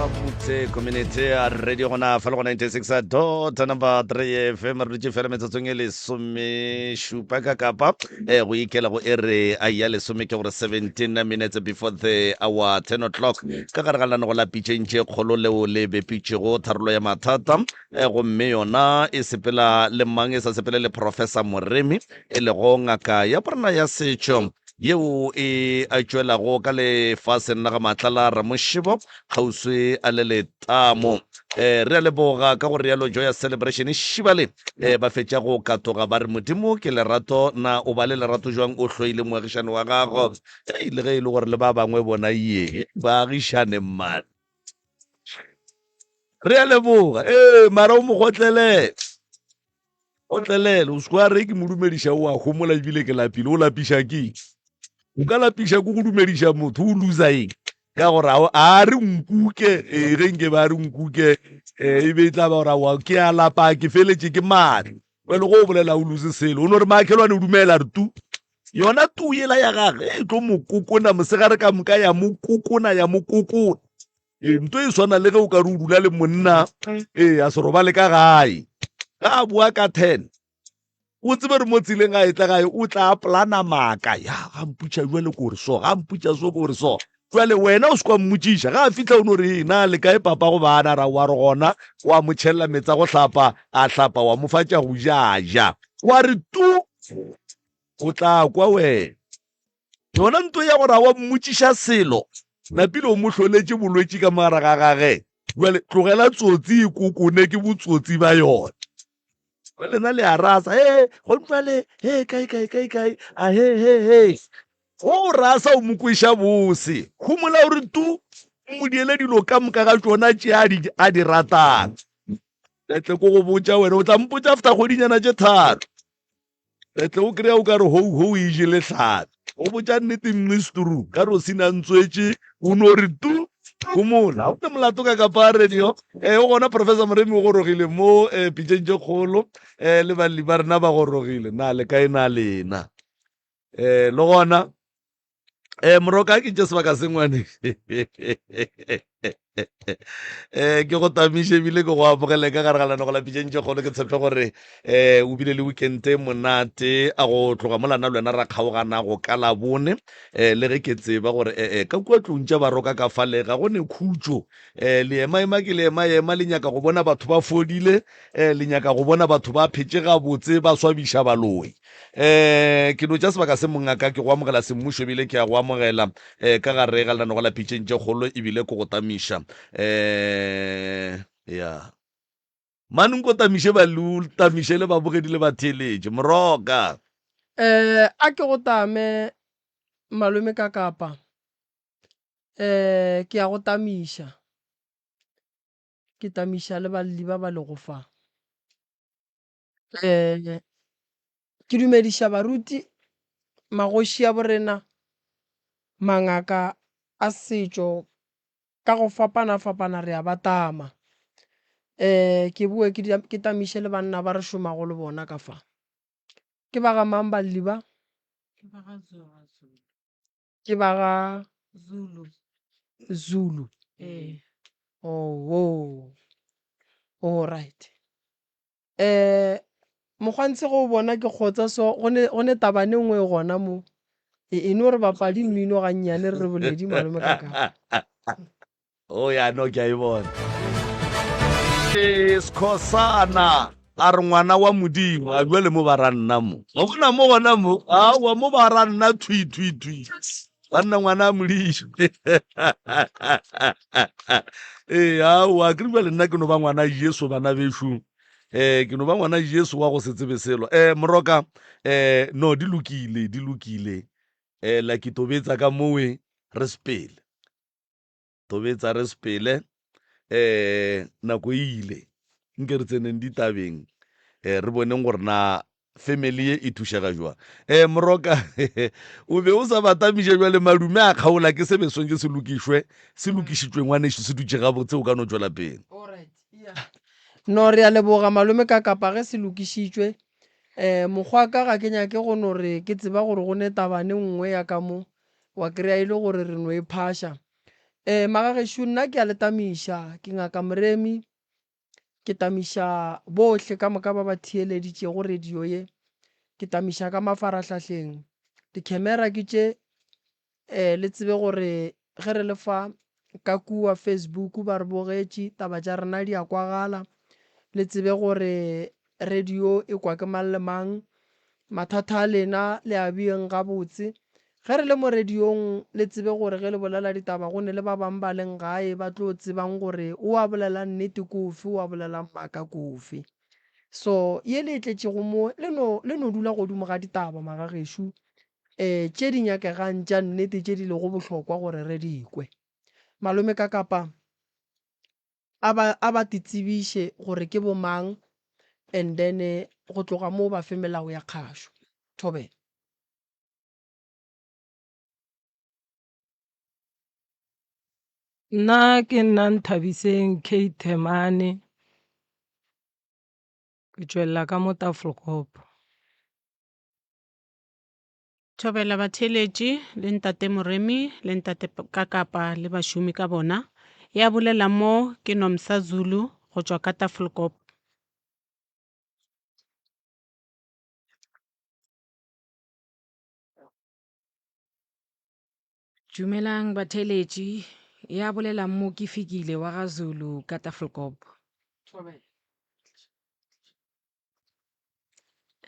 Gabotse community ya radio gona fa le go 96 dot number 3 fm re dutše fela metsotsong e lesomešupa ka kapa eh, go ikela go ere a ya lesome ke gore 17 minutes before the hour 10 o'clock ka gare ga lenanego la pitšeng tše kgolo leo le bepitšego tharolo ya mathata eh, gomme yona e sepela le mang e sa sepele le professor moremi e lego ngaka ya borena ya setšo yeo e a tšwelago ka lefaseng la ga Matlala Ramošebo kgauswi a le letamo. Eh, re a leboga ka go realo Joyous Celebration šibale eh, ba fetša go katoga ba re Modimo ke lerato na o ba le lerato jwang o hloile moagišane wa gago Ei, le ge e le gore le ba bangwe bona ye baagišane man re a leboga ee mara o mo gotlelele Otlelele, o se kwa re ke mo dumediša o a homola ebile ke lapile. O lapiša ke O ka lapiša ke go dumediša motho o loser eng? Ka gore a re nkuke, ee ge nke ba re nkuke e be e tla ba gore aowa ke a lapa ke feletše ke madi. Bjale go o bolela o lose selo, o no re makhelwane o dumela re tu. Yona tu yela ya gage e tlo mo kokona mosegare ka moka ya mo kokona ya mo kokona. Ee, nto e swana le ge o ka re o dula le monna ee a se robale ka gae ga a boa ka ten o tsebe re mo tseleng a etla gae o tla plana maaka ya ga mputša jale ko re so ga mputša so ko re so jale wena o se kwa mmotšiša ga a fitlha o no re na le kae papa go bana ra wa re gona wa mo tšhelela metsa go hlapa a hlapa wa mo fa tša go ja a ja wa re tu o tla kwa wena Yona nto ya gore a wa mmotšiša selo, napile o mo hloletše bolwetši ka mogare ga gage. Bjale tlogela tsotsi e kokone ke botsotsi ba yona. Bjale lena le a rasa, he, go jwale, he, kae, kae, kae, kae, a he, he, he. Go o rasa o mo kweša bose, homola o re tu, o mo diele dilo ka moka ga tšona tše a di, a di ratang. Tle ko go botša wena, o tla mpotša after kgwedinyana tše tharo. Re tle o kry-a o ka re hou hou e jele hlapi. O botša nnete mmisturu ka re o sina ntswetše o no re tu homola. Ga o ne molato ka kapa radio. Eh, o gona Professor Moremi o gorogile mo eh, pitšeng tše kgolo eh, le balli ba rena ba gorogile. Na le kae na lena? Eh, le gona eh moroka ke tše sebaka se ngwane eh ke go tamiše ebile ke go amogele ka gare ga lenago la pitšeng tše kgolo ke tshepe gore eh o bile le weekend e monate a go tloga molana le wena ra kgaogana go ka labone eh le ge ke tseba gore eh, eh ka kua tlong tša baroka ka fale ga go ne khutšo eh leemaema ke leemaema le nyaka go bona batho ba fodile eh le nyaka go bona batho ba phetše gabotse ba swabiša baloi um ke no tša sebaka se mongaka ke go amogela semmušo ebile ke a go amogela um ka gare ga lenanego la pitšeng tše kgolo ebile ko go tamiša um ya mane nko tamiše balu tamiše le babogedi le batheeletše moroka um a ke go tame malome ka kapa um ke ya go tamiša ke tamiša le balli ba ba lego fa um Ke dumediša baruti, magoši a borena, mangaka a setšo ka go fapana-fapana re a ba tama. Ke boe ke tamiše le banna ba re šomago le bona ka fa. Ke ba ga mang balli ba? Ke ba ga Zulu. Ke ba ga Zulu. Zulu. Ee. Oh, all right. Um mokgwantshi ge o bona ke kgotsa so go ne go ne tabane nngwe e gona mo e e no re bapadi mmino gannyane re re boledi malome ka ka o ya no ke a e bona Skhosana a re ngwana wa modimo a bua le mo ba ra nna mo wa bona mo gona mo aowa mo ba ra nna thwi thwi thwi ba nna ngwana a modimo ee aowa ke re bjale nna ke no ba ngwana jesu bana bešo um ke no ba ngwana jesu wa go se tsebe selo um moroka um no di lokile di lokile um la ke tobetsa ka mowe re sepele Tobetsa re sepele um nako e ile nke re tseneng ditabeng um re boneng gore na family ye e thušega jwang um moroka o be o sa batamiše jwale madume a kgaola ke se be swantse se lokišwe se lokišitšwe ngwanešu se dutše gabotse o ka no tšwela pele No re a leboga malome ka kapa ge se lokišitšwe um mokgwa ka ga ke nyake go no re ke tseba gore go ne tabane nngwe ya ka mo wa kry-a e le gore re no e phaša. Um Magagešo nna ke a le tamiša, ke Ngaka Moremi, ke tamiša bohle ka moka ba ba theeleditšego radio ye, ke tamiša ka mafarahlahleng. Dikhemera ke tše, um le tsebe gore ge re le fa ka kua Facebook ba re bogetše, taba tša rena di a kwagala. Le tsebe gore radio e kwa ke mang le mang, mathata a lena le a beeng gabotse. Ge re le mo radiong le tsebe gore ge le bolela ditaba go ne le ba bang ba leng gae ba tlo tsebang gore o a bolelang nnete ke ofe o a bolelang maaka ke ofe. So ye le e tletšego mo le no le no dula godimo ga ditaba magagešo um tše di nyakegang tša nnete tše di lego bohlokwa gore re di kwe. Malome Kakapa a ba a ba te tsebiše gore ke bo mang and then go tloga moo ba fe melao ya kgašo. Thobela. Nna ke nna Nthabiseng K Themane, ke tšwelela ka mo Tafelkop. Thobela batheeletši le Ntate Moremi le Ntate Kakapa le bašomi ka bona. Ya bolela mo ke Nomsa Zulu go tšwa ka Tafelkop. Dumelang batheeletši, ya bolelang mo ke Fikile wa ga Zulu ka Tafelkop.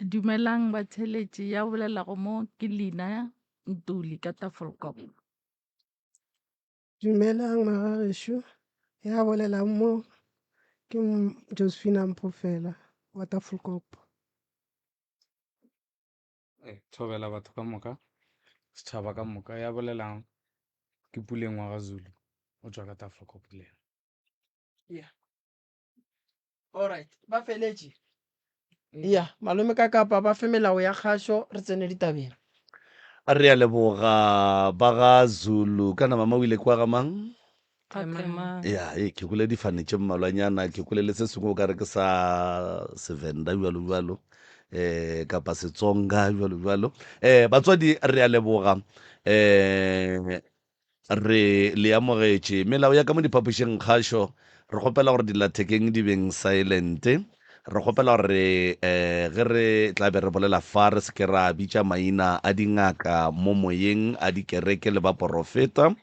Dumelang batheeletši, ya bolelago mo ke Lina Ntuli ka Tafelkop. Dumelang magagešo, ya bolelang mo ke Josephina Mphofela wa Tafelkop. Thobela batho ka moka, setšhaba ka moka. Ya bolelang ke Puleng wa ga Zulu, o tšwa ka Tafelkop le yena. Yeah. Alright, ba feletše. Ya, malome ka kapa ba fe melao ya kgašo re tsene ditabeng. Re a leboga ba ga Zulu. Kana mama o ile kwa ga mang? Ya, ee, ke kwele difane tše mmalwanyana, ke kwele le se sengwe o ka re ke sa Sevenda bjalo bjalo, um kapa Setsonga bjalo bjalo. Um batswadi re a leboga, um re le amogetše. Melao ya ka mo diphapošing kgašo, re kgopela gore dillathekeng di beng silent. Re kgopela gore um ge re tla be re bolela fa re se ke ra bitša maina a dingaka mo moyeng, a dikereke le baporofeta. Um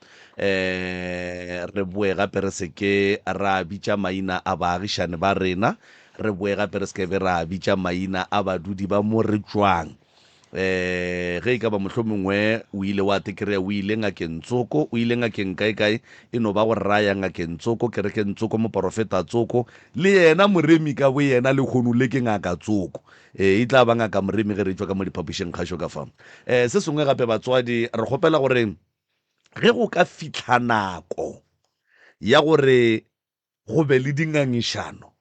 re boe gape re se ke ra bitša maina a baagišane ba rena, re boe gape re se ke be ra bitša maina a badudi ba mo re tšwang. Um ge e ka ba mohlomongwe o ile wa te kry-a o ile ngakeng tsoko, o ile ngakeng kae-kae, e no ba go raya ngakeng tsoko, kerekeng tsoko, moporofeta tsoko, le yena Moremi ka boyena lehono le ke ngaka tsoko. Ee, e tla ba ngaka Moremi ge re tšwa ka mo diphapošing kgašo ka fa. Um se sengwe gape batswadi, re kgopela gore ge go ka fihla nako ya gore go be le dingangišano,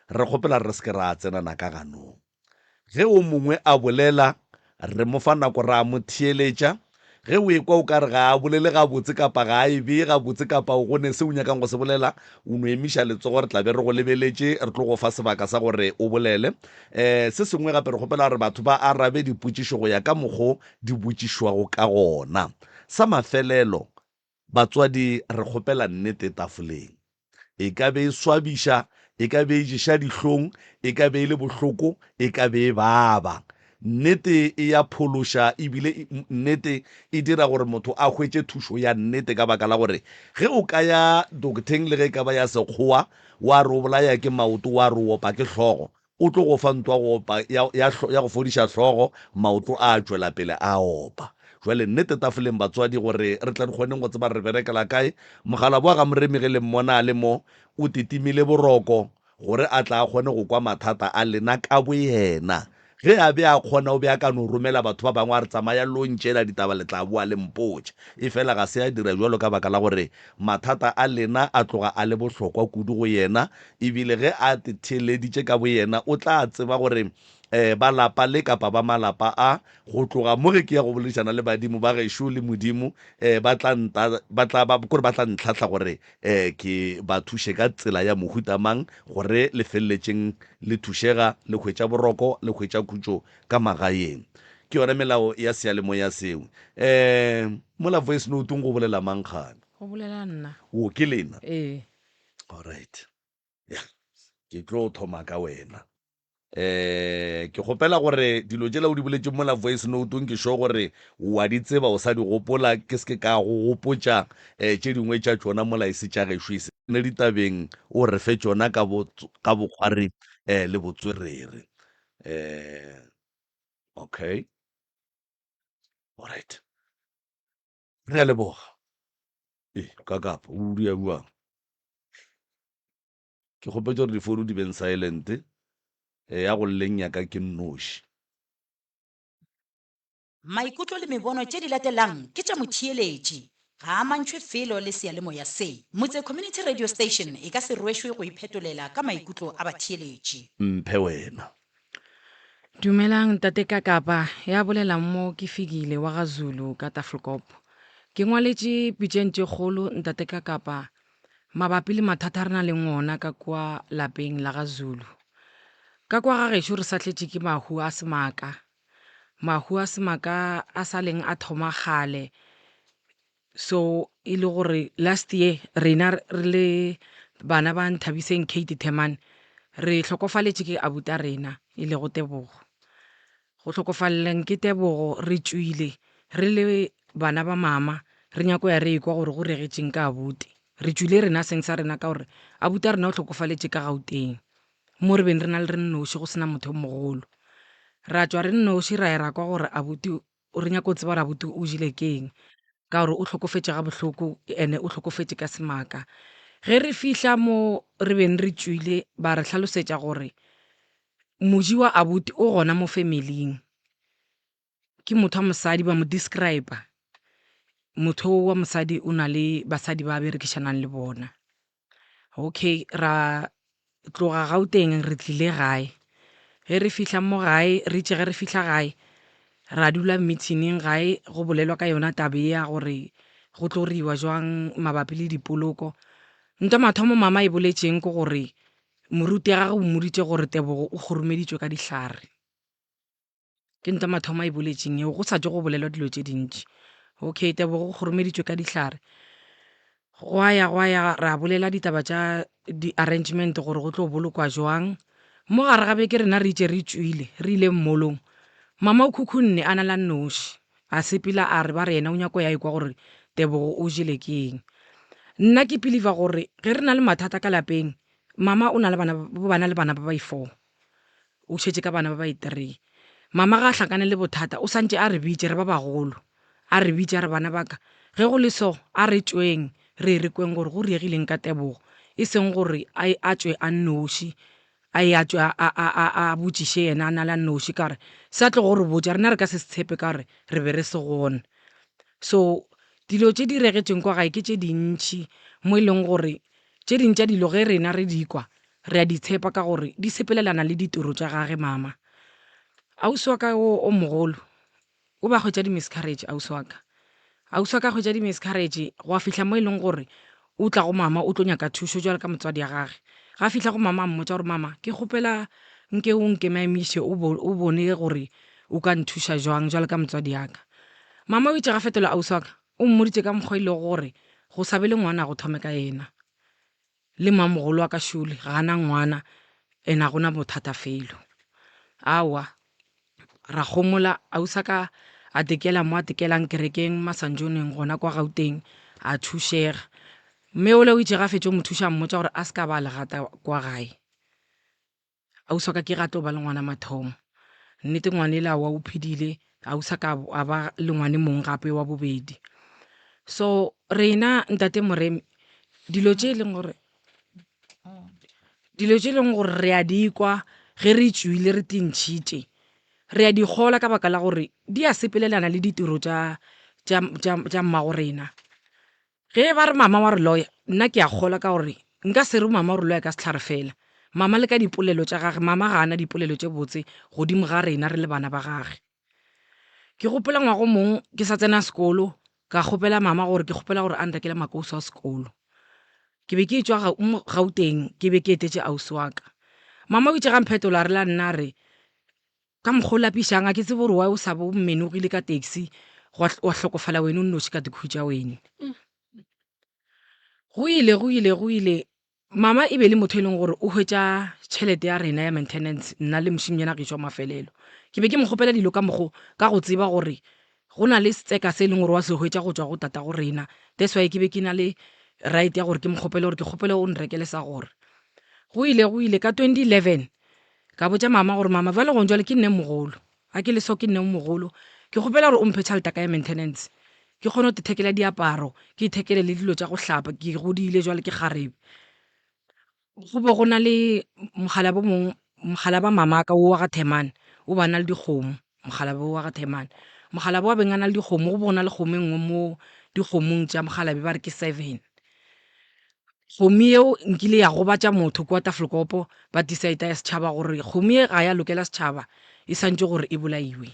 re kgopela re se ke ra tsenana ka ganong. Ge o mongwe a bolela, re mo fa nako ra mo theeletša. Ge o ekwa o ka re ga a bolele gabotse kapa ga a e bee gabotse kapa o go ne se o nyakang go se bolela, o no emiša letsogo re tla be re go lebeletše, re tlo go fa sebaka sa gore o bolele. Um se sengwe gape re kgopela gore batho ba arabe dipotšišo go ya ka mokgo di botšišwago ka gona. Sa mafelelo, Batswadi, re kgopela nnete tafoleng. E ka be e swabiša, e ka be e ješa dihlong, e ka be e le bohloko, e ka be e baba. Nnete e ya phološa e bile nnete e dira gore motho a hwetše thušo ya nnete ka baka la gore ge o ka ya dokteng le ge e ka ba ya sekgowa wa re o bolaya ke maoto wa re o opa ke hlogo, O tlo go fa ntwa go opa, ya, ya, ya go fodiša hlogo, maoto a tšwela pele a opa. Jwale nnete tafoleng batswadi gore re tle re kgoneng go tseba re berekela kae. Mogalabo wa ga Moremi ge le mmona a le mo, o titimile boroko gore a tla a kgone go kwa mathata a lena ka boyena. Ge a be a kgona o be a ka no romela batho ba bangwe a re tsamayang lo ntšeela ditaba le tla boa le mpotša. Efela ga se a dira bjalo ka baka la gore mathata a lena a tloga a le bohlokwa kudu go yena E bile ge a theeleditše ka boyena, o tla tseba gore um ba lapa le kapa ba malapa a, go tloga mo ge ke ya go boledišana le badimo ba gešo le Modimo, um ba tla nta, ba tla ba, kore ba tla ntlhahla gore um ke ba thuše ka tsela ya mohuta mang gore le feleletšeng le thušega, le hwetša boroko, le hwetša khutšo ka magaeng. Ke yona melao ya seyalemoya seo. Um mola voice note-ong go bolela mang kgane? Go bolela nna. O ke lena? Ee. Alright. Ya, ke tlo thoma ka wena. Eh, ke kgopela gore dilo tšela o di boletšeng mola voice note-ong ke sure gore wa di tseba o sa di gopola ke se ke ka go gopotša eh, tše dingwe tša tšona mola e se tša gešo e se ne ditabeng o re fe tšona ka bo ka bokgwari eh, le botswerere eh, okay alright re a leboga ee ka kapa o dia buang ke kgopetše gore difounu di beng silent e ya go lleng ya ka ke nnoši Maikutlo le mebono tše di latelang ke tša motheeletši. Ga a amantšhwe felo le seyalemoya se. Motse Community Radio Station e ka se rwešwe go iphetolela ka maikutlo a batheeletši. Mphe wena. Dumelang Ntate Kakapa, ya bolelang mo ke Fikile wa ga Zulu ka Tafelkop. Ke ngwaletše pitšeng tše kgolo Ntate Kakapa mabapi le mathata a re na leng ona ka kua lapeng la ga Zulu. Ka kwa ga gešo re sahletše ke mahu a semaka. Mahu a semaka a sa leng a thoma kgale So e le gore last year rena re le bana ba Nthabiseng Kate Themane re hlokofaletše ke abuta rena e lego Tebogo. Go hlokofaleleng ke Tebogo re tšwile re le bana ba mama re nyako ya re ekwa gore go regetšeng ka abuti. Re tšwile rena seng sa rena ka gore abuta rena o hlokofaletše ka Gauteng mo re beng re na le re nnoši go sena motho yo mogolo. Ra tšwa re nnoši ra ya ra kwa gore abuti O re nyaka go tseba gore abuti o jele keng ka gore o hlokofetše ga bohloko ene o hlokofetše ka semaka. Ge re fihla mo re beng re tšwile ba re hlalosetša gore moji wa abuti o gona mo familing ke motho wa mosadi ba mo describe-a motho wa mosadi o na le basadi ba berekišanang le bona. Okay ra tloga Gauteng re tlile gae ge re fihla mo gae re itše ge re fihla gae ra dula meeting gae go bolelwa ka yona taba ye ya gore go tlo riwa jwang mabapi le dipoloko. Ntwa mathomo mama e boletšeng ke gore moruti ya gagwe o mmoditše gore Tebogo o kgoromeditšwe ka dihlare. Ke ntwa mathomo a e boletšeng yeo, go sa tšwe go bolelwa dilo tše dintši. Okay, Tebogo o kgoromeditšwe ka dihlare. Gwa ya gwa ya ra bolela ditaba tša di-arrangement gore go tlo bolokwa jwang. Mo gare ga beke rena re itše re tšwile, re ile mmolong. Mama o khukhunne a na la nnoši. A sepela a re ba re yena o nyako ya ekwa gore Tebogo o jele ke eng. Nna ke piliva gore ge re na le mathata ka lapeng, mama o na le bana, ba na le bana ba bai-four. O šetše ka bana ba bai-three. Mama ga a hlakane le bothata o santše a re bitše re ba bagolo. A re bitše a re bana ba ka ge go le so a re tšweng re ye re kweng gore go riegileng ka Tebogo. E seng gore a a tšwe a nnoši a ye a tšwe a a a a botšiše yena a na le a nnoši ka gore se a tlogo re botša rena re ka se se tshepe ka gore re be re se gona. So dilo tše di regetšeng kwa gae ke tše dintši mo e leng gore tše ding tša dilo ge rena re di kwa Re a di tshepa ka gore di sepelelana le ditiro tša gage mama. Ausi wa ka o o mogolo o ba hwetša di-miscarriage ausi wa ka. Ausi wa ka hwetša di-miscarriage gwa fihla mo e leng gore o tla go mama o tlo nyaka thušo jwalo ka motswadi ya gage. Ga fihla go mama a mmotša gore mama ke kgopela nke o nkemaemiše o bo o bone gore o ka nthuša jwang jwalo ka motswadi ya ka. Mama o itše ga fetola ausi wa ka o mmoditše ka mokgwa e lego gore go sa be le ngwana go thome ka yena. Le mamogolo wa ka šole ga a na ngwana and a gona bothata felo. Aowa ra gomola ausi ka a tekela mo a tekelang kerekeng Masanjoneng gona kwa Gauteng a thušega. Mme ole o itše ga fetše go mo thuša a mmotša gore a se ka ba a legata kwa gae. Ausi wa ka ke ge a tlo ba le ngwana mathomo. Nnete ngwana ela wa o phedile, ausi wa ka a ba le ngwane mong gape wa bobedi. So rena ntate Moremi dilo tše e leng gore dilo tše e leng gore re a di kwa ge re tšwile re tintšhitše re a di kgola ka baka la gore di a sepelelana le ditiro tša tša tša tša mmago rena. Ge ba re mama wa re loya, nna ke a kgolwa ka gore nka se re mama o re loya ka sehlare fela. Mama le ka dipolelo tša gage, mama ga a na dipolelo tše botse godimo ga rena re le bana ba gage. Ke gopola ngwaga o mong ke sa tsena sekolo, ka kgopela mama gore ke kgopela gore a nrekele makausu a sekolo. Ke be ke etšwa Gauteng, ke be ke etetše ausi wa ka. Mama o itše ga mphetola a re la nna a re, Ka mokgwa o lapišang, a ke tsebe gore why o sa bo menogile ka taxi gwa, wa hlokofala wene o nnoši ka dikhwi tša wene. Go ile, go ile, go ile. Mama e be e le motho e leng gore o hwetša tšhelete ya rena ya maintenance, nna le mošemnyana gešo wa mafelelo. Ke be ke mo kgopela dilo ka mokgo ka go tseba gore go na le setseka se e leng gore wa se hwetša go tšwa go tatago rena. That's why ke be ke na le right ya gore ke mo kgopele gore ke kgopele o nrekele sa gore. Go ile, go ile, ka 2011 ka botša mama gore mama bjale gong jwale ke nne mogolo. Ga ke le so ke nne o mogolo, ke kgopela gore o mphe tšhelete ya ka ya maintenance ke kgone go ithekela diaparo, ke ithekele le dilo tša go hlapa, ke godile jwale ke kgarebe. Go be go na le mokgalabje o mongwe, mokgalabje wa mamaka wo wa ga Themane, o be a na le dikgomo, mokgalabje wo wa ga Themane. Mokgalabje wa beng a na le dikgomo, go be go na le kgomo e nngwe mo dikgomong tša mokgalabje ba re ke seven. Kgomo yeo nkile ya gobatša motho kua Tafelkopo, ba decide ya setšhaba gore kgomo ye ga ya lokela setšhaba, e swantše gore e bolaiwe.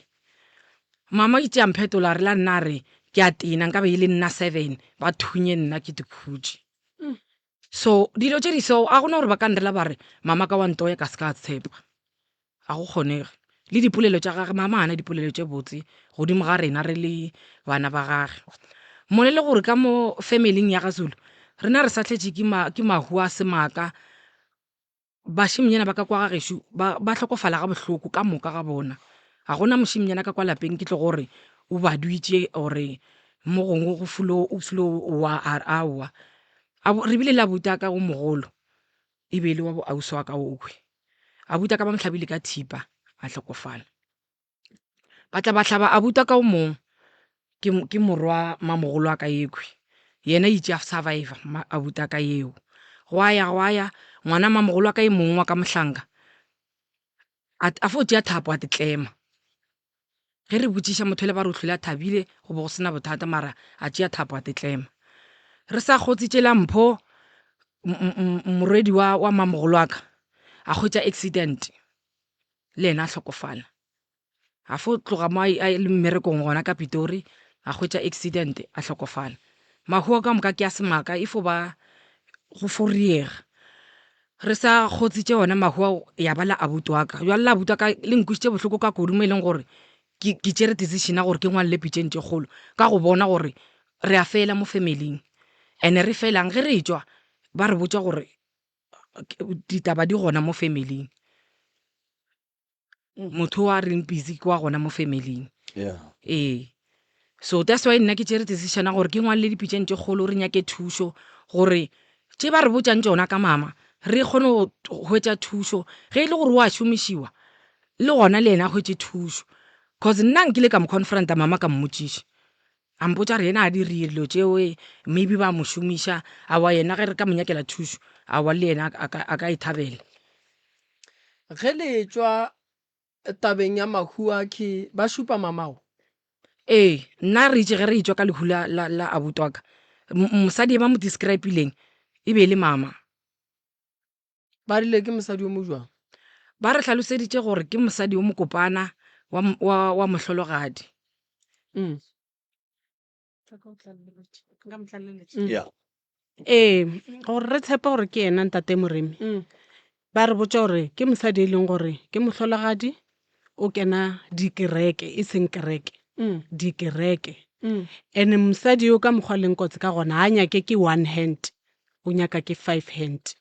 Mama o itše a mphetola a re la nna a re ke a tena nkabe e le nna seven ba thunye nna ke dikhutše. So dilo tše di so a gona gore ba ka nrela ba re mama ka wa ntoya ka se ka tshepa. Ga go kgonege. Le dipolelo tša gage, mama ga na dipolelo tše botse godimo ga rena re le bana ba gage. Mole le gore ka mo familing ya ga Zulu rena re sahletše ke ma, ke mahu a semaka. Bašemnyana ba ka kwa ga gešo ba, ba hlokofala ga bohloko ka moka ga bona. Ga gona mošemnyana ka kwa lapeng ke tlo gore o badwitše or-e mo gongwe go fulo, o fulo wa a re aowa. Re bile le abuti wa ka o mogolo e be e le wa bo ausi wa ka okhwi. Abuti wa ka ba mo hlabile ka thipa a hlokofala. Ba tla ba hlaba abuti wa ka o mong ke, ke morwa mamogolo wa ka yekhwi. Yena itše a survivor abuti wa ka yeo. Gwa ya gwa ya ngwana mamogolo wa ka e mongwe wa ka mohlanka a, a fo tšea thapo a te tlema. Ge re botšiša motho le ba re o hlwele a thabile go be go sena bothata mara a tšea thapo a tetlema. Re sa kgotsitše la mpho morwedi wa, wa mamogolo wa ka a hwetša accident le yena a hlokofala. A fo tloga mo a le mmerekong gona ka Pitori a hwetša accident a hlokofala. Mahu a ka moka ke a semaka e fo ba go foriega. Re sa kgotsitše ona mahu ao ya ba la abuti wa ka. Bjale la abuti wa ka le nkwišitše bohloko ka kudu mo e leng gore ke, ke tšere decision ya gore ke ngwalele pitšeng tše kgolo ka go bona gore re a fela mo family-ing. And-e re felang ge re etšwa ba re botša gore ditaba di gona mo family-ing. Motho o a reng busy ke wa gona mo family-ing. Yeah. Ee. So that's why nna ke tšere decision ya gore ke ngwalele dipitšeng tše kgolo re nyake thušo gore tše ba re botšang tšona ka mama re kgone go hwetša thušo. Ge e le gore o a šomišiwa le gona le yena a hwetše thušo. Cause nna nkile ka mo confronta mama ka mmotšiša. A mpotša gore yena ga a dire dilo tšeo maybe ba mo šomiša aowa yena ge re ka mo nyakela thušo aowa le yena a ka, a ka e thabela. Ge le etšwa tabeng ya mahu a khe ba šupa mamao? Ee, nna re itše ge re etšwa ka lehu la, la, la abuti wa ka, mosadi e ba mo describe-ileng e be e le mama. Ba rile ke mosadi yo mo jwang? Ba re hlaloseditše gore ke mosadi yo mokopana wa, wa, wa mohlologadi. Mm. Nka mo tlaleletša. Yeah. Ee, gore re tshepe gore ke yena ntate Moremi, Mm. ba re botša gore ke mosadi e leng gore ke mohlologadi, o kena dikereke, e seng kereke, Mm. dikereke. Mm. And-e mosadi yo ka mokgwa a leng kotsi ka gona, ga a nyake ke one hand, o nyaka ke five hand.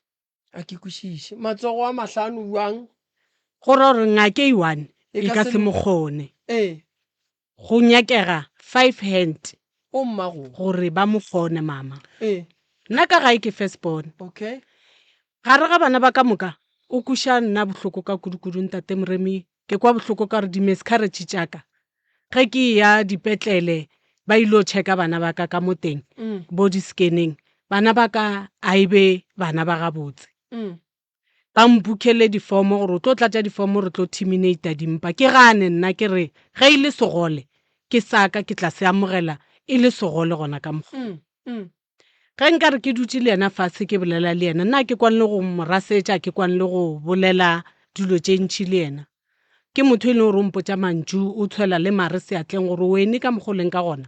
A ke kwešiše. Matsogo a mahlano bjang? Go ra gore ngaka e one E e ka ka se se mo mo kgone. Ee. Go nyakega five hand. O mmago. Gore ba mo kgone mama. Ee. Nna ka gae ke first born. Okay. Gare ga bana ba ka moka, o kweša nna bohloko ka kudu-kudu ntate Moremi. Ke kwa bohloko ka gore di-miscarriage tša ka ge ke eya dipetlele ba ilo checka bana ba ka ka mo teng bo di-scanning bana ba ka a e be bana ba gabotse ba mpukhele difomo gore o tlo tlatša difomo re tlo terminata dimpa ke gane nna ke re ge e le segole ke sa ka ke tla se amogela e le segole gona ka mokgwa Ge nka re ke dutše le yena fase ke bolela le yena, nna ke kwane le go mo rasetša, ke kwane le go bolela dilo tše ntši le yena. Ke motho e leng gore o mpotša mantšu, o tshwela le mare seatleng gore wene ka mokgwa o leng ka gona,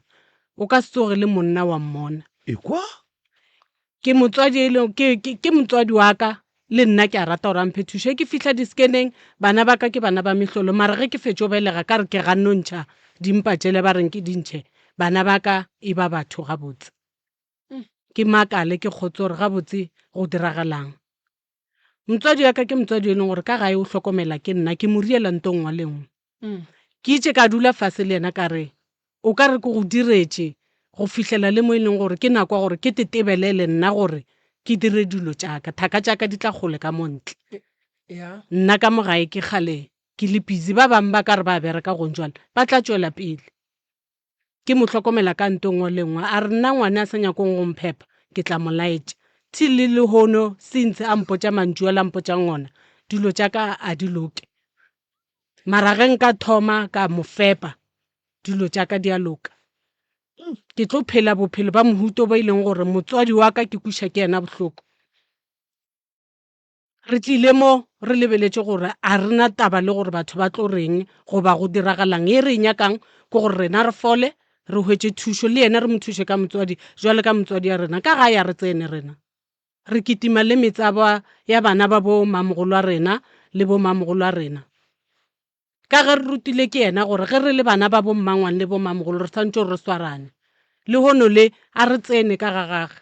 o ka se tsoge le monna wa mmona. Ekwa? Ke motswadi e leng, ke, ke, ke motswadi wa ka, le nna ke a rata gore a mphe thušo. Ge ke fihla di-scaneng, bana ba ka ke bana ba mehlolo, mara ge ke fetšo belega ka re ke ganno ntšha dimpa tšele ba reng ke di ntšhe, bana ba ka e ba batho gabotse. Ke makale ke kgotse gore gabotse go diragalang. Motswadi wa ka ke motswadi e leng gore ka gae o hlokomela ke nna, ke mo riela nto nngwe le nngwe. Ke itše ka dula fase le yena ka re, O ka re ke go diretše go fihlela le mo e leng gore ke nako ya gore ke tetebelele nna gore ke dire dilo tša ka. Thaka tša ka di tla kgole ka mo ntle. Nna ka mo gae ke kgale ke le busy. Ba bangwe ba ka re ba bereka gong jwale, ba tla tšwela pele. Ke mo hlokomela ka nto nngwe le nngwe. A re nna ngwana a sa nyakong go mphepa, ke tla mo laetša. Till le lehono since a mpotša mantšu ale a mpotšang ona, dilo tša ka a di loke. Mara ge nka thoma ka mo fepa, dilo tša ka di a loka. Ke tlo phela bophelo ba mohuta bo e leng gore motswadi wa ka ke kweša ke yena bohloko. Re tlile mo re lebeletše gore a re na taba le gore batho ba tlo reng goba go diragalang. Ye re e nyakang ke gore rena re fole, re hwetše thušo, le yena re mo thuše ka motswadi jwalo ka motswadi ya rena. Ka gae a re tsene rena. Re kitima le metsaba ya bana ba bo mamogolo a rena le bo mamogolo a rena. Ka ge re rutilwe ke yena gore ge re le bana ba bo mmangwane le bo mamogolo re swanetše gore re swarane. Lehono le a re tsene ka ga gage.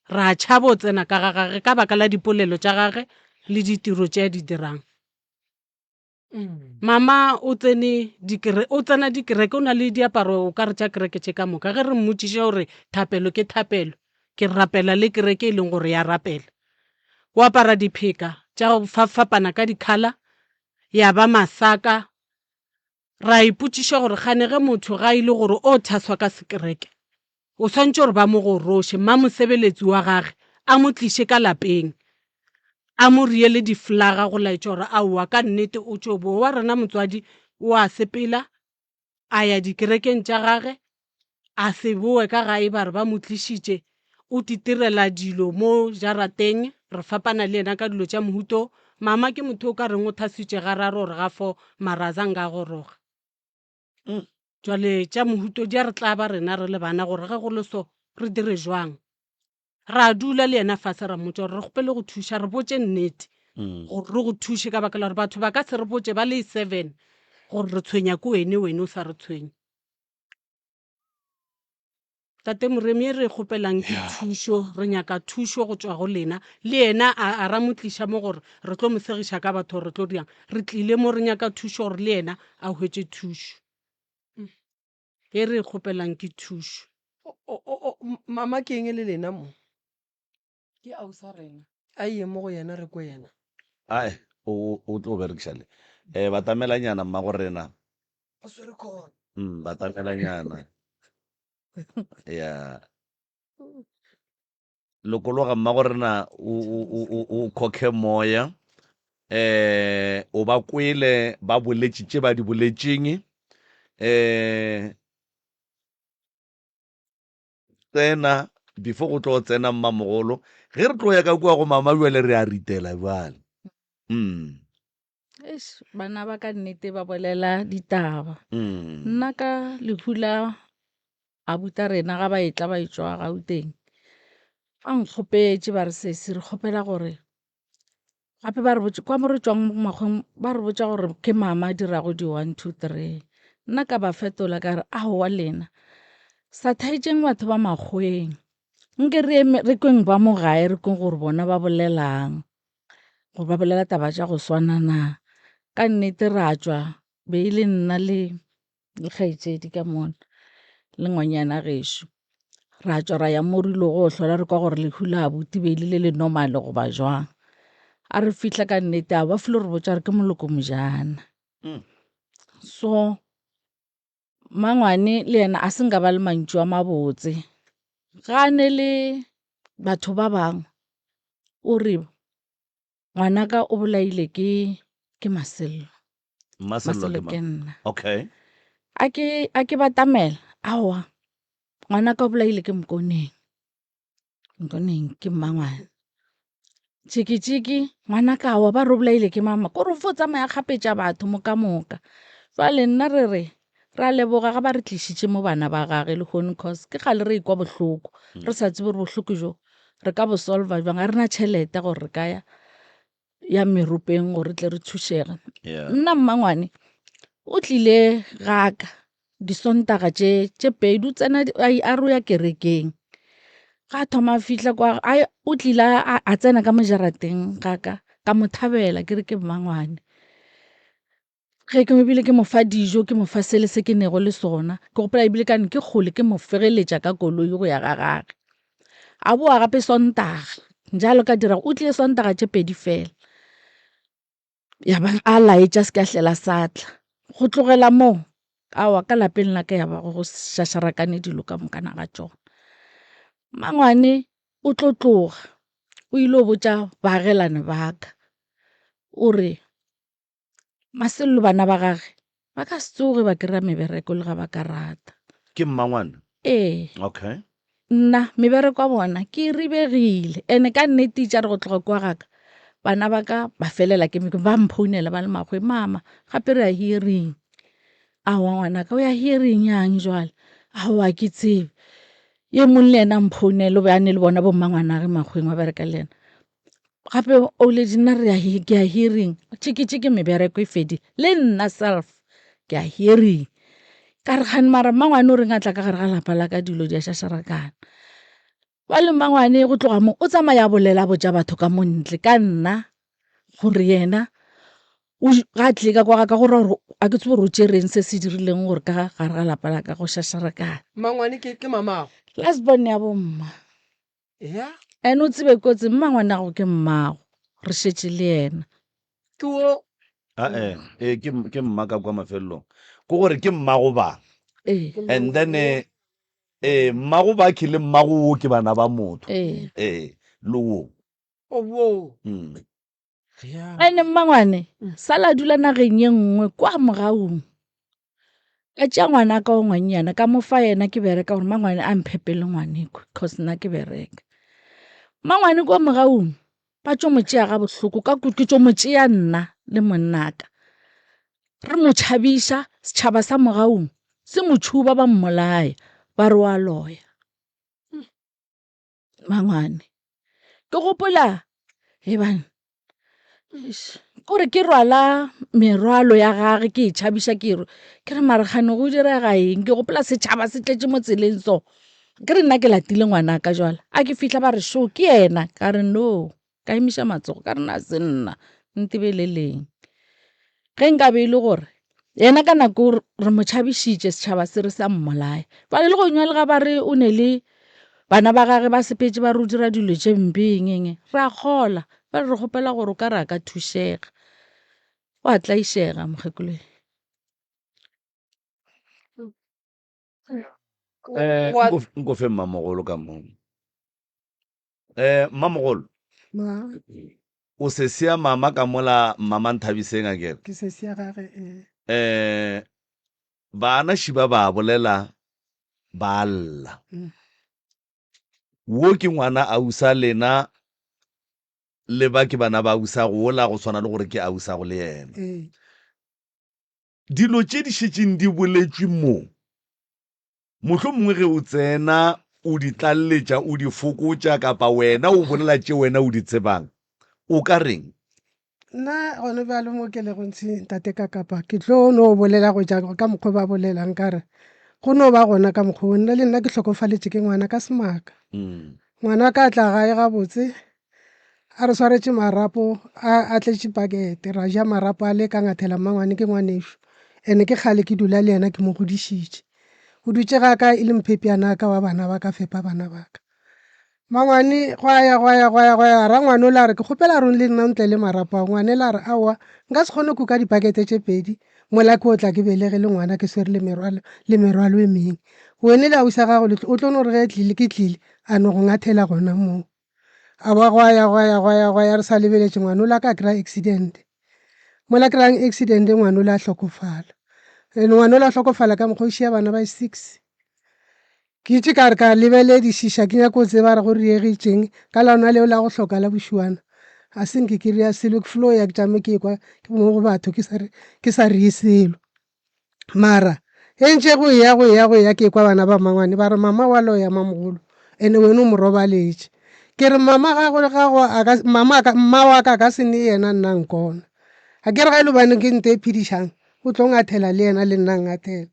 Ra tšhaba o tsena ka ga gage ka baka la dipolelo tša gage le ditiro tše a di dirang. Mama o tsene dikere o tsena dikereke o na le diaparo o ka re tša kereke tše ka moka. Ge re mmotšiša gore thapelo ke thapelo, ke rapela le kereke e leng gore ya rapela. O apara dipheka tša go fapana ka di-colour ya ba masaka. Ra ipotšiša gore kgane ge motho ga e le gore o thaswa ka sekereke, o swanetše gore ba mo goroše, mmamosebeletsi wa gage a mo tliše ka lapeng, a mo riele diflaga go laetša gore aowa ka nnete o tšo bowa. Wa rena motswadi o a sepela a ya dikerekeng tša gage, a se bowe ka gae ba re ba mo tlišitše, o titirela dilo mo jarateng, re fapana le yena ka dilo tša mohuta wo. Mama ke motho o ka reng o thasitše gararo or ga fo mara a zange a goroga. Jwale tša mohuto di a re tlaba rena re le bana gore ge go le so re dire jwang. Ra dula le yena fase ra mmotša gore re kgopele go thuša, re botše nnete gore re go thuše ka baka la gore batho ba ka se re botše ba le seven gore re tshwenya ke wene, wene o sa re tshwenye. Tate Moremi e re e kgopelang ke thušo, re nyaka thušo go tšwa go lena. Le yena a, a ra mo tliša mo gore re tlo mo segiša ka batho gore re tlo dirang. Re tlile mo re nyaka thušo gore le yena a hwetše thušo. E re e kgopelang ke thušo. O, o, o, o, mama ke eng le lena mo? Ke ausa rena. A ye mo go yena re kwe yena. Ae, o, o tlo berekiša le. Eh, batamelanyana mmago rena. O swere khona. Mm, batamelanyana. Ya. Lokologa mmago rena o, o, o, o, o khokhe moya. Eh, o ba kwele ba boletše tše ba di boletšeng. Eh, tsena before go tlo tsena mmamogolo ge re tlo ya ka kua go mama bjale re a ritela bjale mm. Eish, bana ba ka nnete ba bolela ditaba. Mm. Nna ka lehu la abuta rena ga ba etla ba etšwa Gauteng, ba nkgopetše ba re sesi re kgopela gore gape ba re botše kwa mo re tšwang mo makgweng ba re botša gore ke mama a dirago di one two three. Nna ka ba fetola ka re aowa lena sa thaetšeng batho ba makgweng nke re eme re kweng ba mo gae re kweng gore bona ba bolelang gore ba bolela taba tša go swana na. Ka nnete ra tšwa be e le nna le le kgaetšedi ka mona le ngwanyana gešo. Ra tšwa ra ya mo re ile go hlola re kwa gore lehu la abuti be e le le le normal goba jwang. A re fihla ka nnete a ba filo re botša gore ke moloko mojana. So mangwane le yena a se nka ba le mantšu a mabotse. Ga a ne le batho ba bangwe o re Ngwanaka o bolaile ke ke Masello. Masello Masello ke ke mang? nna. Okay. A ke a ke batamela, aowa ngwanaka o bolaile ke Mkoneng. Mkoneng ke mmangwane. Tšiki-tšiki ngwanaka aowa ba re o bolaile ke mama. Ko re o fo tsamaya a kgapetša batho mo ka moka. Jwale nna re re re a leboga ga ba re tlišitše mo bana ba gage lehono cause ke kgale re ekwa bohloko. Re sa tsebe gore bohloko bjo re ka bo solva bjang, ga re na tšhelete gore re ka ya ya meropeng gore re tle re thušege. Yeah. Nna mmangwane o tlile gaka disontaga tše tše pedi o tsena a re o ya kerekeng. Ga a thoma a fihla kwa a o tlile a tsena ka mo jarateng ga ka, ka mo thabela ke re ke mmangwane. Ge ke ebile ke mo fa dijo, ke mo fa sele se ke nego le sona. Ke gopola ebile ka ne ke kgole ke mo fegeletša ka koloi go ya ga gage. A boa gape Sontaga, njalo ka dira o tlile Sontaga tše pedi fela. Ya ba a laetša se ke a hlela sa tla. Go tlogela moo, aowa ka lapeng la ka ya ba go šašarakane dilo ka mokana ga tšona. Mmangwane o tlo tloga o ile go botša baagelani ba ka o re Masello bana ba gage ba ka se tsoge ba kry-a mebereko le ga ba ka rata. Ke mmangwana? Ee. Okay. Nna mebereko ya bona ke e ribegile ene ka nnete itša re go tloga kwa gaka bana ba ka ba felela ke ba mphounela ba le makgwe mama gape re ya hearing aowa ngwanaka o ya hearing yang jwale aowa ke tsebe ye mong le yena mphounele o be a ne le bona bo mmangwanage makgweng ba bereka le yena gape oledi nna re ya ke ya hearing tšhikitšhiki mebereko e fedile le nna self ke ya hearing ka re kgane mara mmangwane o reng a tla ka gare ga lapa la ka dilo di a šašarakana ba le mmangwane go tloga mo o tsamaya a bolela a botša batho ka mo ntle ka nna gore yena ga a tlile ka kwa ga ka gore gore a ke tsebe gore o tšereng se se dirileng gore ka gare ga lapa la ka go šašarakana Mmangwane ke ke mamago. Last born ya bomma. Ya. And o tsebe kotsi mma ngwanago ke mmago re šetše le yena. Ke wo. Ae, ee ke ke mma ka kwa mafelelong. Ke gore ke mmago ba. Ee. And then eh eh mmago ba ke le mmago wo ke bana ba motho. Ee. Ee, le wo. O wo. Mm. Ya. Ene mmangwane sala dula nageng ye nngwe kwa mogaung. Ka tšea ngwanaka wa ngwannyana ka mo fa yena ke bereka gore mmangwane a mphepele ngwaneko cause nna ke bereka. Mmangwane kwa mogaung ba tšo mo tšea ga bohloko ka ke tšo mo tšea nna le monnaka. Re mo tšhabiša setšhaba sa mogaung se mo tšhuba ba mmolaya ba re wa loya. Mmangwane ke gopola hebanna kore ke rwala merwalo ya gage ke e tšhabiša ke re ke re mara kgane go direga eng ke gopola setšhaba se tletše mo tseleng so ke re nna ke latile ngwanaka jwale a ke fihla ba re šo ke yena ka re no ka emiša matsogo ka re na se nna ntebeleleng ge nka be e le gore yena ka nako re mo tšhabišitše setšhaba se re sa mmolaya bale le go nywa le ga ba re o ne le bana ba gage ba sepetse ba re o dira dilo tše mpe eng eng re a kgola ba re re kgopela gore o ka re a ka thušega o a tlaišega mokgekolo um nko fe mmamogolo ka moo Eh, mmamogolo. Ma. O sesi ya mama ka mola mama Nthabiseng a kere? Ke sesi ya gage eh. Eh, bana šiba ba bolela ba lla. Mm. Wo ke ngwana ausa lena le ba ke bana ba ausa gola go swana le gore ke ausa go le yena. Eh. Dilo tše di šetšeng di boletšwe mo. Mohlomongwe ge o tsena o di tlaleletša, o di fokotša, kapa wena o bolela tše wena o di tsebang, o ka reng? Nna gone bjalo mo ke lego ntshi ntate ka kapa ke tlo no bolela go tša ka mokgwa ba bolelang ka re go no ba gona ka mokgwa nna le nna ke hlokofaletše ke ngwana ka semaka. Ngwana ka tla gae gabotse A re swaretše marapo a a tletše pakete ra ja marapo a le ka ngathela mmangwane ke ngwanešo ene ke kgale ke dula le yena ke mo godišitše. O dutše ga ka e le mphepianaka wa bana ba ka fepa bana ba ka. Mmangwane gwa ya gwa ya gwa ya gwa ya rangwane o la re ke kgopela rong le nna o ntlele marapo ao ngwanela a re aowa nka se kgone kuka dipakete tše pedi mola ke otla ke belege le ngwana ke swere le merwalo le merwalo e mengwe. Wene le ausi ya gago le o tlo no re ge tlile ke tlile a no go ngathela gona moo. A ba gwa ya gwa ya gwa ya gwa ya re sa lebeletše ngwanola a ka kry-a accident. Mola kry-ang accident ngwanola a hlokofala. And ngwanola a hlokofala ka mokgwa o šia bana ba six. Ke itše ka re ka lebeledišiša ke nyako tseba re go diegetšeng ka lona leo la go hloka la bošuana. A se nke ke ria selo ke flo ya ke tšame ke ekwa mo go batho ke sa re ke sa rie selo. Mara e ntše go eya go eya go eya ke kwa bana ba mmangwane ba re mama wa loya mamogolo ene wena o mo robaletše. Ke re mama gago gago a ka mama ka mma wa ka a ka se ne yena nna nkona. A ke re ga e le gobane ke nto e phedišang o tlo ngathela le yena le nna ngathela.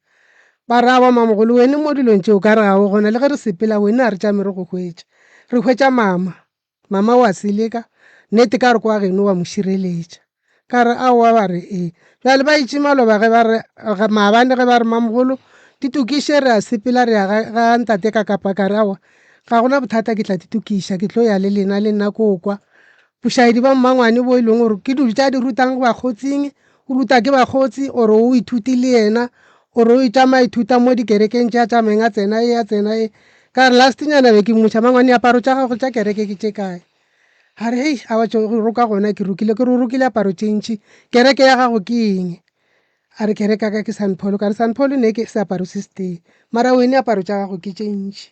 Ba re aowa mamogolo wene mo dilong tše o ka re ga o gona le ge re sepela wene a re tšame re go hwetša. Re hwetša mama, mama o a seleka, nnete ka re kwa geno wa mo šireletša. Ka re aowa ba re ee. Bjale ba itše maloba ge ba re maabane ge ba re mamogolo di tokiše re a sepela re ya ga, ga ntate ka kapa ka re aowa ga gona bothata ke tla di tokiša ke tlo ya le lena le nna ko kwa. Bošaedi ba mmangwane bo e leng gore ke dilo tša di rutang bakgotsing, o ruta ke bakgotsi or o ithuti le yena or o tšama ithuta mo dikerekeng tša tšameng a tsena e a tsena e. Ka re last nyana be ke mmotša mangwane diaparo tša gago tša kereke ke tše kae? A re hei aowa tšo go roka gona ke rokile ke re o rokile aparo tše ntši kereke ya gago ke eng? A re kereke ya ka ke San Paul ka re San Paul ne ke seaparo se setee mara wene aparo tša gago ke tše ntši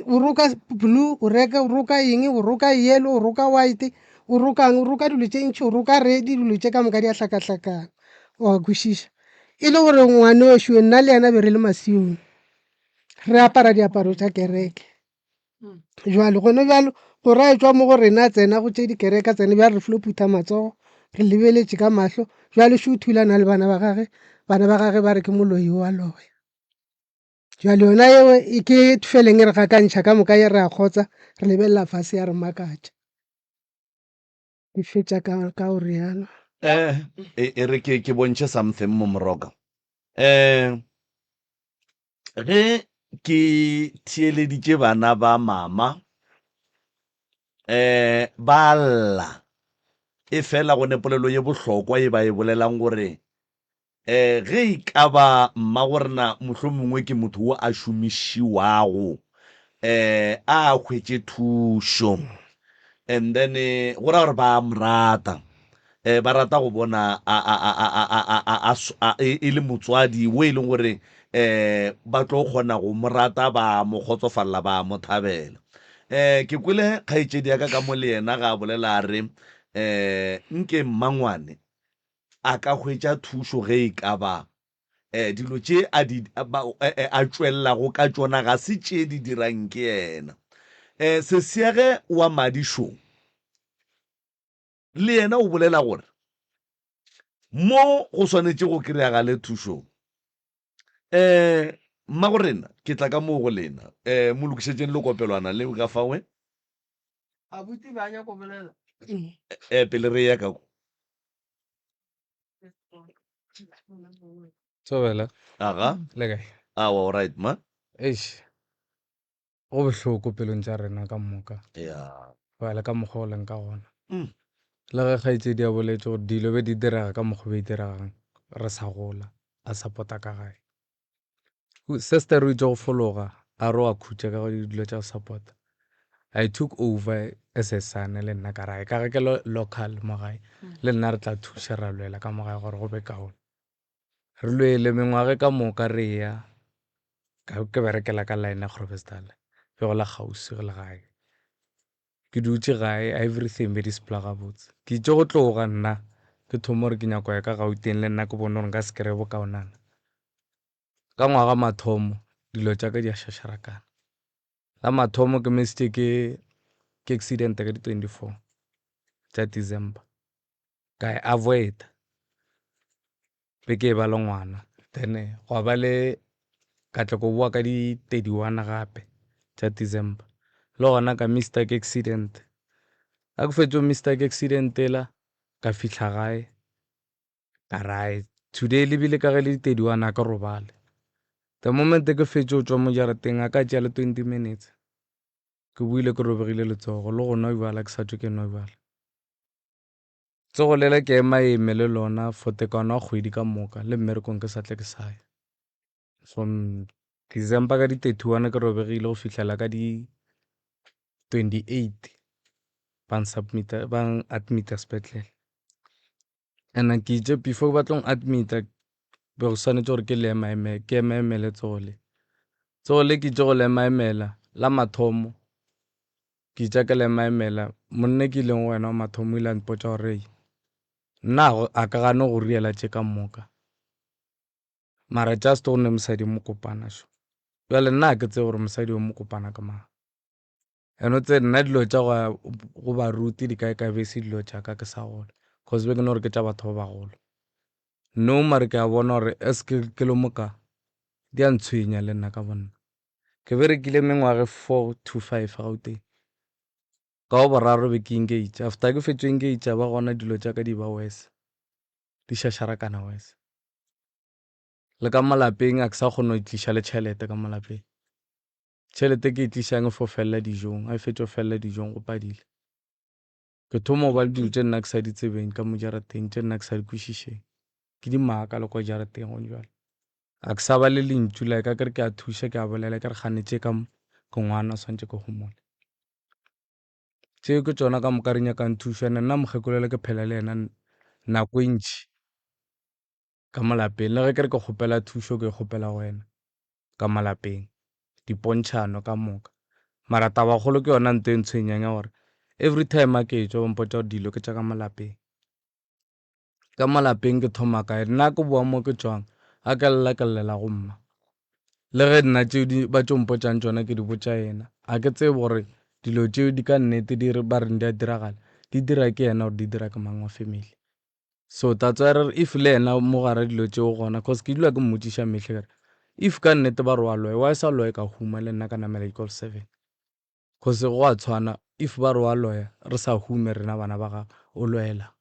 o roka blue o reka o roka eng o roka yellow o roka white o rokang o roka dilo tše ntši o roka red dilo tše ka moka di a hlakahlakana wa kwešiša e le gore ngwanošo nna le yena be re le masiong re apara diaparo tša kereke. Jwale gone bjalo gore a etšwa mo go rena a tsena go tše dikereke a tsena bjale re flo phutha matsogo re lebeletše ka mahlo bjale šo o thulana le bana ba gage bana ba gage ba re ke moloi wa loya. Jwale yona eo e ke feleng e re gakantšha ka moka ye re a kgotsa re lebelela fase ya re makatša. Ke fetša ka ka go realo. Eh, e, e re ke ke bontšhe something mo moroka. Eh, Ge ke theeleditše bana ba mama um ba lla, efela go ne polelo ye bohlokwa ye ba e bolelang gore um ge e ka ba mmagorena mohlomongwe ke motho wo a šomišiwago um a hwetše thušo and then go ra gore ba a mo rata. Eh, ba rata go bona a, a, a, a, a, a, a, a, a, e, e le motswadi wo e leng gore eh ba tlo kgona go mo rata ba mo kgotsofalela ba mo thabela. Eh, ke kwele kgaetšedi ya ka ka mo le yena ga a bolela a re eh nke mmangwane a ka hwetša thušo ge e ka ba eh dilo tše a di ba, eh, eh, a tšwelelago ka tšona ga se tše di dirang ke yena. Eh, sesiage wa madi šo Le yena o bolela gore mo go swanetše go kry-agale thušo. Um mmagorena, ke tla ka moo go lena. Um mo lokišetšeng lekopelwana leo ka fawe. Abuti ba nyako bolela. Um pele re eya ka ko. Thobela. Aga. Le kae? Awa, o right ma. Eish. Go bohloko pelong tša rena ka moka. Yeah. Go ya le ka mokgwa o leng ka gona. Mm. Le ge kgaetšedi a boletše gore dilo be di direga ka mokgwa be di diregang re sa gola, a support-a ka gae. Sister o itše go fologa a re o a khutša ka dilo tša go support-a. I took over as a son le nna ka re ka ge ke le local mo gae le nna re tla thuša ra lwela ka mo gae gore go be kaone. Re lwele mengwaga ka moka re ya ka ke berekela ka line ya Groblersdal be go la kgauswi le gae. Ke dutše gae everything be di sepela gabotse. Ke itše go tloga nna ke thoma gore ke nyaka go ya ka Gauteng le nna ke bone gore nka se kry-e bokaonana. Ka ngwaga mathomo dilo tša ka di a šašarakana. La mathomo ke missitše ke ke accident ka di 24 tša December. Ka e avoid-a be ke e ba le ngwana then gwa ba le ka tla ko bowa ka di 31 gape tša December le gona ka missed ke accident. Ga ke fetša go missed ke accident yela ka fihla gae ka re ai today le bile ka ge le di 31 a ke robale. The moment ke fetša go tšwa mo jarateng a ka tšea le 20 minutes ke boile ke robegile letsogo le go nwa bjala ke sa tšwe ke nwa bjala. Tsogo lela ke ema eme le lona for tekano ya kgwedi ka moka le mmerekong ke sa tle ke sa ya. From December ka di 31 ke robegile go fihlela ka di 28 ba nsubmita ba admita sepetlele. And ke itše before ba tlo admita be go swanetše gore ke le ema eme ke ema emele tsogo le. Tsogo le ke itše go le ema emela la mathomo Ke tša ka le emaemela, monna ke ileng go yena wa mathomo o ile a mpotša gore ei, nna a ka gane go riela tše ka moka. Mara just go ne mosadi o mokopana šo. Bjale nna ga ke tsebe gore mosadi o mokopana ke mang. And o tsebe nna dilo tša go ya go baruti di kae kae be e se dilo tša ka ke sa gola. Cause be ke no re ke tša batho ba bagolo. No mara ke a bona gore as ke le moka di a ntshwenya le nna ka bonna. Ke berekile mengwaga e 4 to 5 Gauteng. Ka wa boraro be ke engage. After ke fetšo engage ba gona dilo tša ka di ba worse. Di šašarakana worse. Le ka mo lapeng a ke sa kgona go tliša le tšhelete ka mo lapeng. Tšhelete ke e tlišang e fo felela dijong, ga e fetša go felela dijong go padile. Ke thoma go ba le dilo tše nna ke sa di tsebeng ka mo jarateng, tše nna ke sa di kwešišeng. Ke di maaka le kwa jarateng gone bjale. A ke sa ba le lentšu like a ke re ke a thuša ke a bolela ke re kgane tše ka mo ke ngwana swantše ke homole. Tše ke tšona ka moka re nyakang thušo ene nna mokgekolo le ke phela le yena nako e ntši ka mo lapeng. Le ge ke re ke kgopela thušo ke e kgopela go yena ka mo lapeng, dipontšhano ka moka. Mara tabakgolo ke yona nto e ntshwenyang ya gore every time a ke etšwa ba mpotša gore dilo ke tša ka mo lapeng. Ka mo lapeng ke thoma kae? Nna ke boa mo ke tšwang, ga ke lla ke llela go mma. Le ge nna tšeo di ba tšo mpotšang tšona ke di botša yena. Ga ke tsebe gore dilo tšeo di ka nnete di re ba reng di a diragala, di dira ke yena or di dira ke mang wa family. So that's why re re if le yena mo gare dilo tšeo gona, cause ke dula ke mmotšiša mehle ke re if ka nnete ba re wa loya, why sa loye ka huma le nna ka namela di-Golf 7? Cause go a tshwana if ba re wa loya re sa hume rena bana ba gagwe o loela.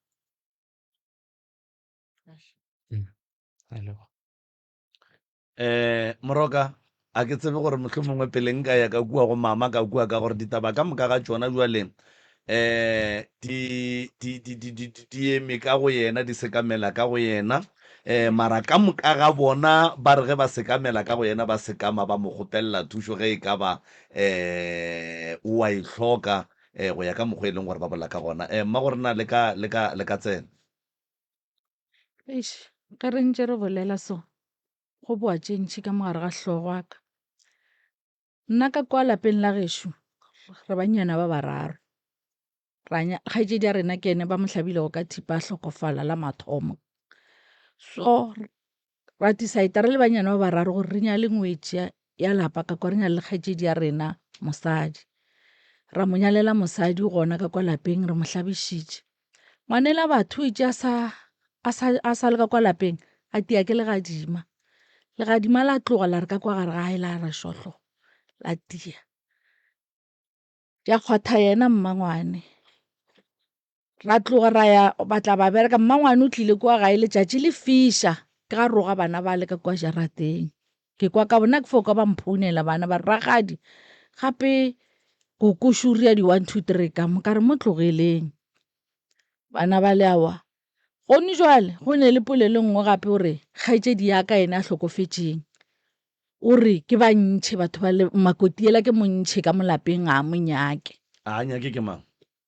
Mm. A leboga. Eh, Moroka, a ke tsebe gore mohlomongwe pele nka ya ka kua go mama ka kua ka gore ditaba ka moka ga tšona jwale eh di di di di di di di eme ka go yena di sekamela ka go yena eh mara ka moka ga bona ba re ge ba sekamela ka go yena ba sekama ba mo kgopelela thušo ge e ka ba eh o a e hloka eh go ya ka mokgwa e leng gore ba bolela ka gona eh mma gore na le ka le ka le ka tsena Eish, ge re ntše re bolela so, go boa tše ntši ka mo gare ga hlogo ya ka. Nna ka kwa lapeng la gešo re bannyana ba bararo. Ra kgaetšedi ya rena ke ene ba mo hlabilego ka thipa a hlokofala la mathomo. So ra decide re le banyana ba bararo gore re nyale ngwetši ya lapa ka kwa re nyale le kgaetšedi ya rena mosadi. Ra mo nyalela mosadi gona ka kwa lapeng re mo hlabišitše. Ngwanela batho o itše a sa a sa a sa le ka kwa lapeng a tia ke legadima. Legadima la tloga la re ka kwa gare ga gae la re šohlo la tia. Ya kgwatha yena mmangwane. Ra tloga ra ya batla ba bereka mmangwane o tlile kwa gae letšatši le fiša ke ga roga bana ba le ka kwa jarateng. Ke kwa ka bona ke fo kwa ba mphounela bana ba re rakgadi gape koko šuria di 1 2 3 ka mo ka re mo tlogeleng. Bana ba le aowa gone jwale go ne le polelo e nngwe gape o re kgaetšedi ya ka ene a hlokofetšeng o re ke ba ntšhe batho ba le makoti yela ke mo ntšhe ka mo lapeng ga a mo nyake. A nyake ke mang?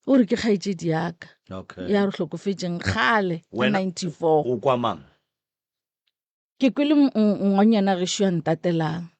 O re ke kgaetšedi ya ka Okay. ya re hlokofetšeng kgale ka Wena 94. o kwa mang? Ke kwele ngwanyana gešo ya ntatelang.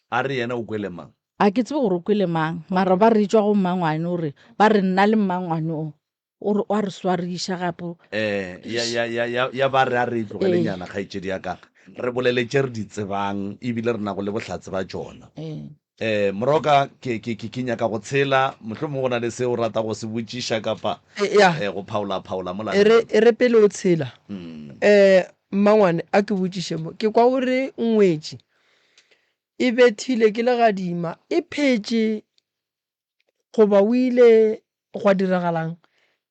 A re yena o kwele mang? A ke tsebe gore o kwele mang, mara ba re tšwa go mmangwane o re ba re nna le mmangwane o o re o a re swariša gape. Eh, ya, ya, ya, ya, ya ba re a re e tlogele Ee. nyana kgaetšedi ya ka, re bolele tše re di tsebang ebile re nago le bohlatse ba tšona. Ee. Eh, Moroka, ke, ke, ke, ke nyaka go tshela, mohlomongwe go na le se o rata go se botšiša kapa E, ya. eh, go phaola-phaola mola E re, nna. e re pele o tshela. Mm. Eh, mmangwane, a ke botšiše mo. Ke kwa o re ngwetši e bethile ke legadima, e phetše goba o ile gwa diragalang?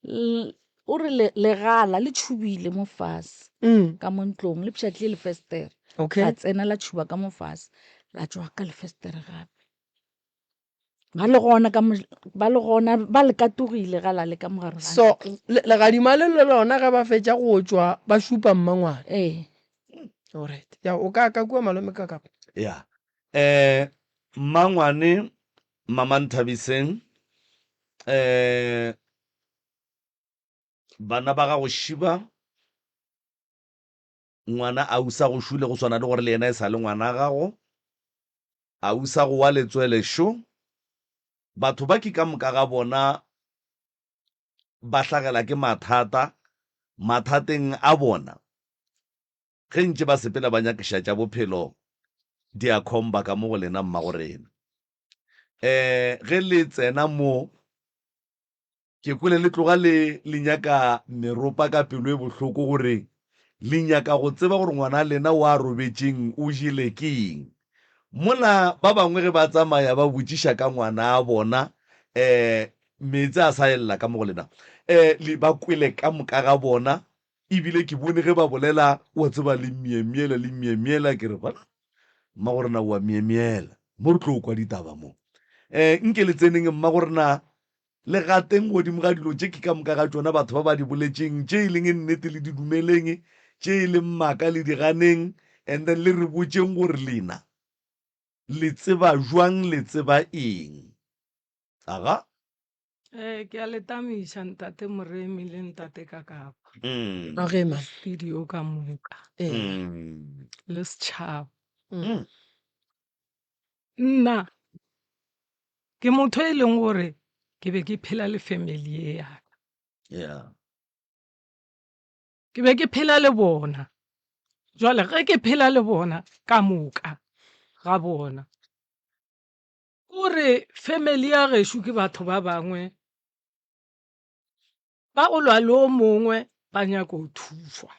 L, o re le, legala le tšhubile mo fase Mm. ka mo ntlong, le pšhatlile lefestere. Okay. La tsena la tšhuba ka mo fase, la tšwa ka lefestere gape. Ba le gona ka mo, ba le gona, ba le katogile ga la le ka mo gare ga So, ntlo. le, legadima le le lona ge ba fetša go tšwa ba šupa mmangwane. Ee. Alright. Ya, o ka ka kua malome ka kapa. Ya. Eh, mmangwane Mama Nthabiseng, eh, bana ba gago šiba ngwana a usa go šule go swana le gore le yena e sa le ngwana gago, a usa go wa letswele šo. Batho ba ke ka moka ga bona ba hlagela ke mathata, mathateng a bona ge ntše ba sepela ba nyakiša tša bophelo di a khomba ka mo go lena mmagorena. Um ge le tsena mo, ke kwele le tloga le le nyaka meropa ka pelo e bohloko gore le nyaka go tseba gore ngwana lena o a robetšeng o jele ke eng. Mola ba bangwe ge ba tsamaya ba botšiša ka ngwana a bona, um. Meetse a sa elela ka mo go lena. Um le ba kwele ka moka ga bona, ebile ke bone ge ba bolela, wa tseba, le myemyela, le myemyela. Ke re, Banna, mmagorena o a myemyela. Mo re tlo kwa ditaba mo. Um nke le tseneng, mmagorena, le gateng godimo ga dilo tše ke ka moka ga tšona batho ba ba di boletšeng, tše e leng nnete le di dumeleng, tše e leng maaka le di ganeng, and then le re botšeng gore lena le tseba jwang, le tseba eng. Aga. Eh, ke a le tamiša ntate Moremi le ntate Kakapa. Mm. Age ma. Studio ka moka. Ee. Mm. Le setšhaba. Mm. Nna ke motho e leng gore ke be ke phela le family ye ya ka. Yeah. Ke be ke phela le bona. Jwale ge ke phela le bona ka moka ga bona. Kore family ya gešo ke batho ba bangwe ba go lwa le o mongwe ba nyaka go thušwa.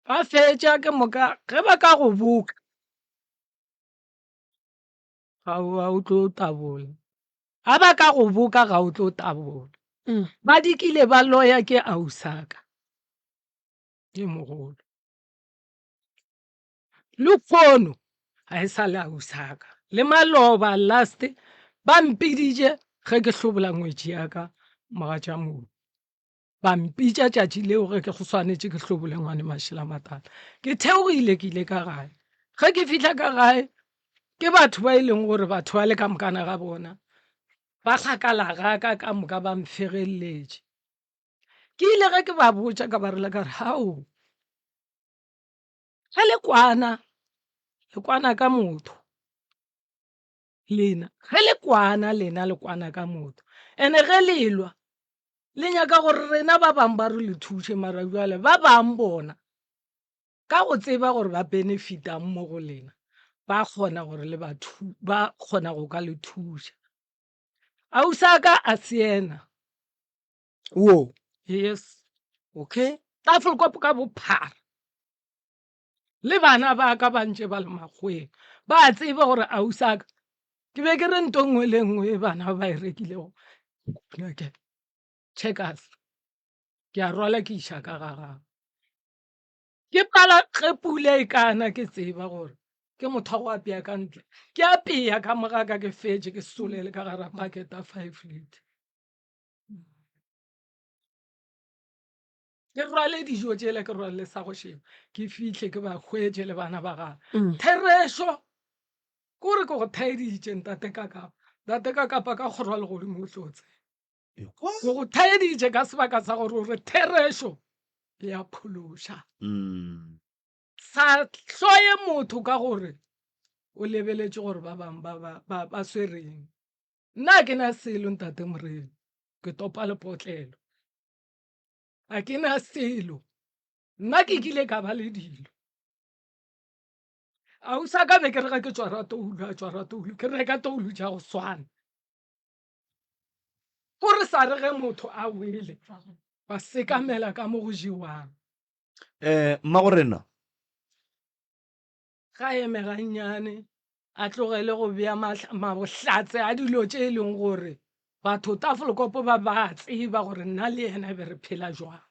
Ba fetša ke moka ge ba ka go boka ga o tlo tabola. Ga ba ka go boka ga o tlo tabola. Ba dikile ba loya ke ausaka e mogolo. Lehono ga e sa le ausaka. Le maloba last ba mpiditše ge ke hlobola ngwetši ya ka mogatšamohu. Ba mpitša tšatši leo ge ke go swanetše ke hlobole ngwane mašela matala. Ke theogile ke ile ka gae. Ge ke fihla ka gae ke batho ba e leng gore batho ba le ka mokana ga bona ba kgakala ga ka ka moka ba mfegelletše. Ke ile ge ke ba botša ka ba rela ka re hao Ge le kwana, le kwana ka motho lena. Ge le kwana lena le kwana ka motho. Ene ge le lwa le nyaka gore rena ba bangwe ba re le thuše mara bjale ba bangwe bona ka go tseba gore ba benefitang mo go lena ba kgona gore le ba ba kgona go ka le thuša. Ausaka a se yena. Wo. Yes. Okay. Tafelkop ka bophara. Le bana ba ka ba ntše ba le makgoweng. Ba tseba gore ausaka ke be ke re nto nngwe le nngwe e bana ba e rekilego. Okay. Checkers. Ke a rwala ke iša ka ga gagwe. Ke pala ge pula e kana ke tseba gore ke motho wa go apea ka ntle. Ke apea ka mogaka ke fetše ke solele ka gara bucket ya 5 litre. Ke rwale dijo tšela ke rwale sa go šeba ke fihle ke ba hwetše le bana ba gagwe. Mm. Therešo ke gore ke go thaeditše ntate Kakapa. Ntate Kakapa ka kgoro ya legodimo o tlo tseba. Ke go thaeditše ka sebaka sa gore o re therešo ya phološa. Mm. Sa hloye motho ka gore o lebeletše gore ba bangwe ba, ba, ba, ba swereng. Nna ga ke na selo ntate Moremi, ke topa lepotlelo. Ga ke na selo. Nna ke kile ka ba le dilo. Ausi ka be ke re ga ke tšwara toulo, a tšwara toulo, ke reka toulo tša go swana. Ko re sa re ge motho a wele, ba sekamela ka mo go jewang. Eh, mmagorena, Ga eme gannyane, a tlogele go bea mabohlatse a dilo tše e leng gore batho Tafelkopo ba ba tseba gore nna le yena be re phela jwang.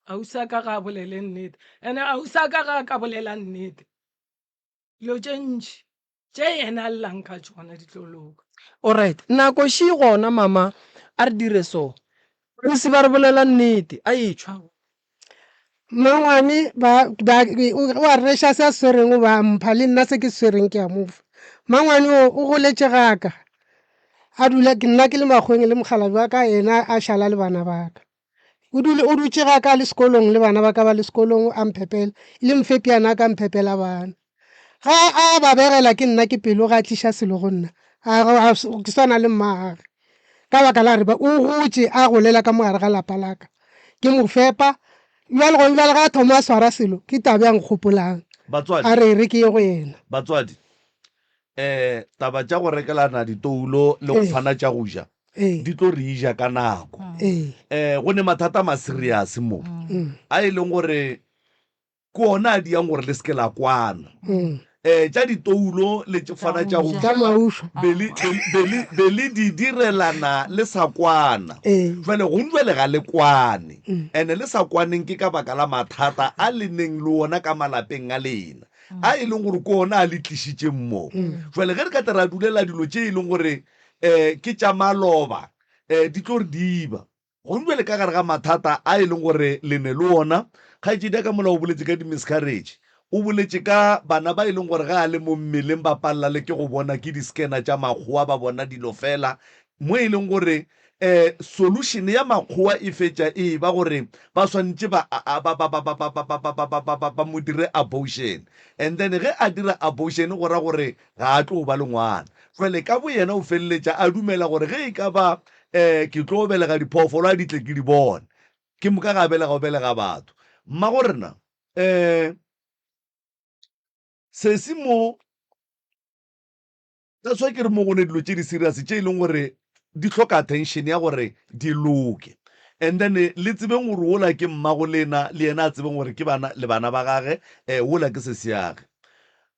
Ausi a ka ga a bolele nnete, ene ausi a ka ga a ka bolela nnete, dilo tše ntši tše yena a llang ka tšona di tlo loka. Alright, nako še gona mama, a re dire so. Ausi ba re bolela nnete, a etšwa. Mmangwane ba, ba, o a reša se a se swereng o ba mpha, le nna se ke se swereng ke a mo fa. Mmangwane o, o goletše ga ka, a dula, nna ke le makgoweng le mokgalabje wa ka, yena a šala le bana ba ka. O dule, o dutše ga ka le sekolong le bana ba ka ba le sekolong a mphepela, e le mfepiana a ka mphepela bana. Ga a ba begela ke nna ke pelo ga a tliša selo go nna, a ke swana le mmagwe. Ka baka la gore o gotše a golela ka mo gare ga lapa la ka. Ke mo fepa, bjale gone bjale ga a thoma a swara selo ke taba ya nkgopolang. Batswadi. A re e re ke ye go yena. Batswadi, um taba tša go rekelana ditoulo le go fana tša go ja di tlo re ja ka nako. Um go ne mathata a ma-serious mo a e leng gore ke ona a diang gore le se ke la kwana. Um Um tša ditoulo le tše fana tša go Tša maušo. be le, be, be le, be le di direlana le sa kwana. Ee. Jwale gong jwale ga le kwane. Ene le sa kwaneng ke ka baka la mathata a le neng le ona ka malapeng a lena, a e leng gore ke ona a le tlišitšeng mo. Jwale ge re ka tla ra dulela dilo tše e leng gore um ke tša maloba, um di tlo re diba. Gomme bjale ka gare ga mathata a e leng gore le ne le ona, kgaetšedi ya ka mola o boletše ka di-miscarriage, o boletše ka bana ba e leng gore ge a le mo mmeleng ba palela le ke go bona ke di-scanner tša makgowa ba bona dilo fela, mo e leng gore um solution ya makgowa e fetša e eba gore ba swanetše ba, ba, ba, ba, ba, ba, ba, ba, ba, ba, ba, ba, ba mo dire abortion. And then ge a dira abortion go ra gore ga a tlo ba le ngwana. Jwale ka boyena o feleletša a dumela gore ge e ka ba um ke tlo belega diphoofolo a di tle ke di bone. Ke moka ga belega o belega batho. Mmago rena um sesi mo that's why ke re mo go ne dilo tše di serious tše e leng gore di hloka attention ya gore di loke. And then le tsebeng gore wola ke mmago lena le yena a tsebeng gore ke bana le bana ba gage um wola ke sesiage.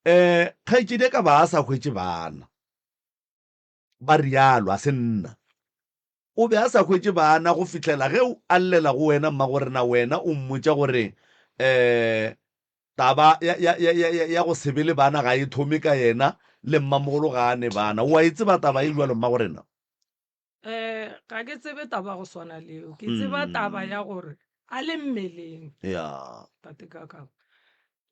Um kgaetšedi ya ka ba a sa hwetše bana. Ba realo, a se nna. O be a sa hwetše bana go fihlela ge a llela go wena, mmagorena, wena o mmotša gore um taba ya, ya, ya, ya, ya go se be le bana ga e thome ka yena, le mmamogolo ga a ne bana. O a e tseba taba e bjalo, mmagorena? Um ga ke tsebe taba go swana leo. Ke tseba taba ya gore a le mmeleng. Ya. Tate Kakapa.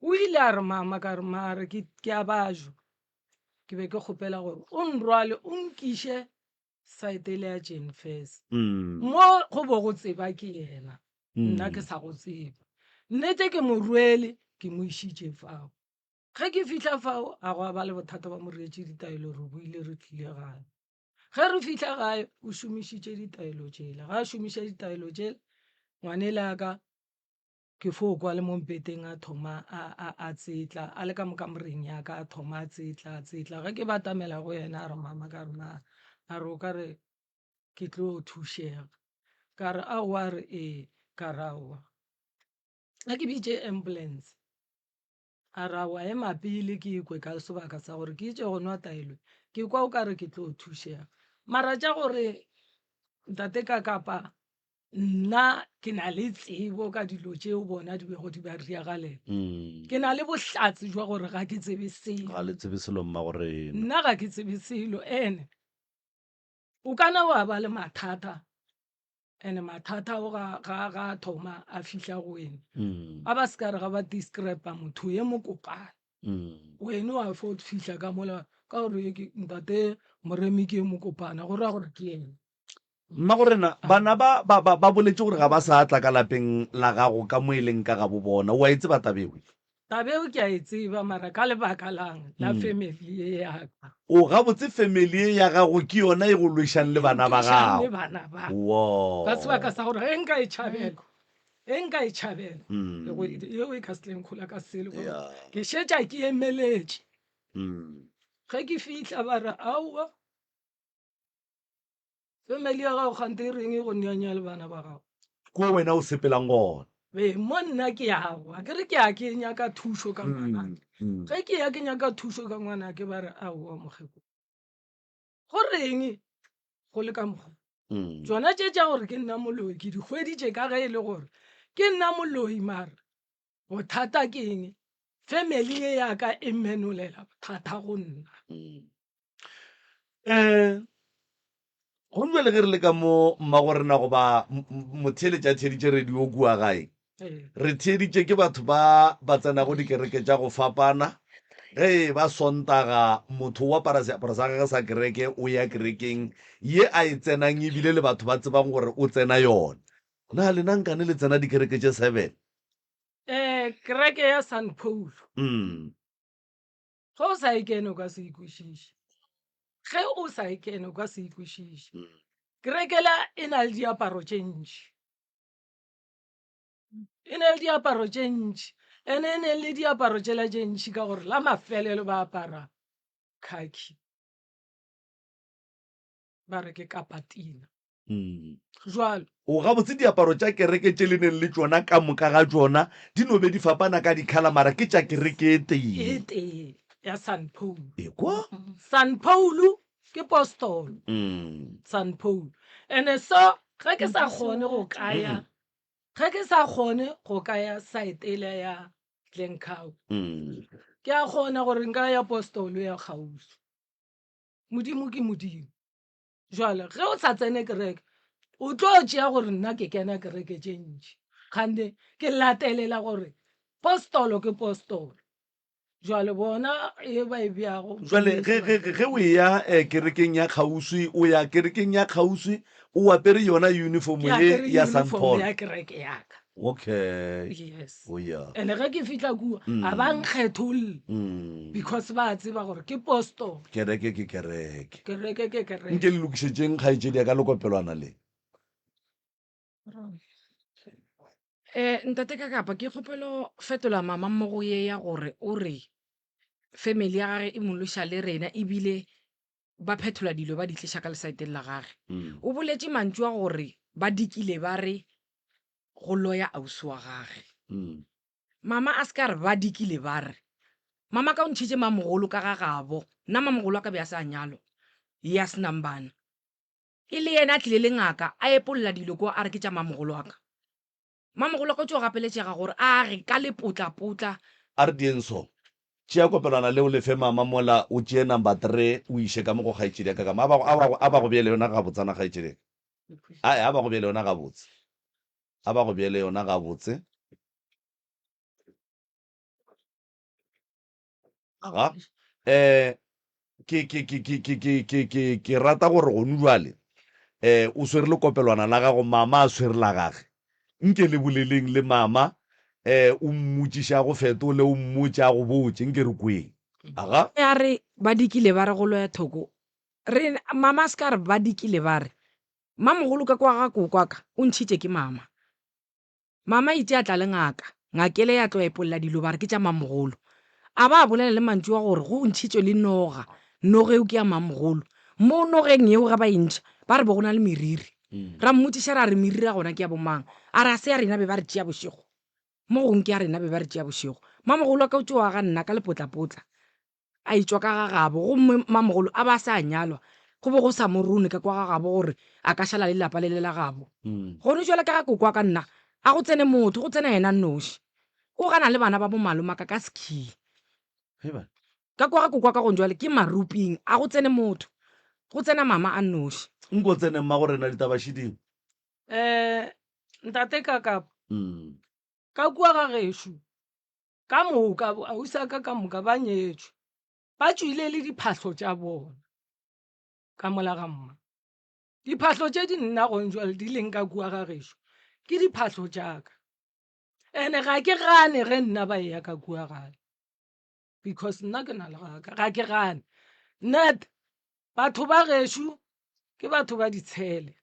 O ile a re mama, ka re mare ke, ke a bajwa. Ke be ke kgopela gore o nrwale o nkiše site ele ya Jane Furse. Mo go bo go tseba ke yena, nna ke sa go tseba. Nnete ke mo rwele ke mo išitše fao. Ge ke fihla fao a gwa ba le bothata ba mo reetše ditaelo re boile re tlile gae. Ge re fihla gae o šomišitše ditaelo tšela. Ga a šomiša ditaelo tšela ngwanela ka Ke fo kwa le mo mpeteng a thoma a, a, a tsetla, a le ka mo kamoreng ya ka, a thoma a tsetla, a tsetla. Ge ke batamela go yena a re, Mama, ka re, na, a re, o ka re ke tlo thušega. Ka re, aowa, a re, ee. Ka re, aowa. A ke bitše ambulance. A re, aowa, ema pele ke ikwe ka sebaka sa gore ke itše go nwa taelo. Ke kwa o ka re ke tlo thušega. Mara tša gore ntate ka kapa nna ke na le tsebo ka dilo tšeo bona di bego di ba riagalela mm. ke na le bohlatse jwa gore ga ke tsebe selo ga le tsebe selo mma gore nna ga ke tsebe selo ene o kana wa ba le mathata ene mathata o ga ga ga thoma a fihla go wena mm. a ba se ka re ga ba describe motho ye mokopana mm. wena wa fo fihla ka mola ka gore ntate moremi ke mokopana go ra gore ke ene Mmagorena, bana ba, ba, ba, ba boletše gore ga ba sa tla ka lapeng la gago ka mo e leng ka gabo bona. O a e tseba taba eo? Taba eo ke a e tseba, mara ka lebaka lang la family ye ya ka. O, gabotse family ye ya gago ke yona e go lwešang le bana ba Ntwešang le gago. bana ba. Wo. Ka sebaka sa gore ge nka e tšhabela, ge nka e tšhabela, e go, yeo e ka se tle nkhola ka selo. Ka gore Yeah. ke šetša ke emeletše. Ge ke fihla ba re, aowa. Family ya gago kgante e reng e go neanya le bana ba gago? Ko wena o sepelang gona. Be mo nna ke yago a ke re ke ya ke nyaka thušo ka ngwana. Ge ke ya ke nyaka thušo ka ngwana ke ba re aowa mokgekolo. Go reng go le ka mokgwa? Tšona tše tša gore ke nna moloi ke di hweditše ka ge e le gore ke nna moloi mara bothata ke eng? Family ye ya ka e menolela bothata go nna. Um go bjale ge re le ka mo mmagorena goba motheeletši a theeditše radio kua gae, re theeditše ke batho ba ba tsenago dikereke tša go fapana. Ge e ba Sontaga motho o apara seaparo sa gagwe sa kereke o ya kerekeng ye a e tsenang ebile le batho ba tsebang gore o tsena yona. Na lena nkane le tsena dikereke tše seven? Um kereke ya San Paul. Mm. Ge o sa e kene o ka se e kwešiše. Ge o sa e kene o ka se e kwešiše. Mm. Kereke la e na le diaparo tše ntši. E na le diaparo tše ntši. Ene e ne le diaparo tšela tše ntši ka gore la mafelelo ba apara khakhi. Ba re ke kapatina. Mm. Jwalo. O gabotse diaparo tša kereke tše le neng le tšona ka moka ga tšona di no be di fapana ka dikhala mara ke tša kereke e tee. E tee. ya San Paul. Ekwa? San Paul ke postolo. Mm. San Paul. And so ge ke sa kgone go kaya ge ke sa kgone go kaya site ele ya Glencoe. Mm. Ke a kgona gore nka ya postolo ya kgauswi. Modimo ke Modimo. Jwale ge o sa tsene kereke o tlo tšea gore nna ke kena kereke tše ntši. Kgante ke latelela gore postolo ke postolo. Jwale bona e ba e beago. Jwale ge, ge, ge o eya eh, kerekeng ya kgauswi, o ya kerekeng ya kgauswi o apere yona uniform Ke ye apere ya St. uniform Paul. ya kereke ya ka. Okay. Yes. Oh yeah. And ge ke fihla kua, a ba nkgetholle Mm. because ba tseba gore ke postolo. Kereke ke kereke. Kereke ke kereke. Nke le lokišetšeng kgaetšedi ya ka lekopelwana le. Eh, ntate ka kapa ke kgopelo fetola mama mo go ye ya gore o re family ya gage e mo lweša le rena ebile ba phethola dilo ba di tliša ka lesaeteng la gage. Mm. O boletše mantšu a gore ba dikile ba re go loya ausi wa gage. Mm. Mama a se ka re ba dikile ba re. Mama ka o ntšhitše mamogolo ka ga gabo. Nna mamogolo a ka be a se a nyalwa, ye a se nang bana. E le yena a tlile le ngaka a epolla dilo kwa a re ke tša mamogolo wa ka. Mamogolo wa ka o tšo gapeletšega gore a age ka lepotlapotla. A re dieng so. Tšea kopelwana le o le fe mama mola o tšee number tree o iše ka mo go kgaetšedi ya ka ka mo. A ba go, a ba go, a ba go beele yona gabotsana kgaetšedi ya ka. Ae, a ba go beele yona gabotse. A ba go beele yona gabotse. Aga. Eh, ke, ke, ke, ke, ke, ke, ke, ke, ke rata gore gonu jwale, eh, o swere lekopelwana la gago, mama a swere la gage. Nke le boleleng le mama, eh, o mmotšiše a go fetole, o mmotše a go botše, nke re kweng. Aga. Ya re ba dikile ba re go loya thoko, re, mama a se ka re ba dikile ba re, Mamogolo ka kwa ga koko wa ka o ntšhitše ke mama. Mama itše a tla le ngaka. Ngaka ele ya tlo epolla dilo ba re ke tša mamogolo. A ba a bolela le mantšu a gore go ntšhitšwe le noga. Noga eo ke ya mamogolo. Mo nogeng yeo ge ba e ntšha ba re be go na le meriri. Ra mmotšiša ra re meriri ya gona ke ya bomang? A re a se ya rena be ba re tšea bošego. Mo gongwe ke ya rena be ba re tšea bošego. Mamogolo wa ka o tšo aga nna ka lepotlapotla. a etšwa ka ga gabo gomme mamogolo a ba a se a nyalwa, go be go sa mo rone ka kwa ga gabo gore a ka šala le lapa le le la gabo. Gone jwale ka ga koko wa ka nna a go tsene motho, go tsena yena nnoši. O gana le bana ba bo malomaka ka sekhii. Ka kwa ga koko wa ka gone jwale ke maruping, a go tsene motho, go tsena mama a nnoši. Nko tsene mmago rena ditaba šiding. Um ntate Kakapa, ka kua ga gešo Ka moka, boausi a ka ka moka ba nyetšwe, ba tšwile le diphahlo tša bona ka mola ga mma. Diphahlo tše di nna gong jwale di leng ka kua ga gešo ke diphahlo tša ka. Ene ga ke gane ge nna ba eya ka kua gae because nna ke na le gaka, ga ke gane. Net batho ba gešo ke batho ba ditshele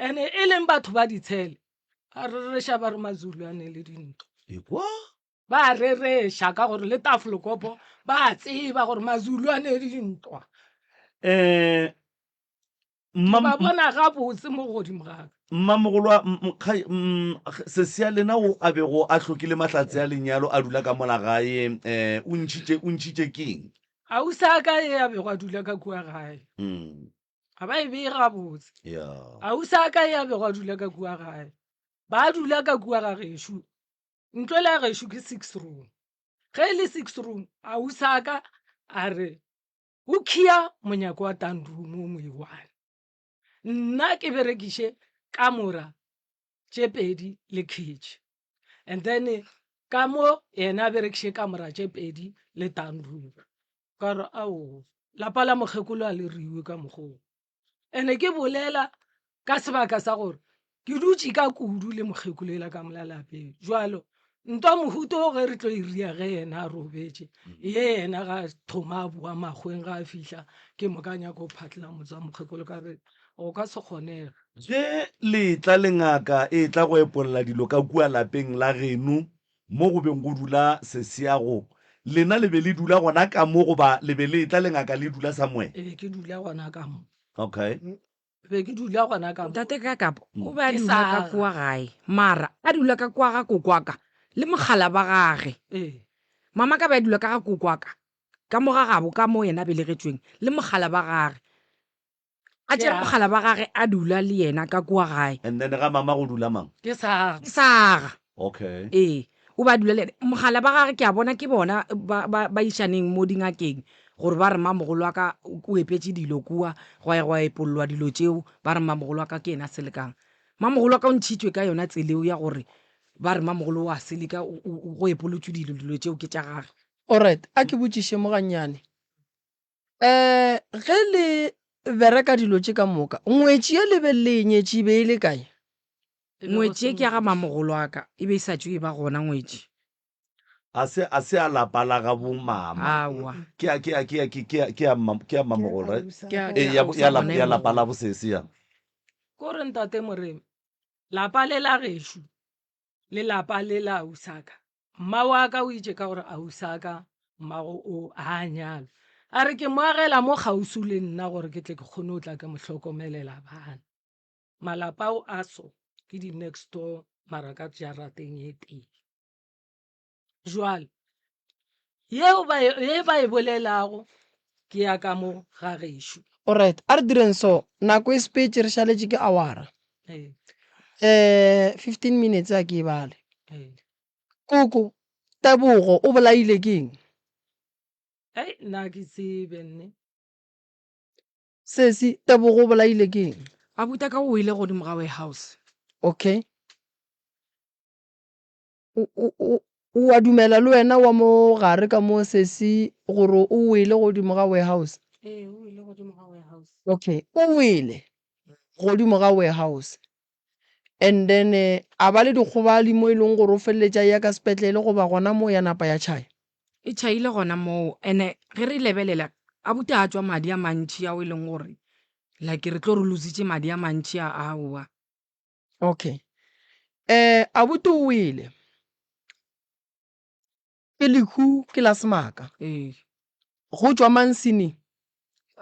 ene e leng batho ba ditshele ba rereša ba re mazulu a ne le dintho Ekwa? ba rereša ka gore le tafolkopo ba tseba gore mazulu a ne le dintwa Eh, mma ba bona gabotse mo godimo gaka Mmamogolo wa sesi ya lena o a bego a hlokile mahlatse a lenyalo a dula ka mola gae um o ntšhitše o ntšhitše keng? Ausi a ka e a bego a dula ka kua gae Mm. ga ba e beye gabotse. Yeah. Ausi a ka e a bego a dula ka kua gae ba dula ka kua ga gešo ntlo le ya gešo ke six room ge e le six room ausi a ka a re o khia monyako wa down room o mo e-one nna ke berekiše kamora tše pedi le kitchen and then ka mo yena a berekiše kamora tše pedi le down room ka re ao lapa la mokgekolo a le riwe ka mokgoo ene ke bolela ka sebaka sa gore ke dutše ka kudu le mokgekolo ela ka mola lapeng jwalo ntwa mohuto o ge re tlo e ria ge yena a robetše ye yena ga thoma a boa makgweng ga a fihla ke moka a nyaka go phatlela motse wa mokgekolo ka re go ka se kgonege. Ge le etla le ngaka e etla go epolla dilo ka kua lapeng la geno mo go beng go dula sesiago, lena le be le dula gona ka mo goba le be le etla le ngaka le dula somewhere? E be ke dula gona ka mo. Okay. Be ke dula gona ka mo. Ntate Kakapa o be a Ke dula sa ka aga. kua gae, mara a dula ka kua ga kokoaka le mogala ba gage. Ee. Mama ka be a dula ka ga kokoaka. Ka mo ga gabo ka mo yena a belegetšweng, le mogala ba gage. A tšere mogala ba gage a dula le yena ka kua gae. And then ga mama go dula mang? Ke Saga. Ke Saga. Okay. Ee, o be a dula le yena. Mogala ba gage ke a bona ke bona ba, ba, ba išaneng mo dingakeng gore ba re mmamogolo wa ka o epetše dilo kua, gwa ya gwa epollwa dilo tšeo, ba re mmamogolo wa ka ke yena a selekang. Mmamogolo wa ka o ntšhitšwe ka yona tseleo ya gore ba re mmamogolo o a seleka, o, o, go epolotšwe dilo, dilo tšeo ke tša gage. Alright, a ke botšiše mo gannyane. Um ge le bereka dilo tše ka moka, ngwetši ye le be le e nyetše e be e le kae? Ngwetši ye ke ya ga mamogolo wa ka, e be e sa tšwe e ba gona ngwetši. A se, a se ya lapa la ga bo mama. Aowa. Ke ya, ke ya, ke ya, ke, ke ya, ke ya mma, ke ya mmamogolo, right? Ke ya, Ee, ke ya ya, ausi ya wa lap, bona ya e lapa mogolo. la bosesi ya. Ko re ntate Moremi, lapa le la gešo le lapa le la ausaka, Mma wa ka o itše ka gore ausaka mmago o a a nyalwa. A re ke mo agela mo kgauswi le nna gore ke tle ke kgone go tla ke mo hlokomelela bana. Malapa ao a so ke di next door mara ka jarateng e tee. Jwale yeo ba e, ye ba e bolelago ke ya ka mo ga gešo. Alright, a re direng so, nako e sepetše re šaletše ke awara. Ee. Eh, 15 minutes a ke e bale. Ee. Koko, Tebogo o bolaile ke eng? Ei, nna ke tsebe nne. Sesi, Tebogo o bolaile ke eng? Abuti ka o wele godimo ga warehouse. Okay. O, o, o, o a dumela le wena wa mo gare ka mo sesi gore o wele godimo ga warehouse? Ee, o wele godimo ga warehouse. Okay, o wele godimo ga warehouse. And then a ba le dikgobali mo e leng gore o feleletša a eya ka sepetlele goba gona moo ya napa ya tšhaya? E tšhaile gona moo, and-e ge re lebelela abuti a tšwa madi a mantši ao e leng gore like re tlo re lositše madi a mantši a aowa. Okay. Eh, abuti o wele. Ke lehu ke la semaka. Ee. Go tšwa mang sining?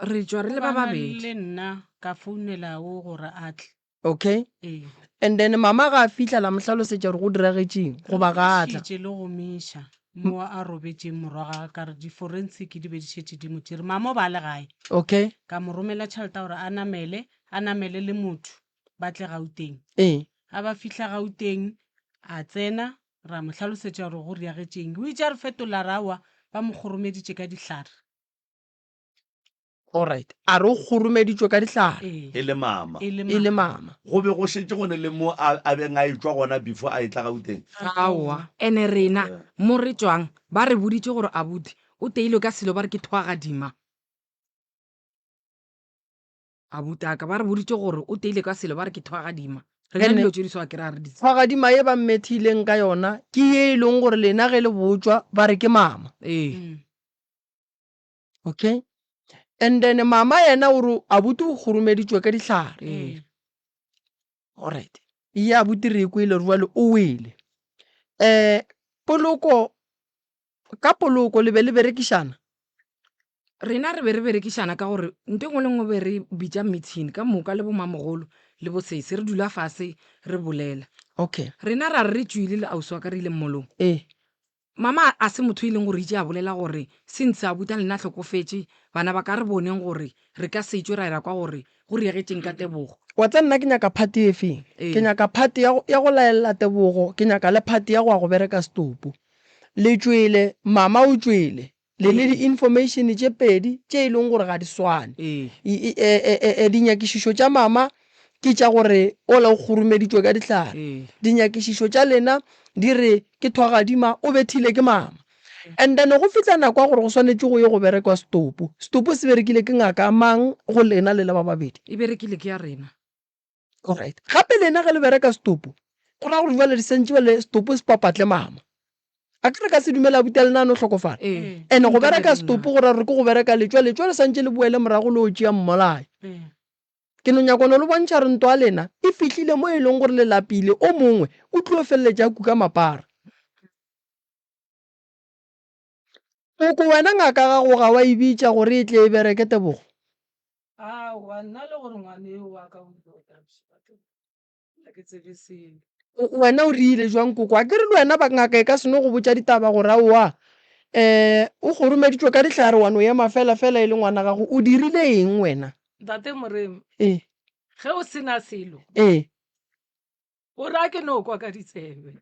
Re tšwa re le ba babedi. Le nna ka founela o gore a tle. Okay. Ee. And then mama ga a fihla la mo hlalosetša gore go diragetšeng goba ga a tla. Šetše le go miša mo a robetšeng morwa ga ka re di-forensic di be di šetše di mo tšere. Mama o ba a le gae. Okay. Ka mo romela tšhelete ya gore a namele, a namele le motho ba tle Gauteng. Ee. Ga ba fihla Gauteng a tsena ra mo hlalosetša gore go riagetšeng. O itše a re fetola ra wa ba mo kgoromeditše ka dihlare. Alright. A re o kgoromeditšwe ka dihlare. Ee. E le mama. E le E le mama. Go be go šetše go ne le mo a, a beng a etšwa gona before a etla Gauteng? Aowa. Ene rena mo re tšwang ba re boditše gore abuti o teilwe ka selo ba re ke thwagadima. Abutaka ba re boditše gore o teile ka selo ba re ke thwagadima. Rena Ene dilo tše di so a ke ra re di tsebe. Thwagadima ye ba mmethileng ka yona ke ye e leng gore lena ge le botšwa ba re ke mama. Ee. Okay. And then mama yena o re abuti o kgoromeditšwe ka dihlare. Ee. Alright. Ye abuti re e kwele gore jwale o wele. Eh poloko ka poloko le be le berekišana? Rena re be re berekišana ka gore nto e nngwe le nngwe be re bitša meeting ka moka le bomamogolo le bosesi re dula fase re bolela. Okay. Rena ra re re tšwile le ausi wa ka re ile mmolong. Ee. Mama a se motho e leng gore itše a bolela gore since abuti a lena a hlokofetše bana ba ka re boneng gore re ka se tšwe ra ya kwa gore go riegetšeng ka Tebogo. Wa tseba nna ke nyaka part e feng? Ke Ee. nyaka part ya go ya go laelela Tebogo, ke nyaka le part ya go ya go bereka setopo. Le tšwele, mama o tšwele. Le ne di-information tše pedi tše e leng gore ga di swane. Ee. Dinyakišišo tša mama ke tša gore ola o kgoromeditšwe ka dihlare. Ee. Dinyakišišo tša lena di re ke thwagadima o bethile ke mama. And then go fihla nako ya gore go swanetše go ye go berekwa setopo. Setopo se berekile ke ngaka mang go lena le le ba babedi? E berekile ke ya rena. Alright. Gape lena ge le bereka setopo, go ra gore jwale di santše bjale setopo se papatle mama. A ke re ka se dumele abuti a lena a no hlokofala? Ee. And go bereka setopo go ra gore ke go bereka letšwa, letšwa le santše le boele morago le o tšea mmolai. Ke no nyaka no le bontšha gore ntwa ya lena e fihlile mo e leng gore le lapile, o mongwe o tlo feleletša a kuka mapara. Koko wena ngaka ya gago ga wa e bitša gore e tle e bereke Tebogo? Aowa, nna le gore ngwane yo wa ka o ile go tla bošego ga ke tsebe selo. Wena o rile jwang koko? A ke re le wena ba ngaka e ka se no go botša ditaba gore aowa Um o kgoromeditšwe ka dihlare wa no ema fela fela e le ngwana gago, o dirile eng wena? Ntate Moremi, Ee. ge o se na selo, Ee. o re a ke no kwa ka ditsebe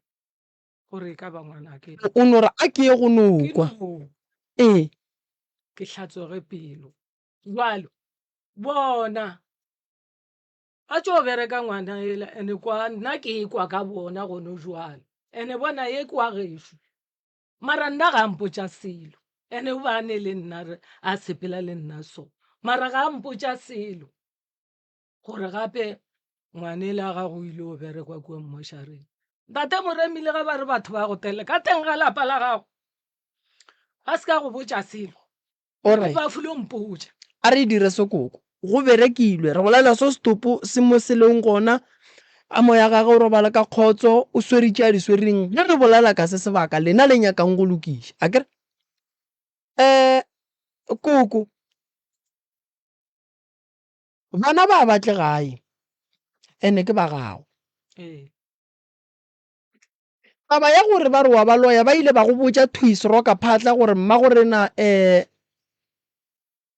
gore e ka ba ngwanake. O no re a ke ye go no Ke kwa. no Ee. ke hlatswege pelo. Bjalo bona ba tšo bereka ngwana ela ene kwa nna ke ekwa ka bona gono jwalo ene bona ye kwa gešo mara nna ga a mpotša selo ene o ba ne le nna re a sepela le nna so mara ga a mpotša selo gore gape ngwanela a gago o ile o berekwa kua mmošareng ntate moremile ga ba re batho ba go tele ka teng ga lapa la gago a se ka go botša selo Alright. ba fulo mpotša A re dire sekoko. Go berekilwe. Re bolela so setopo se mo se leng gona. A moya gage o robala ka kgotso, o swere tše a di swereng. Ge re bolela ka se sebaka, lena le nyakang go lokiša. Akere? Eh, koko. Bana ba ba tle gae. Ene ke ba gago. Ee. Taba ya gore ba re wa ba loya ba ile ba go botša thwi seroka phatla gore mmagorena um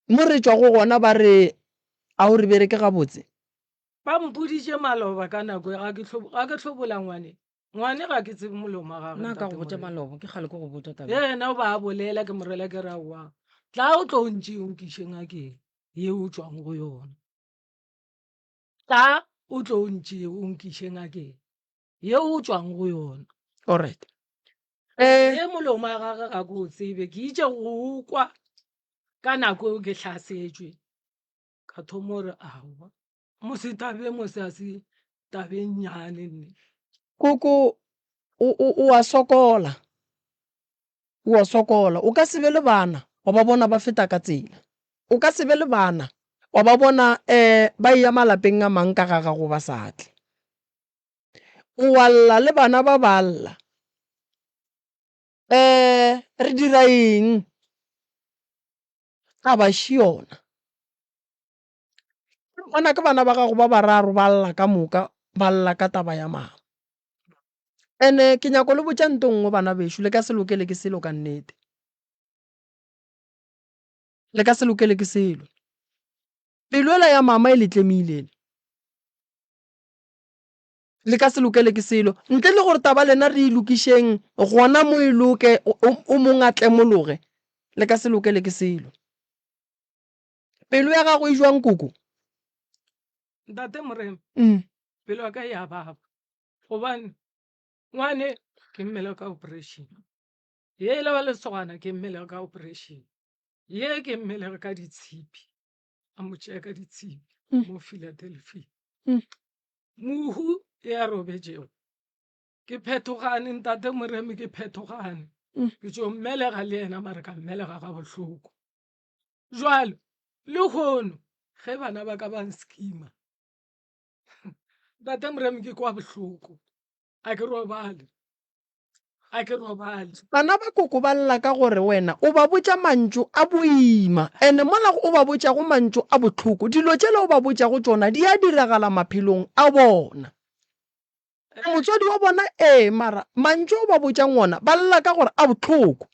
mo re tšwago gona ba re a o re bereke gabotse. Ba mpoditše maloba ka nako e ga ke hlo ga ke hlobola ngwane ngwane ga ke tsebe molomo wa gagwe Nna ka ntate go botša Morena. maloba ke kgale ke go botša taba. Yena o ba a bolela ke mo rela ke re aowa tla o tlo ntšee o nkiše ngakeng ye o tšwang go yona. Tla o tlo ntšee o nkiše ngakeng ye o tšwang go yona. Alright. Eh, Ye molomo wa gagwe ga ke o tsebe ke itše go o kwa ka nako eo ke hlasetšwe ka thoma gore aowa mose tabe mose a se tabe nnyane nne. Koko o o o a sokola. O a sokola. O ka se be le bana wa ba bona ba feta ka tsela. O ka se be le bana wa ba bona um ba eya malapeng a mang ka ga gago ba sa tle. O a lla le bana ba ba lla. Um re dira eng? Taba še yona. Bona ke bana ba gago ba bararo ba lla ka moka, ba lla ka taba ya mama. Ene ke nyako le botša nto nngwe bana bešo, le ka se lokele ke selo ka nnete. Le ka se lokele ke selo. Pelo ela ya mama e le tlemile ele. Le ka se lokele ke selo. Ntle le gore taba lena re e lokišeng gona mo e loke, o mong a tlemologe, le ka se lokele ke selo. Pelo ya gago e jwang koko? Ntate Morena, Mm. pelo ya ka e a baba gobane ngwane ke mmele ka operation ye le wa lesogana ke mmele ka operation ye ke mmele ka ditshipi a mo tšea ka ditshipi Mm. mo Philadelphia Mm. mohu e a robetšego ke phethogane ntate Moremi ke phethogane Mm. ke tšo mmelega le yena mare ka mmelega ga bohloko Jwalo lehono ge bana ba ka ba nskima ntate Moremi ke kwa bohloko a ke robale a ke robale. Bana ba koko ba lla ka gore wena o ba botša mantšu a boima and mola o ba botšago mantšu a bohloko dilo tšela o ba botšago tšona di a diragala maphelong a bona. O motswadi wa bona ee mara mantšu ao ba botšang ona ba lla ka gore a bohloko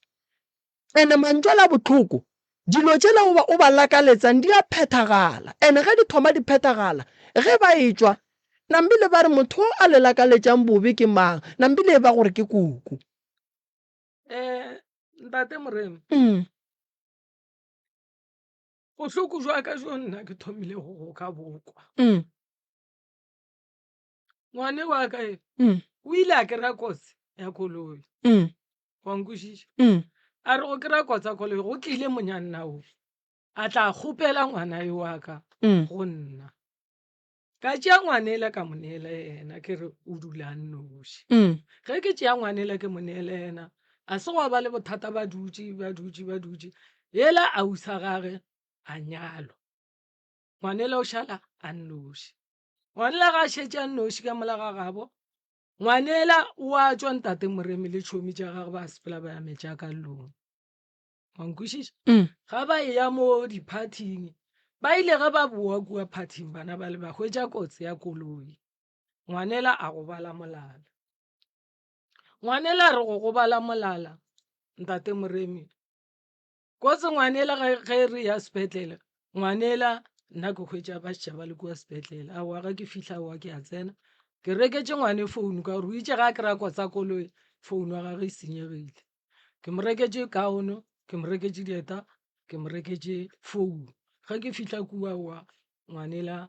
ene mantšu ale a bohloko dilo tšela o ba o ba lakaletsang di a phethagala ene ge di thoma di phethagala ge ba etšwa nambile ba re motho o a le lakaletšang bobe ke mang nambile e ba gore ke koko. Um ntate Moremi Mm. bohloko jwa ka jo nna ke thomilego go ka bokwa Mm. Ngwane wa ka e Mm. o ile a kry-a kotsi ya koloi Mm. wa nkwešiša Mm. a re go kry-a kotsi ya koloi go tlile monyanna o a tla kgopela ngwana yo wa ka Mm. go nna ka tšea ngwanela ka mo neela yena ke re o dula a nnoši Mm. ge ke tšea ngwanela ke mo neela yena a se gwa ba le bothata ba dutše ba dutše ba dutše yela ausa gage a nyalwa ngwanela o šala a nnoši Ngwanela ga a šetše a nnoši ka mola ga gabo. Ngwanela o a tšwa ntate Moremi le tšhomi tša gagwe ba sepela ba ya metšakallong. Wa nkwešiša? Mm. Ga ba eya mo diphathing, ba ile ge ba boa kua phathing bana bale ba hwetša kotsi ya koloi. Ngwanela a gobala molala. Ngwanela a re go gobala molala. Ntate Moremi. Kotsi ngwanela ge ge re ya sepetlele, ngwanela nna ke hwetša ba šetše ba le kua sepetlele. Aowa ge ke fihla aowa ke a tsena. Ke reketše ngwane founu ka gore o itše ge a kry-a kotsa koloi founu ya gagwe e senyegile. Ke mo reketše gown, ke mo reketše dieta, ke mo reketše founu. Ge ke fihla kua aowa ngwanela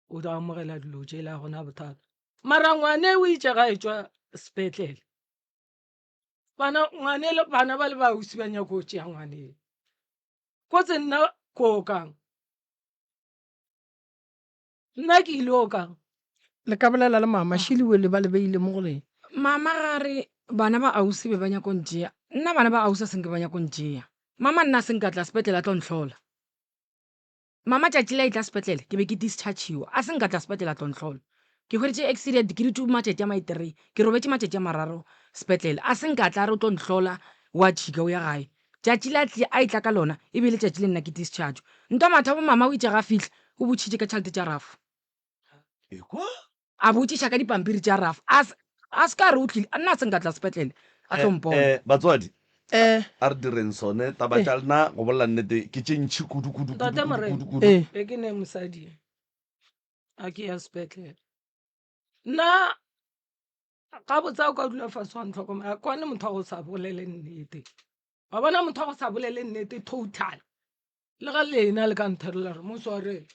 o tlo amogela dilo tšela ga gona bothata. Mara ngwane o itše ge a etšwa sepetlele Bana ngwanele bana ba le bausi ba nyako go tšea ngwanele. Kotse nna ko kang. Nna ke ile o kang. Le ka bolela le mama Shiliwe le ba le beile mo go leng. Mama ga re bana ba ausi be ba nyako ntšea. Nna bana ba ausi a senke ba nyako ntšea. Mama nna a senka tla sepetlele a tlo ntlhola. Mama tšatši le a etla sepetlele ke be ke discharge-iwa a se nka tla sepetlele a tlo ntlhola. Ke hweditše accident ke dutše matšatši a maitree ke robetše matšatši a mararo sepetlele a se nka tla a re o tlo ntlhola wa tšhika o ya gae. Tšatši le a tlie a etla ka lona e be e le tšatši le nna ke discharge-wa. Ntwa mathomo mama o itše ga a fihla o botšhitše ka tšhelete tša RAF. Ekwa? A botšiša ka dipampiri tša RAF. A se, a se ka a re o tlile. Nna a se nka tla sepetlele a tlo mpona. Eh, batswadi, Eh. a re direng sone. Taba Eh. tša lena, go bolela nnete, ke tše ntši kudu, kudu, kudu, Ntate kudu, Morena, kudu, kudu. Eh. be ke ne mosadi a ke ya sepetlele. Nna gabotse a o ka dula fase wa ntlhokomela, a kwane motho wa go sa bolele nnete. Wa bona motho wa go sa bolele nnete total. Le ga lena le ka ntherela re mo swarele.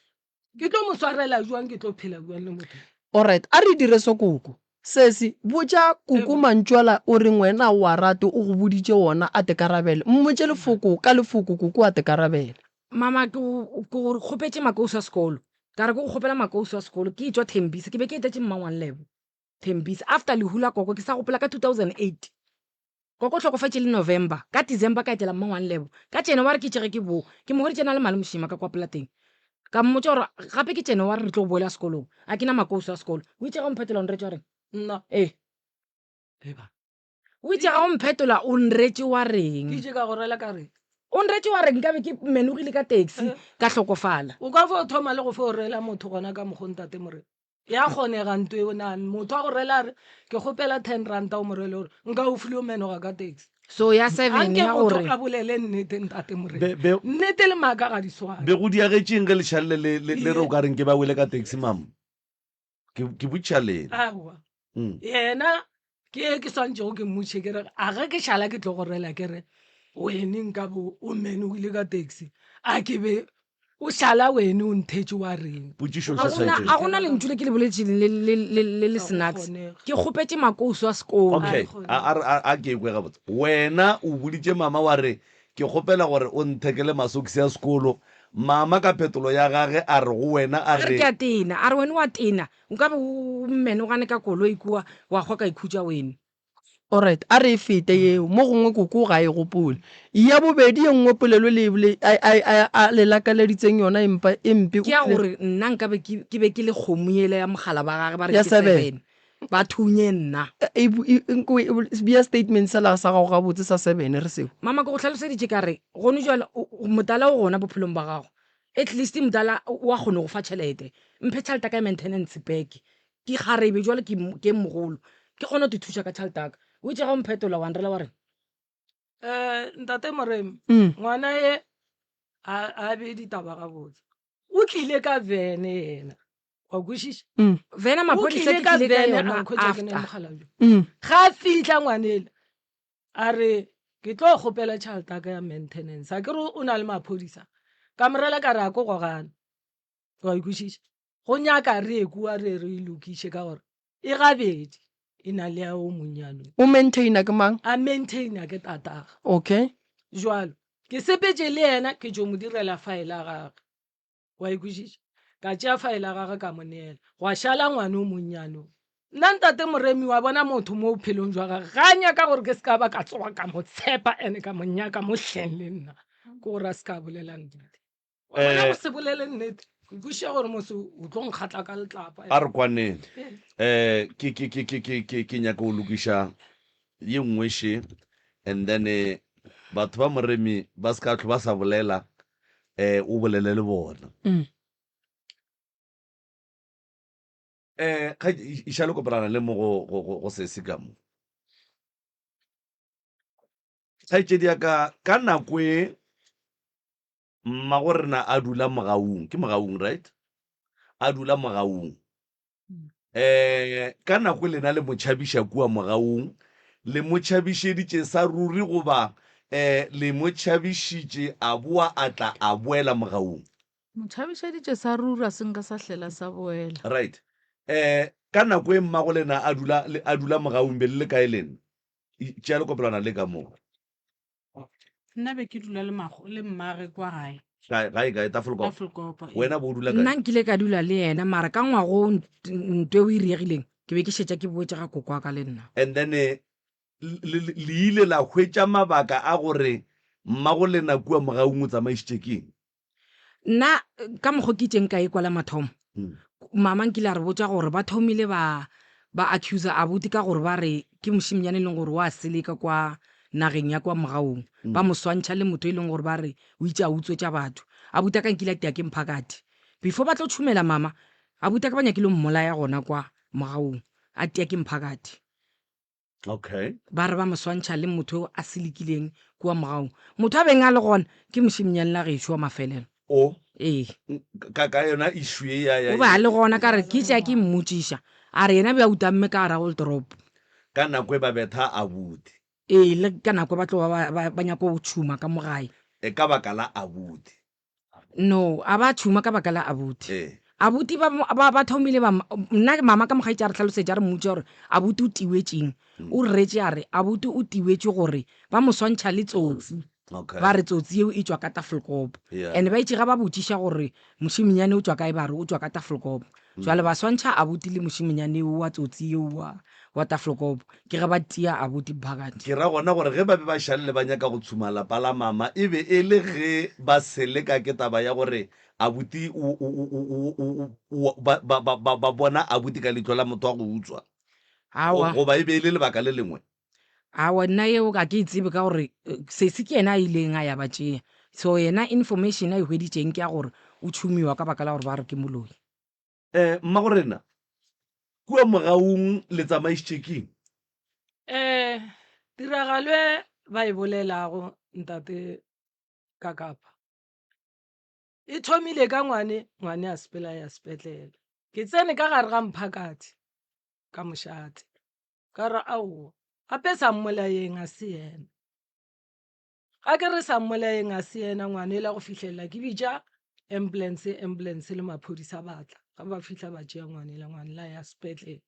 Ke tlo mo swarela jwang ke tlo phela jwang le motho? Alright, a re dire so koko. Sesi, botša koko mantšu ala o reng wena o a rate o go boditše wona a tekarabele. Mmotše lefoko ka lefoko koko a tekarabele. Mama ke go ke go kgopetše makausu a sekolo. Ka re ke go kgopela makausu a sekolo ke etšwa Thembisa ke be ke etetše mmangwanlebo Thembisa after lehu la koko ke sa gopola ka 2008. Koko o hlokofetše le November, ka December ka etela mmangwane Lebo. Ka January ke tšege ke boo, ke mo hweditše a na le male mošima ka kwa polateng. Ka mmotša gore gape ke January re tlo boela sekolong, a ke na makousu a sekolo. O itše ge o mphetola o nretše wa reng? Nna. Ee. Eba. O itše ge o mphetola o nretše wa reng? Ke itše ka go rela ka re. O nretše wa reng nkabe ke menogile ka taxi ka hlokofala. O ka fo thoma le go fo rela motho gona ka mokgo ntate Morena. Ya kgonega nto eo na motho a go rela a re ke kgopela ten ranta o mo rele gore nka o file o menoga ka taxi. So ya seven Anke ya motho gore a bolele nnete ntate Morena. Be, be, Nnete le maaka ga di swane. be go diagetšeng ge lešalle le, le, le re o ka reng ke ba wele ka taxi mama? Ke, ke botšiša lena. Aowa. Mm. Yena ke e ke swantšego ke mmotšiše ke re a ge ke šala ke tlo go rela ke re wene nka bo o menogile ka taxi a ke be o šala wene o nthetše wa reng. Potšišo Ga še gona, swanetše. ga gona lentšu le ke le boletšeng le, le, le, le le snacks. Ke kgopetše makousu a sekolo. Okay, a, a, a, a ke kwe gabotse. Wena o boditše mama wa re ke kgopela gore o nthekele masokisi a sekolo. Mama ka phetolo ya gage a re go wena a A re re. ke a tena. A re wene o a tena. Nkabe o menogane ka koloi kua wa hwa ka ikhutša wene. Alright, a re e fete yeo. Mo gongwe koko ga a e gopole. Ya bobedi ye nngwe polelo le e bole, a, a, a, a le lakaleditseng yona empa e mpe. Ke ya gore nna nkabe ke, ke be ke le kgomo yela ya mogala ba gage ba re Ya ke seven. seven. Ba thunye nna. E, e, e, nko e, e, bea statement sela sa gago gabotse sa seven re seo. Mama ke go hlaloseditše ka re gone jwale o, o, motala o gona bophelong ba gago. At least mdala o a kgona go fa tšhelete. Mphe tšhelete ya ka ya maintenance back. Ke kgarebe jwale ke ke mogolo. Ke kgone go te thuša ka tšhelete ya ka. O itše ga o mphetola wa nrela wa reng? Eh, ntate Moremi, Mm. ngwana ye a a be ditaba gabotse. O tlile ka vene yena. Wa kwešiša? Mm. Vene O maphodisa tlile ke ka tlile ka vene a yona nkhwetša ke ne after. mokgalabje. Mm. Ga a fihla ngwanele a re ke tlo kgopela tšhelete ya ka ya maintenance a ke re o na le maphodisa ka morela ka re a ko gogane wa ikwešiša go nyaka re ye kua re re e lokiše ka gore e gabedi e na le ya o monnyane O maintaina ke mang? a maintaina ke tataga Okay. jwalo ke sepetše le yena ke tšo mo direla file ya gage Wa e kwešiša? Ka tšea faele ya gagwe ka mo neela. Gwa šala ngwana o monnyane o. Nna ntate Moremi wa bona motho mo bophelong jwa gage ga a nyaka gore ke se ka ba ka tsoga ka mo tshepa ene ka mo nyaka mo hleng le nna ke gore a se ka bolela nnete. Wa bona Eh. go se bolele nnete ke kwešiša gore mose o tlo nkgatla ka letlapa. A re kwaneng. Eh, ke ke ke ke ke ke ke nyaka go lokiša ye nngwe še and then eh, batho ba Moremi ba se ka hlwa ba sa bolela eh o bolele le bona. Mm. Eh ga iša le kopanana le mo go go go go sesi ka mo. Kgaetšedi ya ka, ka nako e mmagorena a dula Mogaung, ke Mogaung right? A dula Mogaung. Um ka nako e lena le mo tšhabiša kua Mogaung, le mo tšhabišeditše sa ruri goba um le mo tšhabišitše a boa a tla a boela Mogaung? Mo tšhabišeditše sa ruri a se nka sa hlela sa boela. Right. Um ka nako e mmagolena a dula, a dula Mogaung be le le kae lena? Tšea lekopelwana le ka mo. Nna be ke dula le mago le mmage kwa gae. Gae gae kae Tafelkop? Tafelkop. Ee. Wena bo o dula kae? Nna nkile ka dula le yena mara ka ngwago nto eo e riegileng ke be ke šetša ke boetše ga koko wa ka le nna. And then le, le, le ile la hwetša mabaka a gore mmago lena kua mogaung o tsamaišitše ke eng? Nna ka mokgo ke itšeng ka ekwa la mathomo, mama nkile a re botša gore ba thomile ba ba accuser abuti ka gore ba re ke mošemnyane e leng gore wa seleka kwa nageng ya kwa mogaong, ba mo swantšha le motho e leng gore ba re o itše a utswetša batho. Abuti a ka nkile a tia ke mphakathi before ba tlo tšhumela mama, abuti a ka ba nyakile go mmolaya gona kwa mogaong, a tia ke mphakathi. Okay. Ba re ba mo swantšha le motho yo a selekileng kua mogaong. Motho a beng a le gona ke mošemnyane la gešo wa mafelelo. O. Ee. Ka, ka yona issue ye ya, ya. O be a le gona, ka re ke tša ke mmotšiša. A re yena be a utamme ka gara Old Rob. Ka nako e ba betha abuti. Ee, le ka nako e ba tlo ba ba, ba, ba nyaka go tšhuma ka mo gae. E ka baka la abuti. No, a ba tšhuma ka baka la abuti. Ee. Abuti ba, ba, ba thomile ba, nna mama ka mogaetši a re hlalosetša, a re mmotša gore abuti o tiwetšeng. O re retše a re abuti o tiwetše gore ba mo swantšha le tsotsi. Okay. Ba re tsotsi yeo e tšwa ka Tafelkop. Yeah. And ba itše ga ba botšiša gore mošemonyane o tšwa kae ba re o tšwa ka Tafelkop. Jwale ba swantšha abuti le mošemonyane eo wa tsotsi yeo wa, wa Tafelkop. Ke ge ba tia abuti phakathi. Ke ra gona gore ge ba be ba šalle ba nyaka go tshuma lapa la mama e be e le ge ba seleka ke taba ya gore abuti o, o, o, o, o, o, ba, ba, ba, ba, ba bona abuti ka leihlo la motho wa go utswa. Aowa. Goba e be e le lebaka le lengwe. Aowa, nna yeo ga ke e tsebe ka gore sesi ke yena a ileng a ya ba tšea. So yena information a e hweditšeng ke ya gore o tšhumiwa ka baka la gore ba re ke moloi. Eh, mmagorena, kua mogaung le tsamaišitše keng? Eh, tiragalo e ba e bolelago ntate Kakapa e thomile ka ngwane, ngwane a sepela ya sepetlele. Ke tsene ka gare ga mphakathi ka mošate. Ka re aowa, gape sa mmolayeng a se yena. Ga ke re sa mmolayeng a se yena ngwana ela go fihlelela ke bitša ambulance, ambulance le maphodisa ba tla. Ga ba fihla ba tšea ngwana ela, ngwana ela ya sepetlele.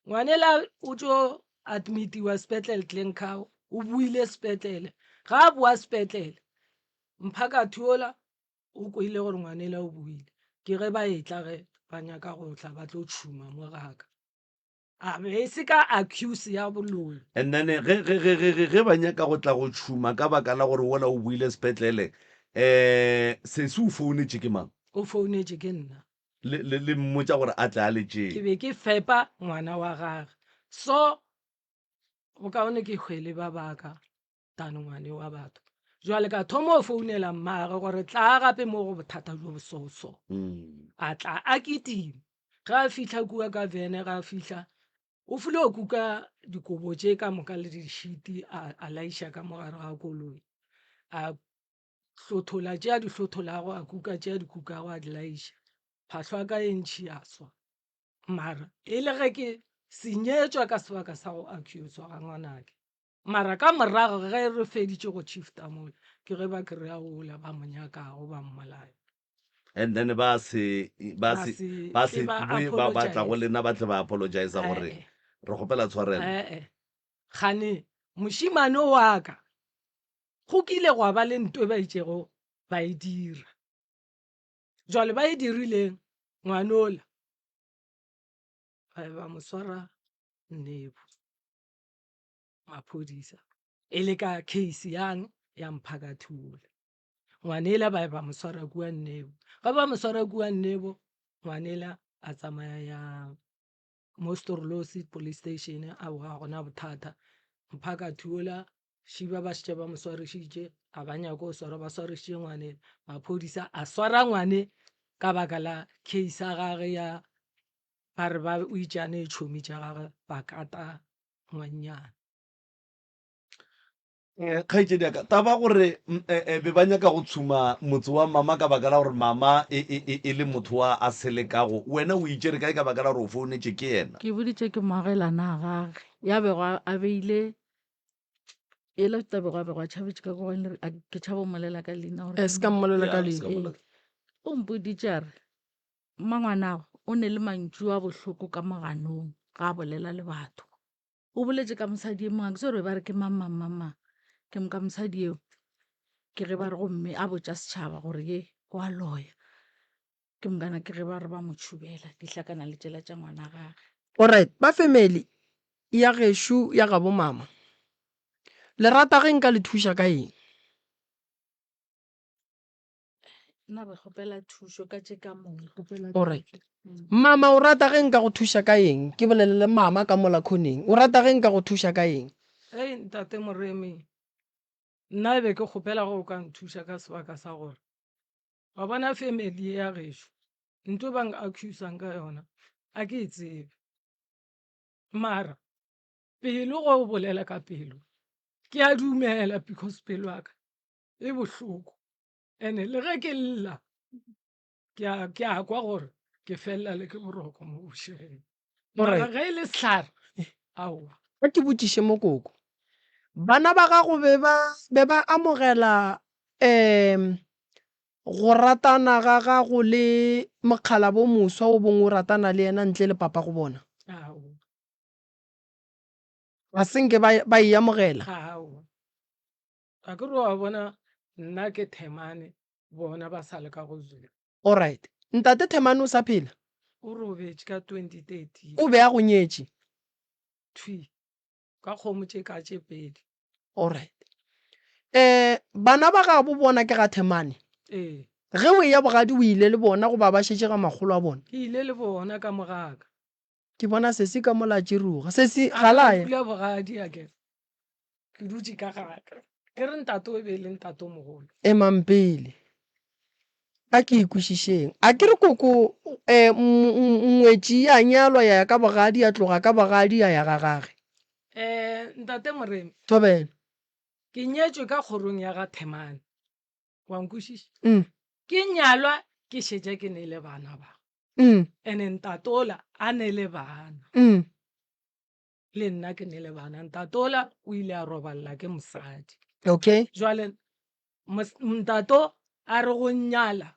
Ngwana ela o tšo admitiwa sepetlele Glencoe, o boile sepetlele. Ga a boa sepetlele, mphakathi ola o kwele gore ngwana ela o boile. Ke ge ba etla ge ba nyaka go tla ba tlo tšhuma mo gaka. A be e se ka accuse ya boloi. And then ge, ge, ge, ge, ge, ge ba nyaka go tla go tšhuma ka baka la gore wola o boile sepetlele, um sesi o founetše ke mang? O founetše ke nna. Le, le, le mmotša gore a tle a le tšee. Ke be ke fepa ngwana wa gage. So, bokaone ke hwele ba baka than ngwane wa batho. Jwale ka thoma go founela mmagwe gore tlaa gape mo go bothata bjo bo so so. A tla a kitima. Ge a fihla kua ka vene, ge a fihla o file go kuka dikobo tše ka moka le dišiti a, a laiša ka mo gare ga koloi. A hlothola tše a di hlotholago, a kuka tše a di kukago a di laiša. Phahlo ya ka e ntšhi ya swa. Mara e le ge ke senyetšwa ka sebaka sa go accuswa ga ngwanake. Mara ka morago ge re feditše go shifta mola, ke ge ba kry-a wola ba mo nyakago ba mmolaya. And then ba se ba se ba se ba ba tla go lena ba tle ba apologize gore re kgopela tshwarelo. Eh gane mošimane wa ka go kile gwa ba le nto e ba itšego ba e dira. Jwale ba e dirileng ngwanola ba ba mo swara nnebu. Maphodisa e le ka case yang ya mphakathi wola. Ngwanela ba ba mo swara kua Nnebo. Ga ba mo swara kua Nnebo, ngwanela a tsamaya ya mo Storlosi police station, a ga gona bothata. Mphakathi wola šiba ba šetše ba mo swarišitše, a ba nyake go swara, ba swarišitše ngwanela. Maphodisa a swara ngwane ka baka la case ya gage ya ba re ba o itšane tšhomi tša gage ba kata ngwannyana. Eh, kgaetšedi ya ka, taba gore mm, eh, eh, be ba nyaka go tshuma motse wa mama ka baka la gore mama e, e, e, e le motho wa a selekago, wena o itšere kae ka baka la gore o founetše ke yena? Ke boditše ke moagelana a gage ya bego a a beile yela tabego a bego a tšhabetše ka kwa le a- ke tšhaba go mmolela ka leina gore Eh, ke se ka mang. mmolela ka Ya, leina. se ka mmolela. O mpoditše a re mmangwanago o ne le mantšu a bohloko ka moganong ga a bolela le batho. O boletše ka mosadi e mongwe, a ke tsebe gore ba re ke mang mang mang mang. Ke moka mosadi eo ke ge ba re gomme a botša setšhaba gore ye o a loya. Ke mokana ke ge ba re ba mo tšhubela di hlakana le tšela tša ngwana gage. Alright, ba family ya gešo ya gabo mama, le rata ge nka le thuša ka eng? Nna re kgopela thušo ka tše ka moka. Alright. Mama o rata ge nka go thuša ka eng? Ke bolele le mama ka mola khoneng. O rata ge nka go thuša ka eng? Hei ntate Moremi, nna e be ke kgopela ge o ka nthuša ka sebaka sa gore wa bona family ye ya gešo ntho e bang accusang ka yona a ke e tsebe mara pelo ge o bolela ka pelo ke a dumela because pelo ya ka e bohloko and-e le ge ke lla ke a ke a kwa gore ke felela le ke boroko mo bošegong mara ge e le sehlare aowa. A ke botšiše mokoko, bana ba gago be ba be ba amogela um go ratana ga gago le mokgalabo o moswa o bong o ratana le yena ntle le papa go bona? Aowa. Ga se nke ba ba e amogela? Aowa. A ke re wa bona nna ke Themane bona ba sa le ka go Zulu. Alright. Ntate Themane o sa phela? O robetše ka 2013. O be a go nyetše? Thwi. Ka kgomo tše ka tše pedi. Alright. Eh, bana ba gabo bona ke ga Themane? Ee. Ge o eya bogadi o ile le bona goba ba šetše ga makgolo a bona? Ke ile le bona ka mogaka. Ke bona sesi ka mola a tširoga. Sesi, ga la ya. Dula bogadi a ke. Ke dutše ka gaka. Ke re ntate o be e le ntate o mogolo. Emang pele. A ke e kwešišeng. A ke re koko um ngwetši ya nyalwa ya ya ka bogadi ya tloga ka bogadi ya ya ga gage. Um ntate Moremi. Thobela. Ke nyetšwe ka kgorong ya ga Themane. Wa nkwešiša? Mm. Ke nyalwa ke šetše ke ne le bana ba. Mm. Ene ntatola a ne le bana. Mm. Le nna ke ne le bana. Ntatola o ile a roballa ke mosadi. Okay. Jwale ntato a re go nyala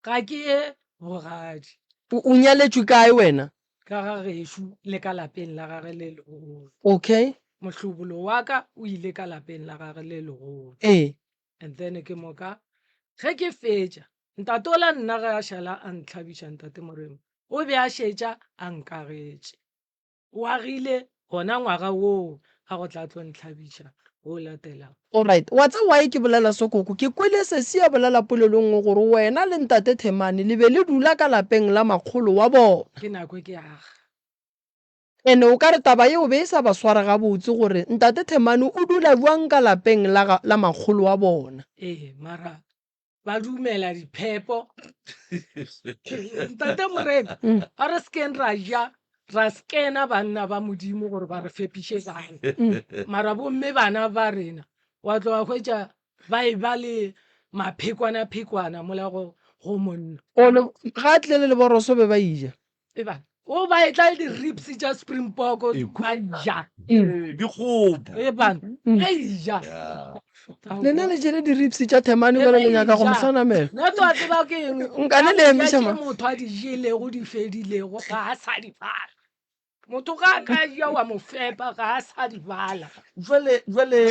ga ke ye bogadi. O nyaletšwe kae wena? Ka ga gešo le ka lapeng la gage le legolo. Okay. Mohlobolo wa ka o ile ka lapeng la gage le legolo. Ee. And then ke moka ge ke fetša Ntatola nna ge a šala a ntlhabiša Ntate Moremi o be a šetša a nkagetše. O agile gona ngwaga woo a go tla tlo ntlhabiša wo o latelago. Alright, wa tseba why ke bolela so koko? Ke kwele sesi a bolela polelo e nngwe gore wena le Ntate Themane le be le dula ka lapeng la makgolo wa bona. Ke nako e ke aga. Ene o ka re taba yeo be e sa ba sware gabotse gore Ntate Themane o dula bjang ka lapeng la la makgolo wa bona. Ee, mara ba dumela diphepo ntate morena mm. a re sekeng ra ja ra skena banna ba modimo gore ba re fepiše bana mm. mara bomme bana ba rena wa tlo wa hwetša ba e ba le maphekwana-phekwana mola go go monna ga a tlile le leboroso be ba ija E ba o ba etla le di-ribs tša springbok ba ja. Ee, dikgopo. E bana e ja. Lena le jele di-ribs tša Themane bjale le nyaka go mo hlanamela. Nna to a tseba ke eng. Nkane le emiša ma. Motho a di jelego di fedilego ga a sa di bala. Motho ga a ka ja wa mo fepa ga a sa di bala. Jwale, jwale,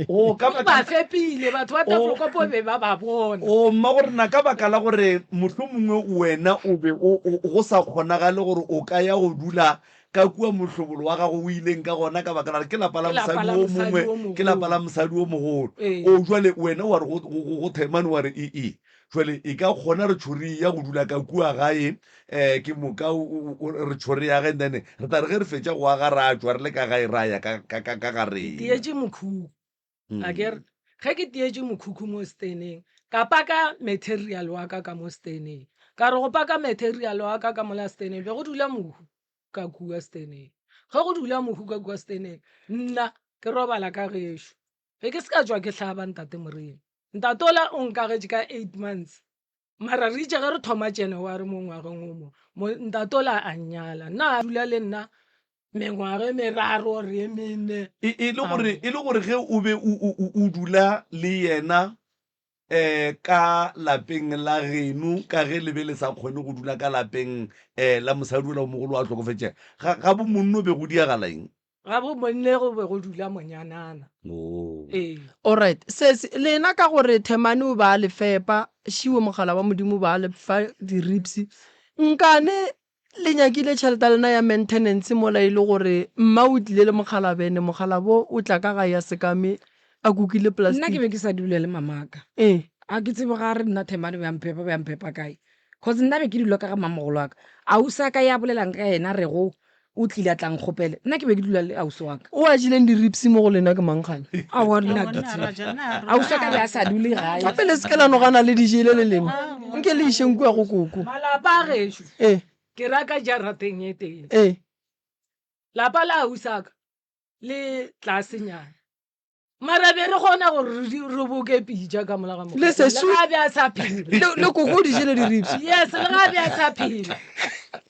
o ka O ba fepile batho ba Tafelkop be ba ba bona. O mma gore na ka baka la gore mohlomongwe wena o be o, o, go sa kgonagale gore o ka ya go dula ka kua mohlobolo wa gago o ileng ka gona ka baka la gore ke lapa la Ke lapa mosadi la o mosadi mongwe, o ke lapa mogolo. la mosadi o mogolo. Ee. O jwale wena wa re go, go, go, go Themane wa re ee. Jwale e ka kgona re tšho re eya go dula ka kua gae, um ke moka re tšho re age, then re tla re ge re fetša go aga ra tšwa re le ka gae ra ya ka, ka, ka, ka ga Ke rena. tietše mokhukhu, a ke re ge ke tietše mokhukhu mo steneng, ka paka material wa ka ka mo steneng. Ka re go paka material wa ka ka mola steneng, be go dula mohu ka kua steneng. Ge go dula mohu ka kua steneng, nna ke robala ka gešo. Be ke se ka tšwa ke hlaba ntate Moremi. Ntate ola o nkagetše ka eight months. Mara re itše ge re thoma January mo ngwageng o mo, mo ntate ola a nnyala. Nna a dula le nna mengwaga e meraro or e mene. E, e le gore, e le gore ge o be o, o, o, o dula le yena um ka lapeng la geno, ka ge le be le sa kgone go dula ka lapeng um la mosadi ola o mogolo wa hlokofetšego, ga, ga bo monno be go diagala eng? Ga bo monne go be go dula monyanana. Oh. Ee. Alright, sesi, lena ka gore Themane o be a le fepa, šiwe mogala wa Modimo o be a le fa di-ribs, nkane le nyakile tšhelete ya lena ya maintenance mola e le gore mma o tlile le mokgalabje ene mokgalabo o tla ka gae a sekame a kukile Nna ke plastic. be ke sa dule le mamaka. Ee. A ke tsebe ga re nna Themane o ya mphepa, o ya mphepa kae. Cause nna be ke dula ka ga mamogolo wa ka. Ausi a ka ya bolelang ka yena rego o tlile a tla nkgopela. Nna ke be ke dula le ausi wa ka. O a jeleng di-ribs mo go lena ke mang kgane? Aowa nna ke tsebe. Ausi wa ka be a sa dule gae. Gape le se ke la no gana le di jele le lena. Nke le išeng kua go koko. Malapa a gešo Ee. ke ra ka jarateng e tee. Ee. Lapa la ausi wa ka le tlasenyana. Mara be re kgona gore re di- re boke pitša ka mola ga Le mokgwa. Le sesi ga a be a sa phela. le le koko o di jele di-ribs. Yes, le ga a be a sa phela.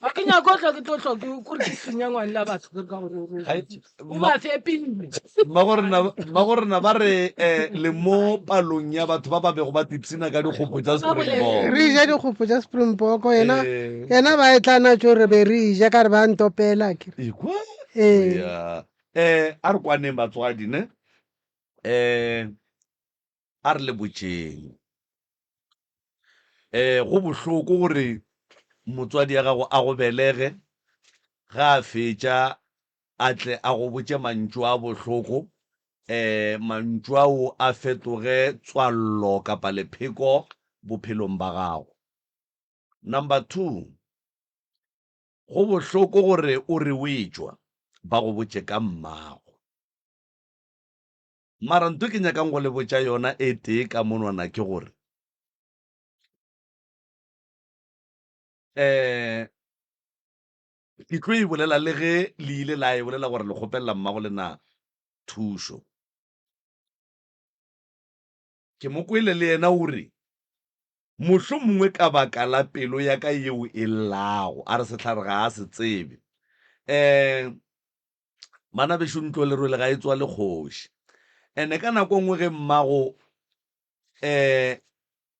Ga ke nyako hlwa ke tlo hlwa ke kore ke senya ngwane la batho ke re ka gore o Hai, robetše. O ba fepile. Mmagorena ba re um le mo palong ya batho ba ba bego ba tipsina ka dikgopo tša Ba bolele. Springbok. Re ja dikgopo tša Springbok yena Eh, yena ba e tla na tšo re be re ja ka re ba ntopela ke. ekwa Ee. ya eh a re kwaneng batswadi ne eh a re le botšeng eh go bohloko gore motswadi ya gago a go belege ga a fetša a tle a go botše mantšu a bohloko eh mantšu ao a fetoge tswallo kapa lepheko bophelong ba gago. Number 2 Go bohloko gore o re o etšwa ba go botše ka mmago. Mara nto ke nyakang go le botša yona e tee ka monwana ke gore um ke tlo e bolela le ge le ile la e bolela gore le kgopelela mmago lena thušo. Ke mo kwele le yena o re Mohlomongwe ka baka la pelo ya ka yeo e llago. A re sehlare ga a se tsebe. Um bana bešo ntlo lerwele ga e tswale kgoši. Ene ka nako nngwe ge mmago um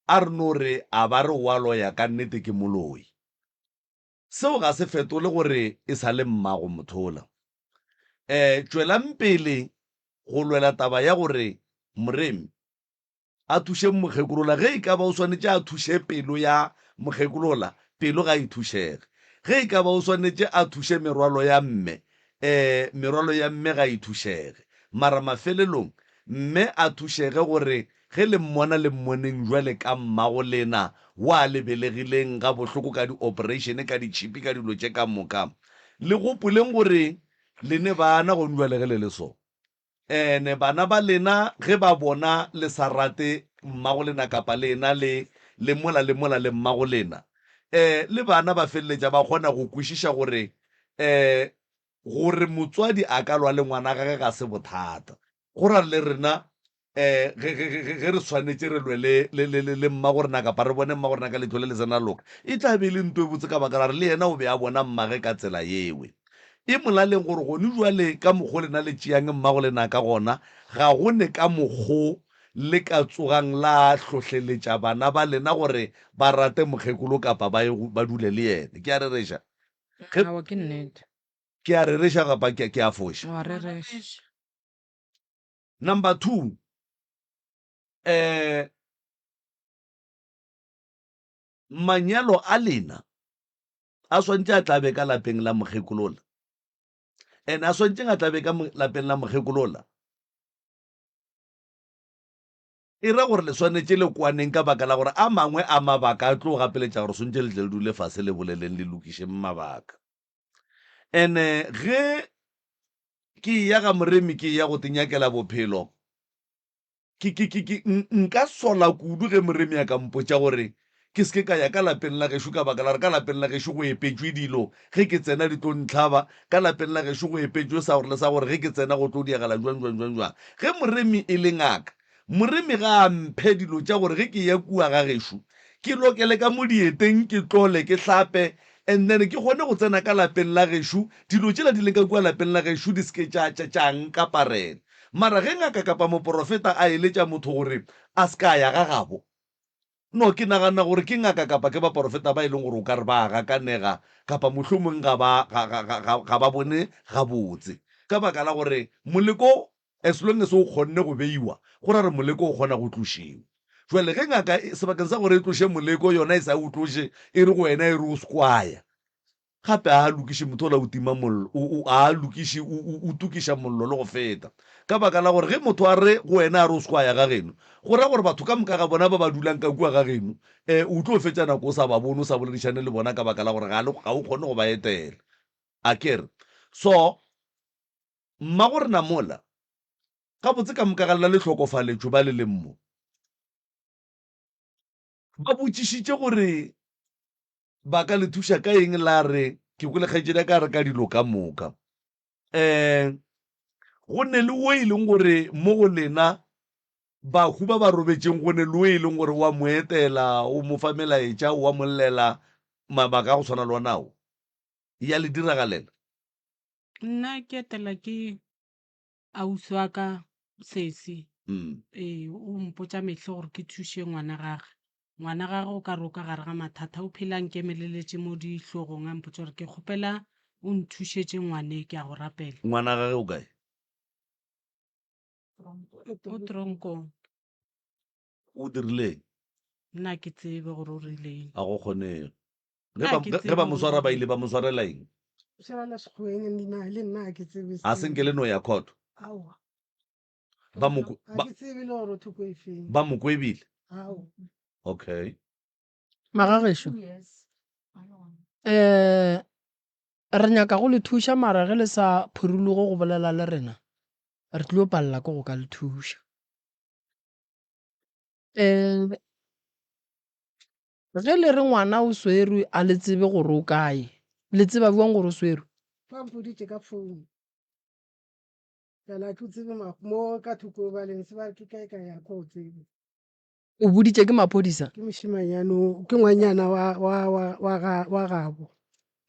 a re no re a ba re wa loya ka nnete ke moloi. Seo ga se fetole gore e sa le mmago mothola. Um tšwelang pele go lwela taba ya gore Moremi a thuše mokgekolola. Ge e ka ba o swanetše a thuše pelo ya mokgekolola, pelo ga e thušege. Ge e ka ba o swanetše a thuše merwalo ya mme, ee, merwalo ya mme ga e thušege. Mara mafelelong, mme a thušege gore ge le mmona le mmoneng bjale ka mmago lena wa le belegileng gabohloko ka diopereišene, ka ditšhipi, ka dilo tše ka moka. Le gopoleng gore le ne bana gone bjale ge le le so. Ene bana ba lena ge ba bona le sa rate mmago lena kapa le ena le le mola le mola le mmago lena, eh le bana ba feleletša ba kgona go kwešiša gore eh gore motswadi a ka lwa le ngwana gage ga se bothata. Go ra le rena eh ge ge ge ge re swanetše re lwe le le le le le mmago rena kapa re bone mmago rena ka leihlo le le sena loka, e tla be e le nto e botse ka baka la gore le yena o be a bona mmage ka tsela yewe. E molaleng gore gone bjale ka mokgo lena le tšeang mmago lena ka gona, ga go ne ka mokgo le ka tsogang la hlohleletša bana ba lena gore ba rate mokgekolo kapa ba ye ba dule le yena. Ke a rereša? Ge, Aowa, ke nnete. ke a rereša kapa ke, ke a foša? Wa rereša. Number 2, eh, manyalo a lena a swantše a tlabe ka lapeng la mokgekolola and a swantšeng a tlabe ka lapeng la mokgekolola e ra gore le swanetše le kwaneng ka baka la gore a mangwe a mabaka a tlo gapeletša gore swantše le tle le dule fase le boleleng le lokišeng mabaka. And-e ge ke eya ga Moremi ke eya go tenyakela bophelo, Ke, ke, ke, ke, nka sola kudu ge Moremi a ka mpotša gore ke se ke ka ya ka lapeng la gešo ka baka la gore ka lapeng la gešo go epetšwe dilo ge ke tsena di tlo ntlhaba, ka lapeng la gešo go epetšwe sa gore le sa gore ge ke tsena go tlo diagala jwang jwang jwang jwang. Ge Moremi e le ngaka, Moremi ga a mphe dilo tša gore ge ke eya kua ga gešo ke lokele ka mo dieteng ke tlole ke hlape and then ke kgone go tsena ka lapeng la gešo dilo tšela di leng ka kua lapeng la gešo di se ke tša tša tša nkaparela. Mara ge ngaka kapa moporofeta a eletša motho gore a se ka ya ga gabo, No, ke nagana gore ke ngaka kapa ke baporofeta ba e leng gore o ka re ba a gakanega kapa mohlomong ga ba, ga, ga, ga, ga, ga ba bone gabotse. Ka baka la gore moleko, as long as o kgonne go beiwa, go ra gore moleko o kgona go tlošiwa. Jwale ge ngaka, sebakeng sa gore e tloše moleko, yona e sa o tloše, e re go wena e re o se kwa ya. Gape a lokiše motho ola o tima mollo, o, o, a lokiše, o, o, o tukiša mollo le go feta. Ka baka la gore ge motho a re go wena a re o se kwa ya ga geno, go ra gore batho ka moka ga bona ba ba dulang ka kua ga geno, e, o tlo fetša nako o sa ba bone, o sa boledišane le bona ka baka la gore ga le, ga o kgone go ba etela. A ke re? So, mmagorena mola, gabotse ka moka ga lena le hlokofaletšwe ba le leng mo. Ba botšišitše gore Ba ka le thuša ka eng? La re, Ke kwele kgaetšedi ya ka a re ka dilo ka moka. Um go ne le wo e leng gore mo go lena bahu ba ba robetšeng, go ne le wo e leng gore wa mo etela, o mo fa melaetša, o a mo llela, mabaka a go tshwana le ona ao. Ya le diragalela? Nna ke etela ke ausi wa ka sesi. Ee, o mpotša mehla gore ke thuše ngwana gage. Ngwana gagwe o ka re o ka gare ga mathata, o phela a nkemeleletše mo dihlogong a mpotša gore ke kgopela o nthušetše ngwane ke a go rapela. Ngwana gagwe o kae? O tronkong. O dirileng? Nna ga ke tsebe gore o rileng. A go kgonege. Ge Nna ba, ke ge, ge tsebe ba mo gore o swara ba rileng. ile ba mo swarela eng? Swarela sekgoweng nna le nna ga ke tsebe A se nke le no ya court. Aowa. Ba mo Ga ba ke tsebe le gore o thoko e feng. ba mo kwebile. Ao. Okay. Magagešo, eh re nyaka go le thuša mara ge le sa phuruluge go bolela le rena, re tlilo palela ke go ka le thuša. Eh ge le re ngwana o swerwe a le tsebe gore o kae, le tseba bjang gore o swerwe? Ba mpoditše ka phone. Bjale a ke tsebe mo ka thoko ba leng se ba re ke kae kae a ko tsebe. O boditše ke maphodisa? Ke mošemanyana o, ke ngwanyana wa, wa, wa, wa, ga, wa gabo.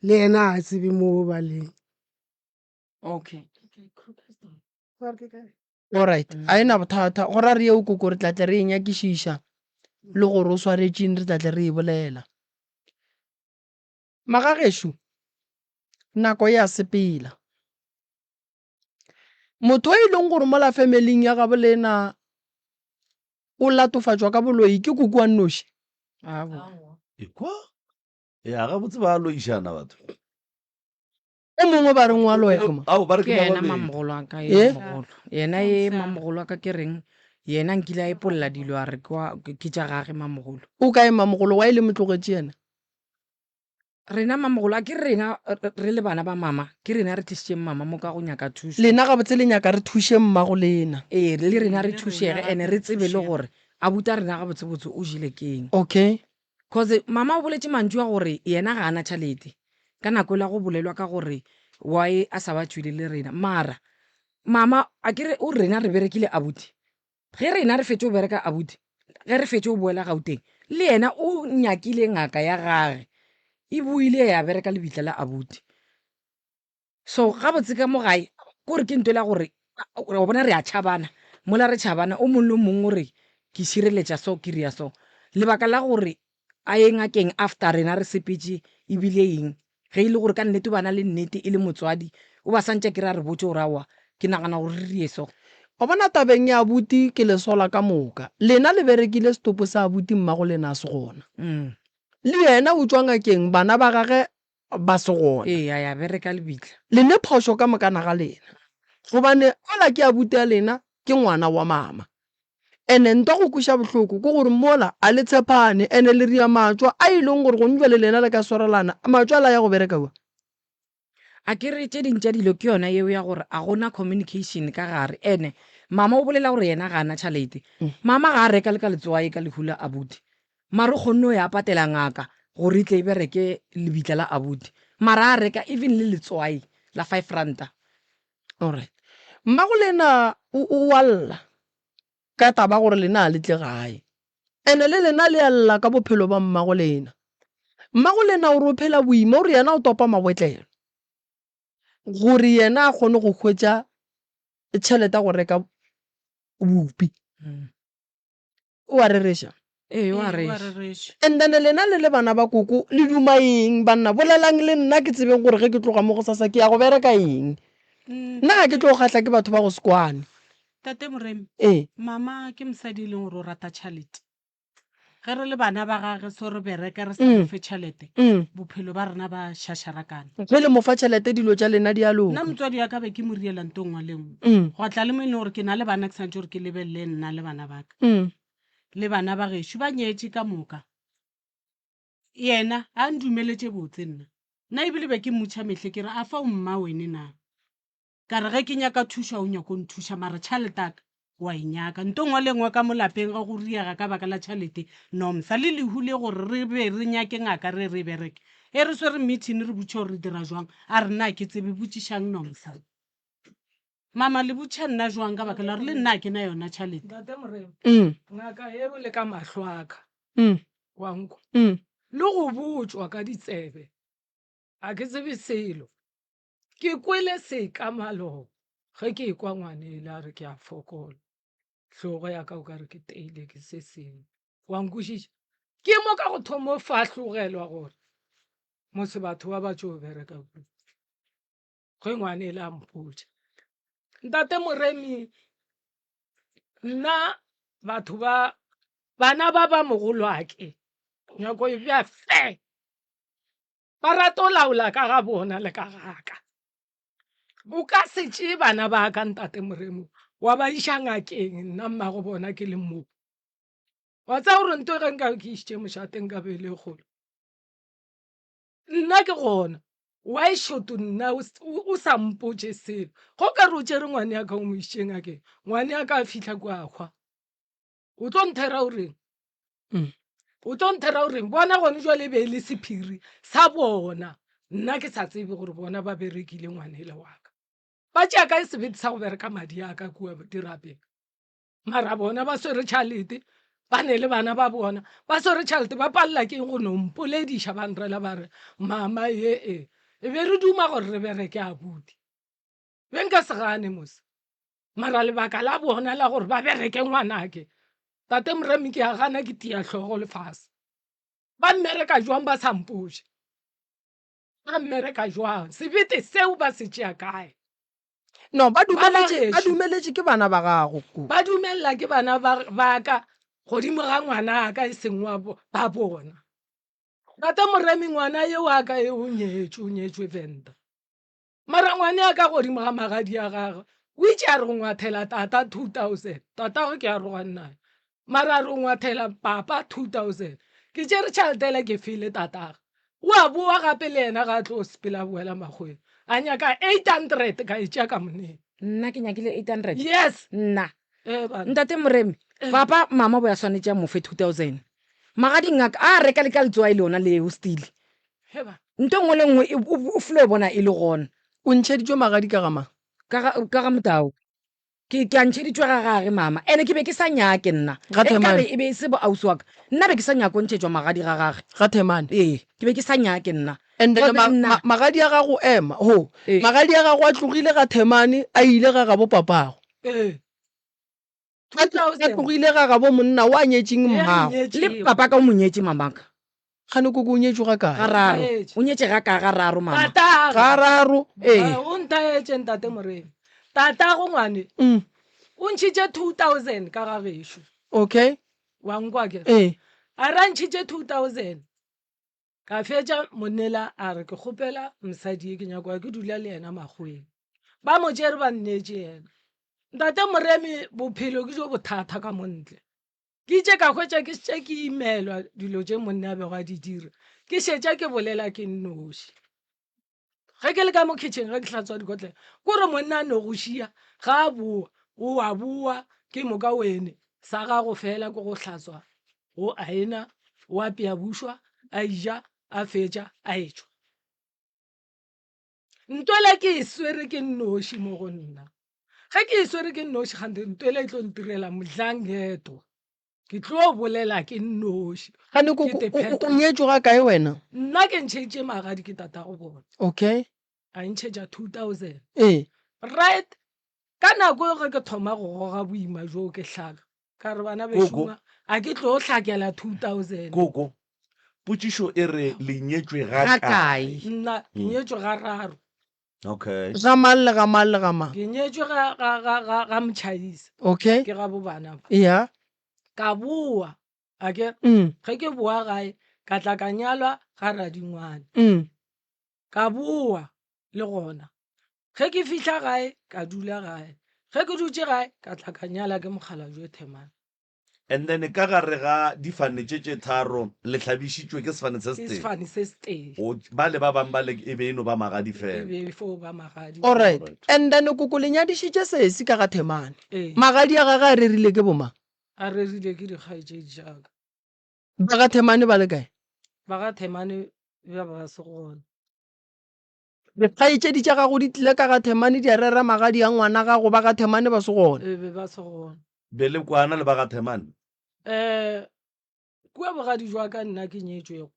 Le yena a tsebe mo ba leng. Okay. Ba re ke kae? Alright, a e na bothata. Go ra re yeo koko re tla tle re e nyakišiša le gore o swaretšeng re tla tle re e bolela. Magagešo, nako e a sepela. Motho o e leng gore mola familing ya gabo lena o latofatšwa ka boloi ke koko wa nnoši. Aowa. Ekwa? Ya, gabotse ba a loišana batho. O mongwe ba reng wa loya mo? Ao, ba re Ke ke ba yena babedi. mamogolo wa ka Eh? ye mogolo. Yena ye mamogolo wa ka ke reng yena nkile a epolla dilo a re ke wa ke tša gage mamogolo. O kae mamogolo wa e le motlogetše yena? Rena mamogolo a ke rena re le bana ba mama ke rena re tlišitšeng mama mo ka go nyaka thušo. Lena gabotse le nyaka re thuše mmago lena. Ee le rena re thušege ene re tsebe le gore abuti a rena gabotsebotse o jele keng. Okay. Cause mama o boletše mantšu a gore yena ga ana tšhalete ka nako ela go bolelwa ka gore why a sa ba tšwile le rena mara mama a ke re o rena re berekile abuti Ge rena re fetše go bereka abuti, ge re fetše go boela Gauteng, le yena o nyakile ngaka ya gage e boile ya bereka lebitla la abuti. So gabotse ka mo gae kore ke ntho la gore wa bona re a tšhabana, mola re tšhabana o mongwe le o mongwe o re ke šireletša so ke ria so. Lebaka la gore a ye ngakeng after rena re sepetše e bile eng? Ge e le gore ka nnete o ba na le nnete e le motswadi, o ba santše a kere a re botše gore aowa, ke nagana gore re rie so. Wa bona tabeng ya abuti ke le sola ka moka. Lena le berekile setopo sa abuti mmago lena a se gona. Le yena o tšwa ngakeng bana ba gage ba se gona. Ee, a ya bereka lebitla. Le ne phošo ka mokana ga lena. Gobane ola ke abuti ya lena ke ngwana wa mama. Ene ntwa go kweša bohloko ke gore mola a le tshepane ene le ria matšwa a e leng gore gong bjale lena le ka swarelana matšwa la ya go bereka kua. A ke re tše ding tša dilo ke yona yeo ya gore a gona communication ka gare ene mama o bolela gore yena ga ana tšhalete mama ga a reka le ka letswai ka lehu la abuti. Mara o kgonne go ya patela ngaka gore e tle e bereke lebitla la abuti. Mara a reka even le letswai la R5. Alright. Mmago lena o o a lla ka taba gore lena a le tle gae. Ene le lena le a lla ka bophelo ba mmago lena. Mmago lena o re o phela boima, o re yena o topa mabotlelo gore yena a kgone go hwetša tšhelete ya go reka bupi. O a rereša? Ee, o a rereša. And then lena le le bana ba koko le duma eng banna? Bolelang le nna ke tsebeng gore ge ke tloga mo gosasa ke ya go bereka eng. Nna ga ke tlo kgahla ke batho ba go se kwane. Tate Moremi, Ee. mama ke mosadi e leng gore o rata tšhalete. Ge re le bana ba gage so re bereka re sa mo fe tšhelete, bophelo ba rena ba šašarakana. Ge le mo fa tšhelete dilo tša lena di a loka. Nna motswadi wa ka be ke mo riela nto nngwe le nngwe. Gwa tla le mo e leng gore ke na le bana ke santše gore ke lebelele nna le bana ba ka. Le bana ba gešo ba nyetše ka moka. Yena a ndumeletše botse nna. Nna ebile be ke mmotšha mehle ke re a fa o mma wene na. Ka re ge ke nyaka thušo a o nyako nthuša mara tšhalete ya ka wa e nyaka. Nto nngwe le nngwe ka mo lapeng ge go riega ka baka la tšhalete Nomsa le lehu le gore re be re nyake ngaka re re e bereke. E re swere meeting re botšiša gore re dira jwang a re nna ga ke tsebe botšišang Nomsa. Mama le botšiša nna jwang ka baka la gore le nna ga ke na yona tšhalete. Ntate Moremi, ngaka yeo le ka mahlo a ka wa nkwa le go botšwa ka ditsebe ga ke tsebe selo. Ke kwele seka maloba ge ke ekwa ngwanele a re ke a fokola, hlogo ya ka o ka re ke teile ke se sengwe. Wa nkwešiša? Ke mo ka go thomo fahlogelwa gore mose batho ba ba tšo bereka kudu. Ge ngwanele a mpotša. Ntate Moremi, nna batho ba bana ba ba mogolwake nyako e bja fe. Ba rata go laola ka ga bona le ka ga ka. O ka se tšee bana ba ka ntate Moremo wa ba iša ngakeng nna mmago bona ke le mo. Wa tseba gore nto ge nka ke išitše mošate nka be e le kgolo. Nna ke gona why should nna o sa mpotše selo. Ge o ka re o tšere ngwane ya ka o mo išitše ngakeng, ngwane ya ka a fihla kua a hwa. O tlo nthera o reng? Mm. O tlo nthera o reng? Bona gone jwale e be e le sephiri sa bona. Nna ke sa tsebe gore bona ba berekile ngwanele wa ka. Ba tšea kae sebete sa go bereka madi a ka kua dirapeng? Mara bona ba swere tšhalete, ba ne le bana ba bona, ba swere tšhalete, ba palela ke eng go no mpolediša ba nrela ba re mama ye e. E be re duma gore re bereke abuti. Be nka se gane mos. Mara lebaka la bona la gore ba bereke ngwanake, Tate Moremi ke a gana ke tia hlogo lefase. Ba mmereka jwang ba sa mpotše? Ba mmereka jwang? Sebete seo ba se tšea kae? No, ba dumeletše, ba dumeletše ke bana ba gago ko. Ba dumelela ke bana ba, ba ka godimo ga ngwanaka e seng wa ba bona. Tate Moremi ngwana yo wa ka e o nyetšwe, o nyetšwe Venda. Mara ngwane a ka godimo ga magadi a gagwe o itše a re go ngwathela tata 2000 tatagwe ke arogane naye mara a re go ngwathela papa 2000 ke tšere tšhelete ela ke file tatagwe o a boa gape le yena ga a tlo sepela a boela makgweng a nyaka 800 ka e tšea ka moneng Nna ke nyakile 800? Yes. Nna. Eh, bana. Ntate Moremi, papa mama bo ya swanetše a mo fe 2000. Magading a ka a reka le ka letswai lona leo stili. Nto nngwe le nngwe o flo bona e le gona. O ntšheditšwe magadi ka ga mang? Ka ga, ka ga Motau. Ke, ke a ntšheditšwe ga gage mama. Ene ke be ke sa nyake nna. Ga Ge nkabe Themane. e be e se bo ausi wa ka, nna be ke sa nyake go ntšhetšwa magadi ga gage. Ga Themane. Ee, ke be ke sa nyake nna. And then Gomme ma, nna. ma, magadi a gago, ema, ho. Ee. Magadi a gago a tlogile ga Themane a ile ga gabo papago. Ee. A tlogile ga gabo monna wa nyetšeng mmago. Le papa ka o mo nyetše mamaka. Gane koko o nyetšwe ga kae? Gararo. O nyetše ga kae gararo mama? Gararo. Ee. O ntaetše ntate Moremi. Tatago ngwane. O ntšhitše 2000 ka ga gešo. Okay. Wa nkwa ke? Ee. A re a ntšhitše 2000. Ka fetša monnela a re ke kgopela mosadi ye ke nyako ya ke dula le yena makgoweng. Ba mo tšere ba nneetše yena. Ntate Moremi bophelo ke jo bothata ka mo ntle. Ke itše ka hwetša ke šetše ke imelwa dilo tše monna a bego a di dira. Ke šetša ke bolela ke nnoši. Ge ke le ka mo kitchen ge ke hlatswa dikotlelo, ko re monna a no go šia ga a boa, o a boa ke moka wene sa gago fela ke go hlatswa, go aena. O apea bušwa, a ija, a fetša, a etšwa. Ntwela ke e swere ke nnoši mo go nna. Ge ke e swere ke nnoši kgante ntwela e tlo ntirela mdlangedwa. Ke tlo bolela ke nnoši. Gane koko o nyetšwe ga kae wena? Nna ke ntšheditše magadi ke tatago bona. Okay. A ntšhetša 2000. Ee. Right. Ka nako eo ge ke thoma go goga boima bjoo ke hlaka, ka re bana Koko. bešo a ke tlo hlakela 2000. Koko, potšišo e re le nyetšwe ga Ga kae? kae? Nna ke nyetšwe ga raro. Okay. Ga mang le ga mang le ga mang? Ke nyetšwe ga ga ga ga ga Motšhaisa. Okay. Ke ga bo bana ba. Yeah. Ka boa, a ke Mm. ge ke boa gae ka tla ka nyalwa ga Radingwane. Mm. Ka boa le gona. Ge ke fihla gae ka dula gae. Ge ke dutše gae ka tla ka nyala ke mokgalabje Themane. And then ka gare ga difane tše tše tharo le hlabišitšwe ke sefane se Ke setee. sefane se setee. O, bale ba bang bale e be e no ba magadi E fela. be e fo ba magadi. Alright. Alright. And then koko le nyadišitše sesi ka ga Themane. Ee. Magadi a gagwe a rerile ke bomang? A rerile ke dikgaetšedi tša ka. Ba ga Themane ba le kae? Ba ga Themane ba ba se gona. Dikgaetšedi tša gago di tlile ka ga Themane di a rera magadi a ngwana gago, ba ga Themane ba se gona. E be ba se gona. Be le kwana le ba ga Themane? Um kua bogadi jwa ka nna ke nyetšwego,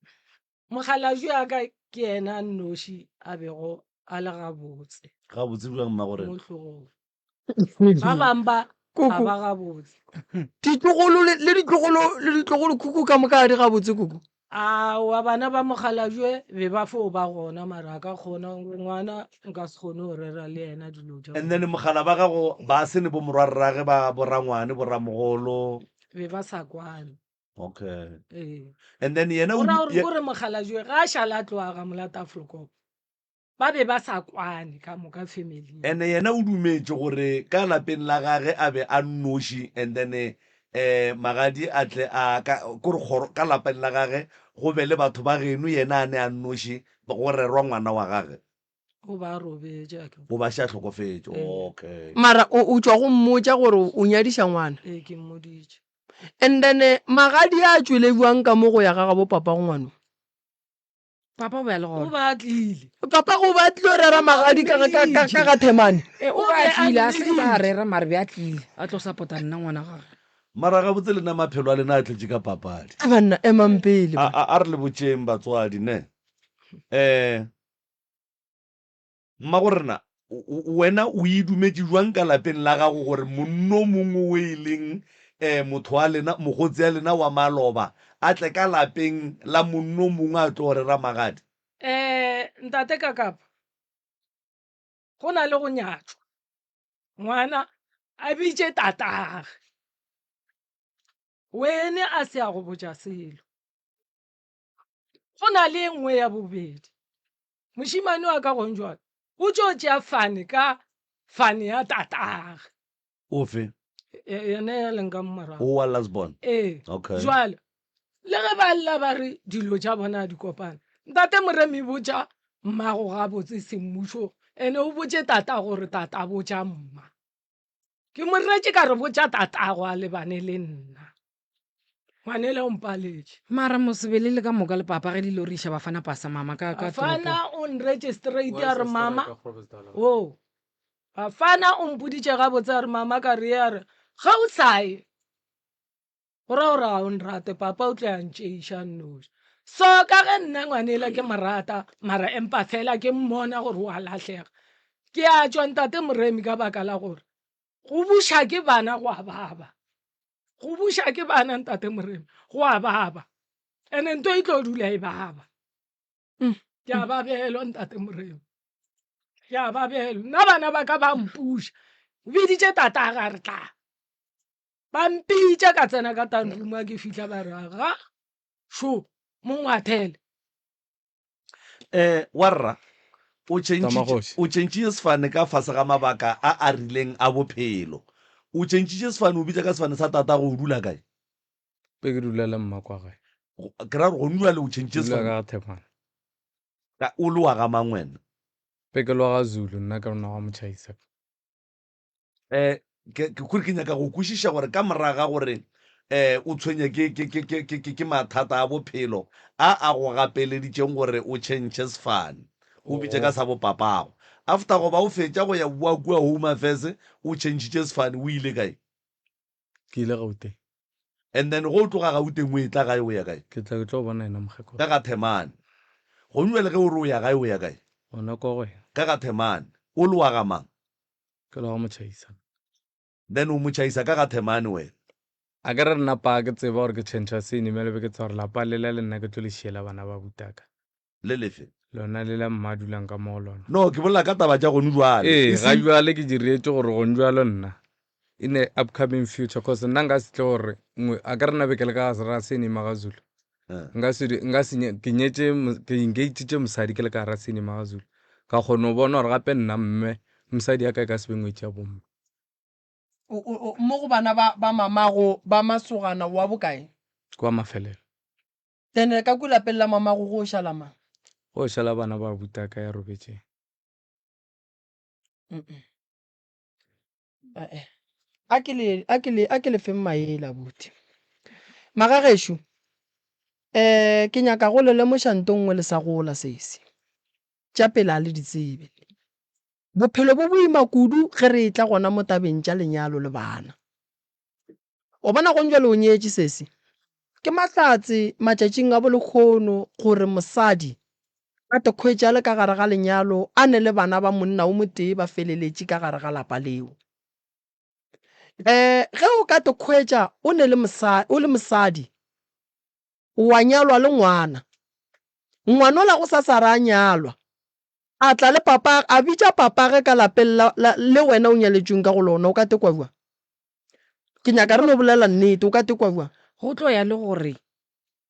mokgalabje wa ka ke yena a nnoši a bego a le gabotse. Gabotse bjang mmagorena? Mo hlogong. Ba bang ba ga ba gabotse. Ditlogolo le ditlogolo le ditlogolo khukhu ka moka ga di gabotse koko. Aowa bana ba mokgalabje be ba fo ba gona mara a ka kgona ngwana nka se kgone go rera le yena dilo tša. And then mogala ba gago ba se ne bo morwarrage ba borangwane boramogolo. Be ba sa kwane. Okay. Ee. And then yena o ra gore kore mokgalabje ga a šala a tloga ga Molata Vlokop. Ba be ba sa kwane ka moka family. And yena o dumetše gore ka lapeng la gage a be a nnoši and then eh magadi a tle a ka kore kgoro ka lapeng la gage go be le batho ba geno yena a ne a nnoši go rerwa ngwana wa gage. O ba a robetše a ke. O ba še a hlokofetše. Ee. Okay. Mara o o tšwa go mmotša gore o nyadiša ngwana? Ee ke mmoditše. And then magadi a tšwele bjang ka mo go ya ga gabo papago ngwano? Papa o be a le O gona. ba a tlile. Papa go ba tlilo rera magadi ka ka ka ka ga Themane. E, o O be be a a tlile, a se ba a mmiditše. rera mare be a tlile a tlo sapota nna ngwana gage. Mara gabotse lena maphelo a lena a tletše ka papadi. A banna emang pele. A, a, a re le botšeng batswadi ne. Eh, Mmagorena, wena o e dumetše bjang ka lapeng la gago gore monno mongwe o e leng um motho wa lena, mogotsi ya lena wa maloba, a tle ka lapeng la monno mongwe a tlo rera magadi? Um Ntate Kakapa, go na le go nyatšwa ngwana a bitše tatagwe, wene a se a go botša selo. Go na le e nngwe ya bobedi, Mošemane wa ka gong jwale o tšo tšea fane ka fane ya tatagwe. Ofe? Yena ya leng ka mo morago. O wa last born? Ee. Okay. Jwale le ge ba lla ba re dilo tša bona ga di kopane, Ntate Moremi botša mmago gabotse semmušo ene o botše tata gore tata botša mma. Ke mo retše ka re botša tatago a lebane le nna. Ngwanele o mpaletše. Mara mosebele le ka moka le papa ge le lo re iša Bafana pasa mama ka ka Bafana toropong. o nretše straight a re mama o Bafana o mpoditše gabotse a re mama ka re a re ge o sa ye go ra gore ga o nrate papa o tlo ya ntšeiša nnoši. So ka ge nna ngwanela ke mo rata mara empa fela ke mmona gore o a lahlega ke a tšwa ntate Moremi ka baka la gore go buša ke bana go a baba. Go buša ke bana ntate Moremi go a baba ene nto e tlo dula e baba. Ke a babelwa ntate Moremi, ke a babelwa nna bana ba ka ba mpuša. O biditše tata ga re tla ba mpitša ka tsena ka tanroom a ke fihla ba re ga šo mongwathele. Eh, warra, o tšhentšhitše, Tamagoši. o tšhentšhitše sefane ka fase ga mabaka a a rileng a bophelo. O tšhentšhitše sefane, o bitša ka sefane sa tatago, o dula kae? Be ke dula le mma kwa gae. Go- Ke ra gore gone jwale o tšhentšhitše Dula sefane. ka ga Thepana. Ka, o le wa ga mang wena? Be ke le wa ga Zulu, nna ke rona wa Motšhaisa. Eh, ke, ke, kore ke nyaka go kwešiša gore ka morago ga gore um o tshwenye ke, ke, ke, ke, ke, ke, ke mathata a bophelo a a go gapeleditšeng gore o tšhentšhe sefane, o bitše ka sa bopapago. After go ba o fetša go ya boa kua Home Affairs, o tšhentšhitše sefane, o ile kae? Ke ile Gauteng. And then go o tloga Gauteng o etla gae o ya kae? Ke tla ke tlo bona yena mokgekolo. Ka ga Themane. Gong bjale ge o re o ya gae o ya kae? Gona kwa go yena. Ka ga Themane. O le wa ga mang? Ke le wa ga Motšhaisa. Then o Motšhaisa ka ga Themane wena. A ke re nna pa ke tseba gore ke tšhentšha sene bjale be ke tseba gore lapa lela le nna ke tlo le šiela bana ba butaka. Le lefe? Lona lela mma a dulang ka mo go lona. No, ke bolela ka taba tša gone jwale. Ee, ga jwale ke diretše gore gone jwalo nna in the upcoming future cause nna nka se tle gore nngwe a ka re nna be ke le ka ra sene Magazulu. Nka se nka se ke nyetše ke engagitše mosadi ke le ka ra sene Magazulu. Ka kgona go bona gore gape nna mme mosadi ya ka e ka se be ngwetši ya bomme. Mo go bana ba ba mamago ba masogana wa bokae? Ke wa mafelelo. Then ka ku lapeng la mamago go šala mang? Go šala bana ba butaka ya robetšeng. Eh-eh. A ke le, a ke le, a ke le feng maele abuti. Magagešo, eh, ke nyaka go le lemoša nto nngwe le sa gola sesi. Tša pele a le di tsebe. Bophelo bo boima kudu ge re etla gona mo tabeng tša lenyalo le bana. O bona gong bjale o nyetše sesi. Ke mahlatse matšatšing a bolekgono gore mosadi a te khwetše a le ka gare ga lenyalo a ne le bana ba monna o motee ba feleletše ka gare ga lapa leo. Um ge o ka te khwetša o ne le o le mosadi wa nyalwa le ngwana, ngwanola gosasa a re a nyalwa A tla le papa, a bitša papage ka lapeng la, la, le wena o nyaletšweng ka go lona. O ka tekwa bjang? Ke nyaka re no bolela nnete. O ka tekwa bjang? Go tlo ya le gore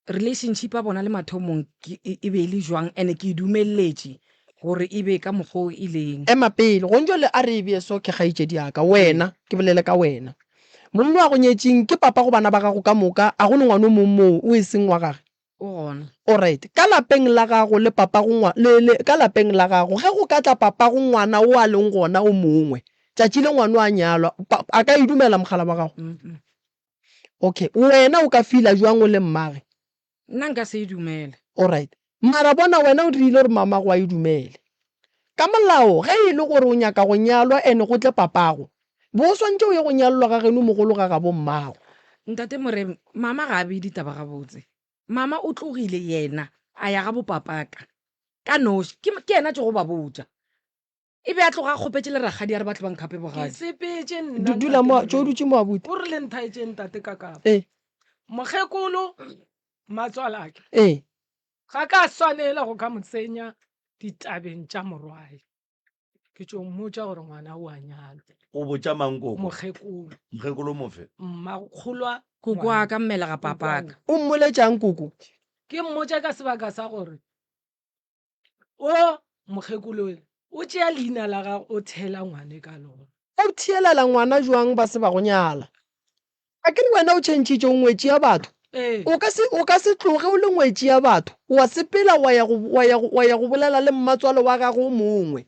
relationship ya bona le mathomong ke, e, e be e le jwang and ke e dumelletše gore e be ka mokgwa o e leng. Ema pele. Gong jwale a re e bee so ke kgaetšedi ya ka. Wena, ke bolele ka wena. Monna wa go nyetšeng ke papa go bana ba gago ka moka, a go ne ngwana o mong moo o e seng wa gage? O gona. Alright. Ka lapeng la gago le papago ngwa, le, le, ka lapeng la gago, ge go ka tla papago ngwana wo a leng gona o mongwe, tšatši le ngwano a nyalwa, pa, a ka e dumela mogala wa gago? Mm-mm. Okay. Wena o ka feela jwang o le mmage? Nna nka se e dumele. Alright. Mara bona wena o dirile gore mamago a e dumele. Ka molao, ge e le gore o nyaka go nyalwa and go tle papago, bo o swantše o ye go nyalelwa ga geno mogolo ga gabo mmago. Ntate Moremi, mama ga a bee ditaba gabotse. Mama o tlogile yena a ya ga bopapaka ka noši. Ke, ke yena a tšogo ba botša. E be a tloga a kgopetše le rakgadi a re ba tle ba nkgape Ke bogadi. sepetše nna Du, dula ntate mo, tšo o Moremi. dutše mo abuti. O re le nthaetšeng ntate Kakapa. Ee. Mokgekolo matswalake. Ee. Ga ka swanela go ka mo tsenya ditabeng tša morwae. Ke tšo mmotša gore ngwana o a nyalwa. O botša mang koko? Mokgekolo. Mokgekolo mofe? Mmagokgolwa Koko wa ka mmelega papaka. O mmoletšang koko? Ke mmotša ka sebaka sa gore o mokgekolo o tšea leina la gago o theela ngwane ka lona. O theelela ngwana jwang ba se ba go nyala? A ke re wena o tšhentšhitše o ngwetši ya batho? Ee. O ka se, o ka se tloge o le ngwetši ya batho, wa sepela wa ya go, wa ya go, wa ya go bolela le mmatswale wa gago o mongwe.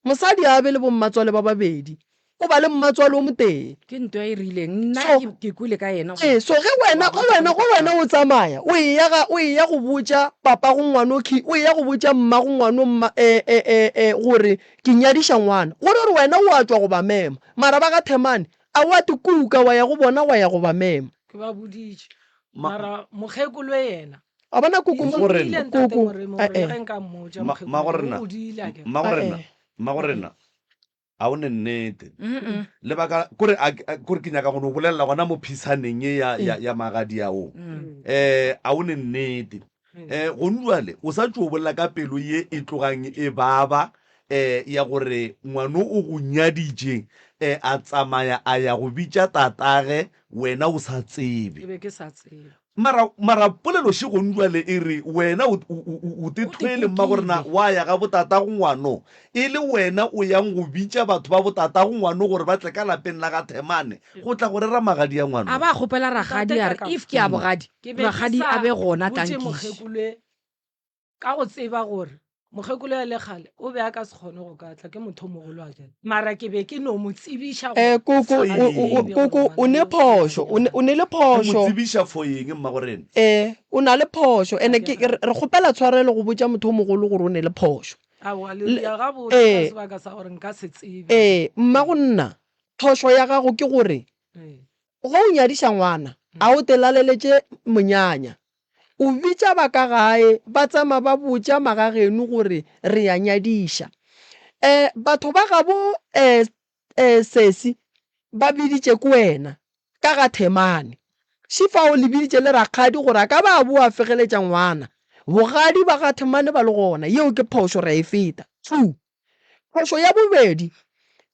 Mosadi a be le bommatswale ba babedi, o ba le mmatswale o motee. Ke ntwa e rileng. Nna So, ke, ke kwele ka yena ee, gore so ge wena, wa ge botša wena, ge wena o tsamaya, o eya ga, o eya go botša papago ngwano khi, o eya go botša mmago ngwano mma, e, e, e, e, gore ke nyadiša ngwana, go ra gore wena o a tšwa go ba mema. Mara ba ga Themane, A wa te kuka wa ya go bona wa ya go ba mema. Ke ba boditše. Ma, Mara mokgekolo yena. Wa bona koko Ke mo, tsogile ntate koko, Moremi gore le eh-eh. ge nka mmotša ma, mokgekolo o magorena, godile a kere. magorena, Eh-eh. magorena, a o ne nnete. Mm-mm. Lebaka kore a, a- kore ke nyaka go no bolelela gona mo phisaneng ye ya, ya, ya magadi ao. Mm. Eh, a o ne nnete. Eh, gone jwale o sa tšo bolela ka pelo ye e tlogang e baba eh, ya gore ngwano o go nyaditše eh, a tsamaya a ya go bitša tatage wena o sa tsebe. Ke be ke sa tsebe. Mara, mara polelo še gone jwale e re wena o, o, o, o te O te thwele mmagorena kukile. wa ya ga botatago ngwano e le wena o yang go bitša batho ba botatago ngwano gore ba tle ka lapeng la ga Themane go tla go rera magadi a ngwano. A ba kgopela rakgadi Ntate a re Kakapa, if ke ya bogadi ke be ke rakgadi sa a be gona botše tla nkiše. mokgekolo ka go tseba gore. Mokgekolo ya le kgale o be a ka se kgone go ka tla, ke motho o mogolo a jale. Mara ke be ke no mo tsebiša gore Eh, koko, For o, o, o, eng? koko, o ne phošo, o ne, o ne le O mo phošo. tsebiša for eng mmagorena? Eh, o na le phošo. Ene ke, re, re kgopela tshwarelo go botša motho o mogolo gore o ne le phošo. Aowa, le Le, ria gabotse ka eh, sebaka sa gore nka se tsebe. eh, mmago nna, phošo ya gago ke gore Ee. ge o nyadiša ngwana, a o te laleletše monyanya. O bitša ba ka gae, ba tsama ba botša magageno gore re ya nyadiša. Eh, batho ba gabo eh, eh, sesi ba biditše ke wena ka ga Themane. Šifao le biditše le rakgadi gore a ka ba a boa a fegeletša ngwana. Bogadi ba ga Themane ba le gona, yeo ke phošo re a e feta. Two. Phošo ya bobedi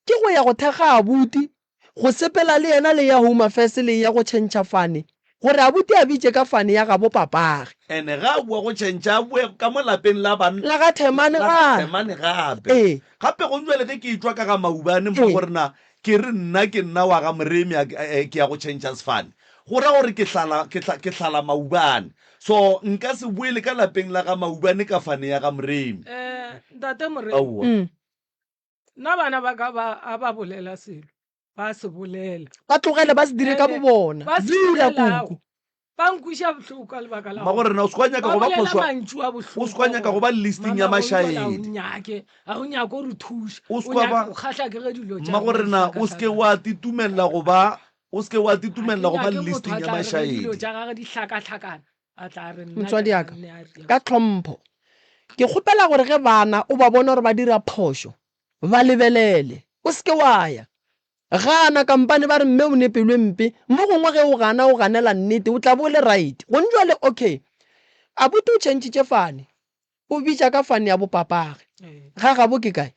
ke go ya go thekga abuti Go sepela le yena le ya Home Affairs le ya go tšhentšha fane gore abuti a bitše ka fane ya gabo papage. Ene ge a boa go tšhentšha a boe ka mo lapeng la ban La ga Themane la ga gape. Themane gape. Ee. Gape gong jwale ge ke etšwa ka ga Maubane mo Ee. gore na ke re nna ke nna wa ga Moremi a ke ke ya go tšhentšha sefane go ra gore ke hlala ke hla ke hlala Maubane. So nka se boele ka lapeng la ga Maubane ka fane ya ga Moremi. Eh, Ntate Moremi. Aowa. Mm. Nna bana ba ka ba a ba bolela selo, ba se bolela. Ba tlogele ba se dire ka Ene bobona. ba se Dula bolelago kuku. ba nkweša bohloko ka lebaka la Mmago gore rena o se kwa nyaka ba go ba bolela phošo, mantšu a o se bohloko kwa a nyaka go gore ba listing ya mama gong jwale ga o mašaedi. nyake, ga o nyake go re thuša, O se o kwa nyaka ba o kgahla ke ge dilo tša mmago rena di rena o se ke hlakahlakana. wa titumelela go ba o se ke wa Ga ke titumelela go ba nyake motho listing a ya tla re ge dilo mašaedi. tša gage di hlakahlakana a tla re nna ke Motswadi ya ka, ganne a ria. ka tlhompho, ke kgopela gore ge bana o ba bona gore ba dira phošo, Ba lebelele. O se ke wa ya. Gana, kampane ba re mme o ne pelo e mpe. Mo gongwe ge o gana, o ganela nnete, o tla bo o le right. Gong jwale, okay. Abuti o tšhentšhitše fane. O bitša ka fane ya bopapage. Ga gabo ke kae?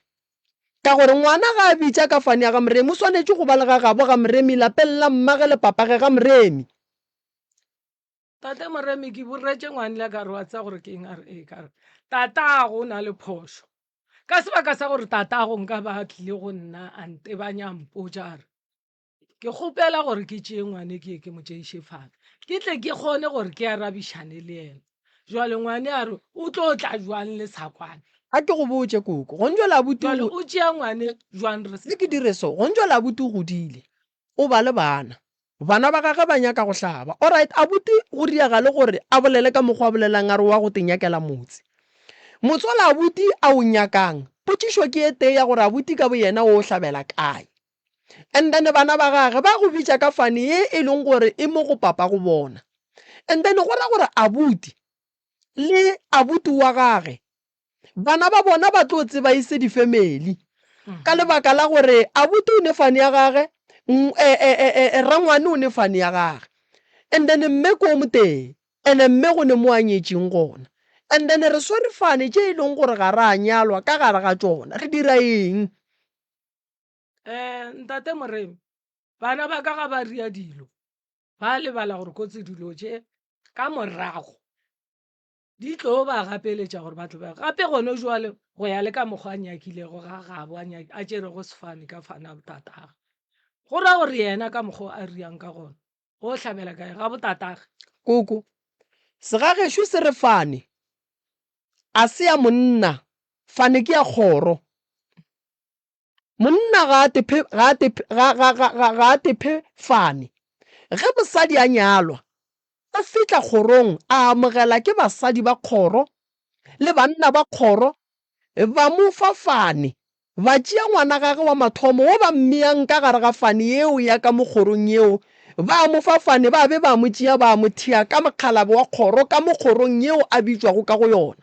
Ka gore ngwana ga a bitša ka fane ya ga Moremi, o swanetše go ba le ga gabo ga Moremi, lapeng la mmage le papage ga Moremi. Tate Moremi, ke boretše ngwanela ka re wa tseba gore ke eng? A re ee. Ka re tatago o na le phošo. Ka sebaka sa gore tatago nka ba a tlile go nna a ntebanya a mpotša a re, Ke kgopela gore ke tšee ngwane ke ye ke mo tšeiše fane, ke tle ke kgone gore ke arabišane le yena. Jwale ngwane a re, O tlo tla jwang le sa kwane? A ke go botše, koko, gong jwale abuti o. Jwale o tšea ngwane jwang re sa Le ke dire so, gong jwale abuti o godile, o ba le bana. Bana ba gagwe ba nyaka go hlaba. Alright, abuti go riagale gore a bolele ka mokgwa a bolelang a re wa go te nyakela motse. Motse ola abuti a o nyakang, potšišo ke e tee ya gore abuti ka boyena o o hlabela kae. And then bana ba gage ba go bitša ka fane ye e leng gore e mo go papa go bona. And then go ra gore abuti le abuti wa gage Bana ba bona ba tlo tseba e se difemeli ka lebaka la gore abuti o ne fane ya gage, rangwane o ne fane ya gage and then mme ke o motee and-e mme go ne mo a nyetšeng gona. And then re swere fane tše e leng gore ga ra nyalwa ka gare ga tšona, re dira eng? Ntate Moremi, bana ba ka ga ba ria dilo ba lebala gore kotsi dilo tše ka morago di tlo ba gapeletša gore ba tlo ba gape gone jwale go ya le ka mokgwa a nyakilego ga gabo a nyaki a tšerego sefane ka fana botatagwe go ra gore yena ka mokgwa a riang ka gona o hlabela kae ga botatagwe. Koko, segagešo se re fane a se ya monna, fane ke ya kgoro. Monna ga a tephe, ga a tephe, ga, ga, ga, ga, ga a tephe fane. Ge mosadi a nyalwa, o fihla kgorong a amogela ke basadi ba kgoro le banna ba kgoro, ba mo fa fane, ba tšea ngwana gage wa mathomo wo ba mmeyang ka gare ga fane yeo ya ka mo kgorong yeo, ba mo fa fane ba be ba mo tšea ba mo thea ka mokgalabje wa kgoro ka mo kgorong yeo a bitšwago ka go yona.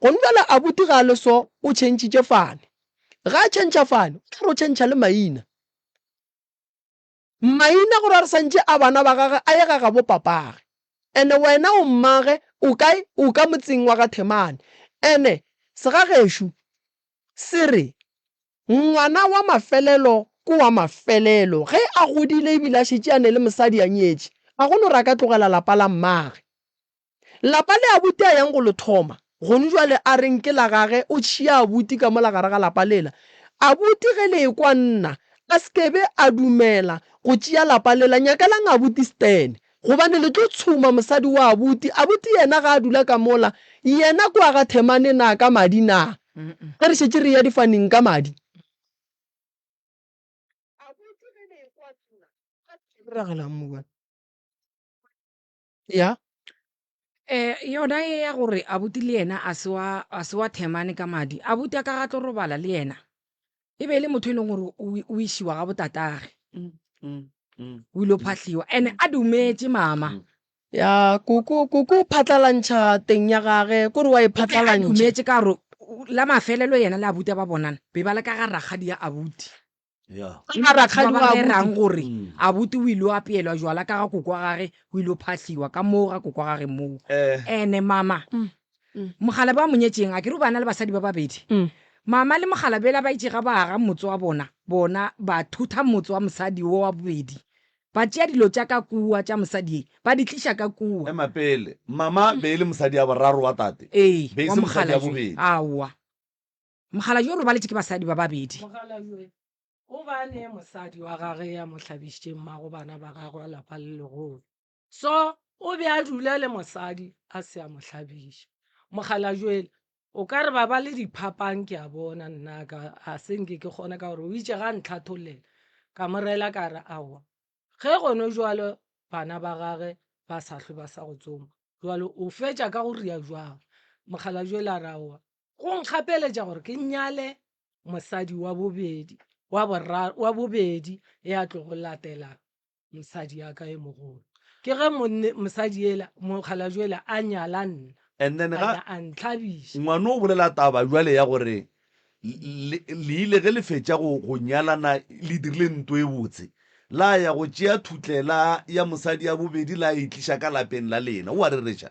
Gone bjale abuti ga a le so, o tšhentšhitše fane. Ga a tšhentšha fane, o tla re o tšhentšha le maina. Maina gore a re santše a bana ba gage a ye ga gabo papage. Ene wena o mmage o kae? O ka motseng wa ga Themane. Ene segagešo se re ngwana wa mafelelo ke wa mafelelo. Ge a godile ebile a šetše a ne le mosadi a nyetše, ga go no re a ka tlogela lapa la mmage. Lapa le abuti a yang go le thoma, gonu jwale a reng ke la gage, o tšhia abuti ka mola gare ga lapa lela. Abuti ge le ekwa nna, a sekebe a dumela go tšea lapa lela, nyakalang abuti Stene, gobane le tlo tshuma mosadi wa abuti, abuti yena ga a dula ka mola, yena kwa ga Themane na ka madi na? Ge re šetše re ya difaneng ka madi. Ragelang mo bana. Ya. Eh, yona ye ya gore abuti le yena a se wa a se wa themane ka madi abuti a ka ga tlo robala le yena e be e le motho e leng gore o o išiwa ga botatage o ile phahliwa ene a dumetše mama Ya koko koko o phatlalantšha teng ya gage kore wa e phatlalantšha. Dumetše ka gore la mafelelo yena le abuti ba bonana be ba le ka ga rakgadi ya abuti. Ya. Ka ga rakgadi Ba wa rerang abuti. gore abuti o ile apeelwa jwala ka ga koko wa gage o ile phahliwa ka moo ga koko wa gage moo. Eh. Ene mama mogala ba mo nyetšeng a ke re o ba na le basadi ba babedi. Mama le mogala bela ba itše ga ba aga motse wa bona bona ba thutha motse wa mosadi wo wa bobedi. Ba tšea dilo tša ka kua tša mosadi ye, ba di tliša ka kua. Ema pele. Mama be e le mosadi ya boraro wa tate. Ee, Be e wa se mosadi ya mokgalabje. bobedi. Aowa. Mokgalabje o robaletše ke basadi ba babedi. Mokgalabje o ba ne mosadi wa gage ya mo hlabišitšeng mmago bana ba gagwe wa lapa le legolo. So o be a dula le mosadi a se a mo hlabiša. Mokgalabje o ka re ba ba le diphapang ke a bona nna ka a se nke ke kgona ka gore o itše ga ntlhathollela ka mo rela ka re aowa ge gone jwalo bana ba gage ba sa hlwe ba sa go tsoma jwalo o fetša ka go ria jwang mokgalabje la re aowa go nkgapeletša gore ke nyale mosadi wa bobedi wa boraro wa bobedi ya tlogo latela mosadi ya ka e mogolo ke ge monne mosadi ela mokgalabje ela a nyala nna And then a ga na a ntlhabiša ngwano o bolela taba jwale ya gore le le ile ge le fetša go go nyalana le dirile nto e botse la ya go tšea thutlela ya mosadi ya bobedi la e tliša ka lapeng la lena o a rereša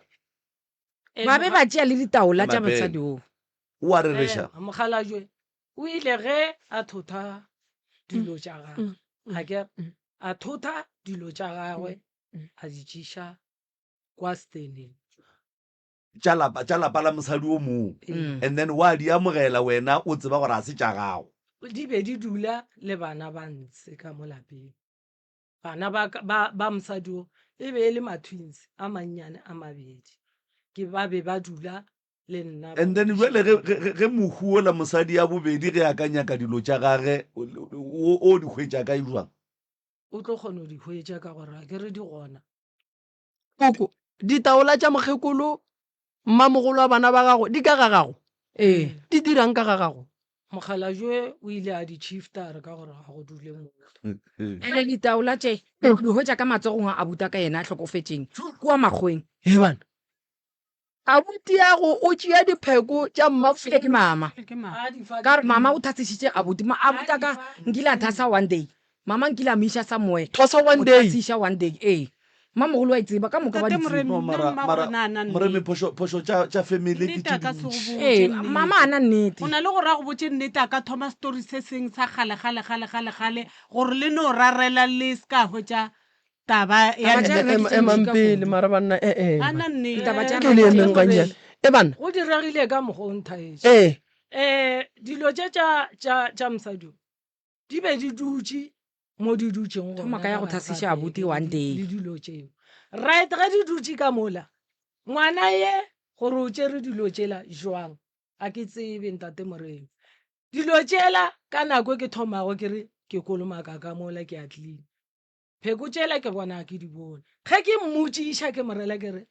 Eh, Ba be ba tšea le ditaola tša Mapele. mosadi oo. o a rereša Eh, mokgalabje o ile ge a thotha dilo tša gagwe a ke a thotha dilo tša gagwe a di tšiša kwa steneng tša lapa tša lapa la mosadi o mongwe Mm. and then wa di amogela wena o tseba gore a se tša gago di be di dula le bana ba ntshe ka mo lapeng bana ba, ka- ba, ba mosadi o e be e le ma-twins a mannyane a mabedi ke ba be ba dula le nna And then jwale ge, ge, ge, ge mohu ola mosadi ya bobedi ge a ka nyaka dilo tša gage o, o di hwetša kae jwang? O tlo kgona go di hwetša ka gore a ke re di gona. Koko, ditaola tša mokgekolo, mmamogolo wa bana ba gago di ka ga gago? Ee. Di dirang ka ga gago? Mokgalabje o ile a di shifta a re ka gore ga go dule motho. Ene ditaola tše o di hwetša ka matsogong a abuta ka yena a hlokofetšeng kua makgoweng. He bana, Abutiago o tšea dipheko tša Ke ke mama. Ke mama. Ka gore mama o thasišitše abuti. Ma abuti a ka nkile a thasa one day. Mama nkile a mo iša somewhere. Thwasa one Mo day. thasiša one day. Ee. Mmamogolo wa e tseba, ka moka ba Ntate di tseba. Moremi, No, nna mara, mmago mara, rena a na Moremi, nnete. phošo, phošo tša, tša family ke Nnete tše a ka se go dintši. botše Ee, nnete. mama a na nnete. Go na le gore a go botše nnete a ka thoma story se seng sa kgale kgale kgale kgale kgale gore le no rarela le se ka hwetša Taba ya Taba tša rena ke Ema, tše emang ntši ka pele kudu. mara banna eh eh. A na nnete. Ditaba tša Ke rena le ke tše emeng gannyane. ntši. E banna. Go diregile ka mokgwa o nthaetše. Ee. Um dilo tše tša tša tša mosadi o di be di dutše mo di dutšeng Thoma gona ka ya ka go gare ga thasiša abuti beke le one di day. le dilo tšeo. Right ge di dutše ka mola ngwana ye gore o tšere dilo tšela jwang a ke tsebe ntate Moremi. Dilo tšela ka nako e ke thomago ke re ke kolomaka ka mola ke a clean. Pheko tšela ke bona ke di bone. Ge ke mmotšiša ke mo rela ke re,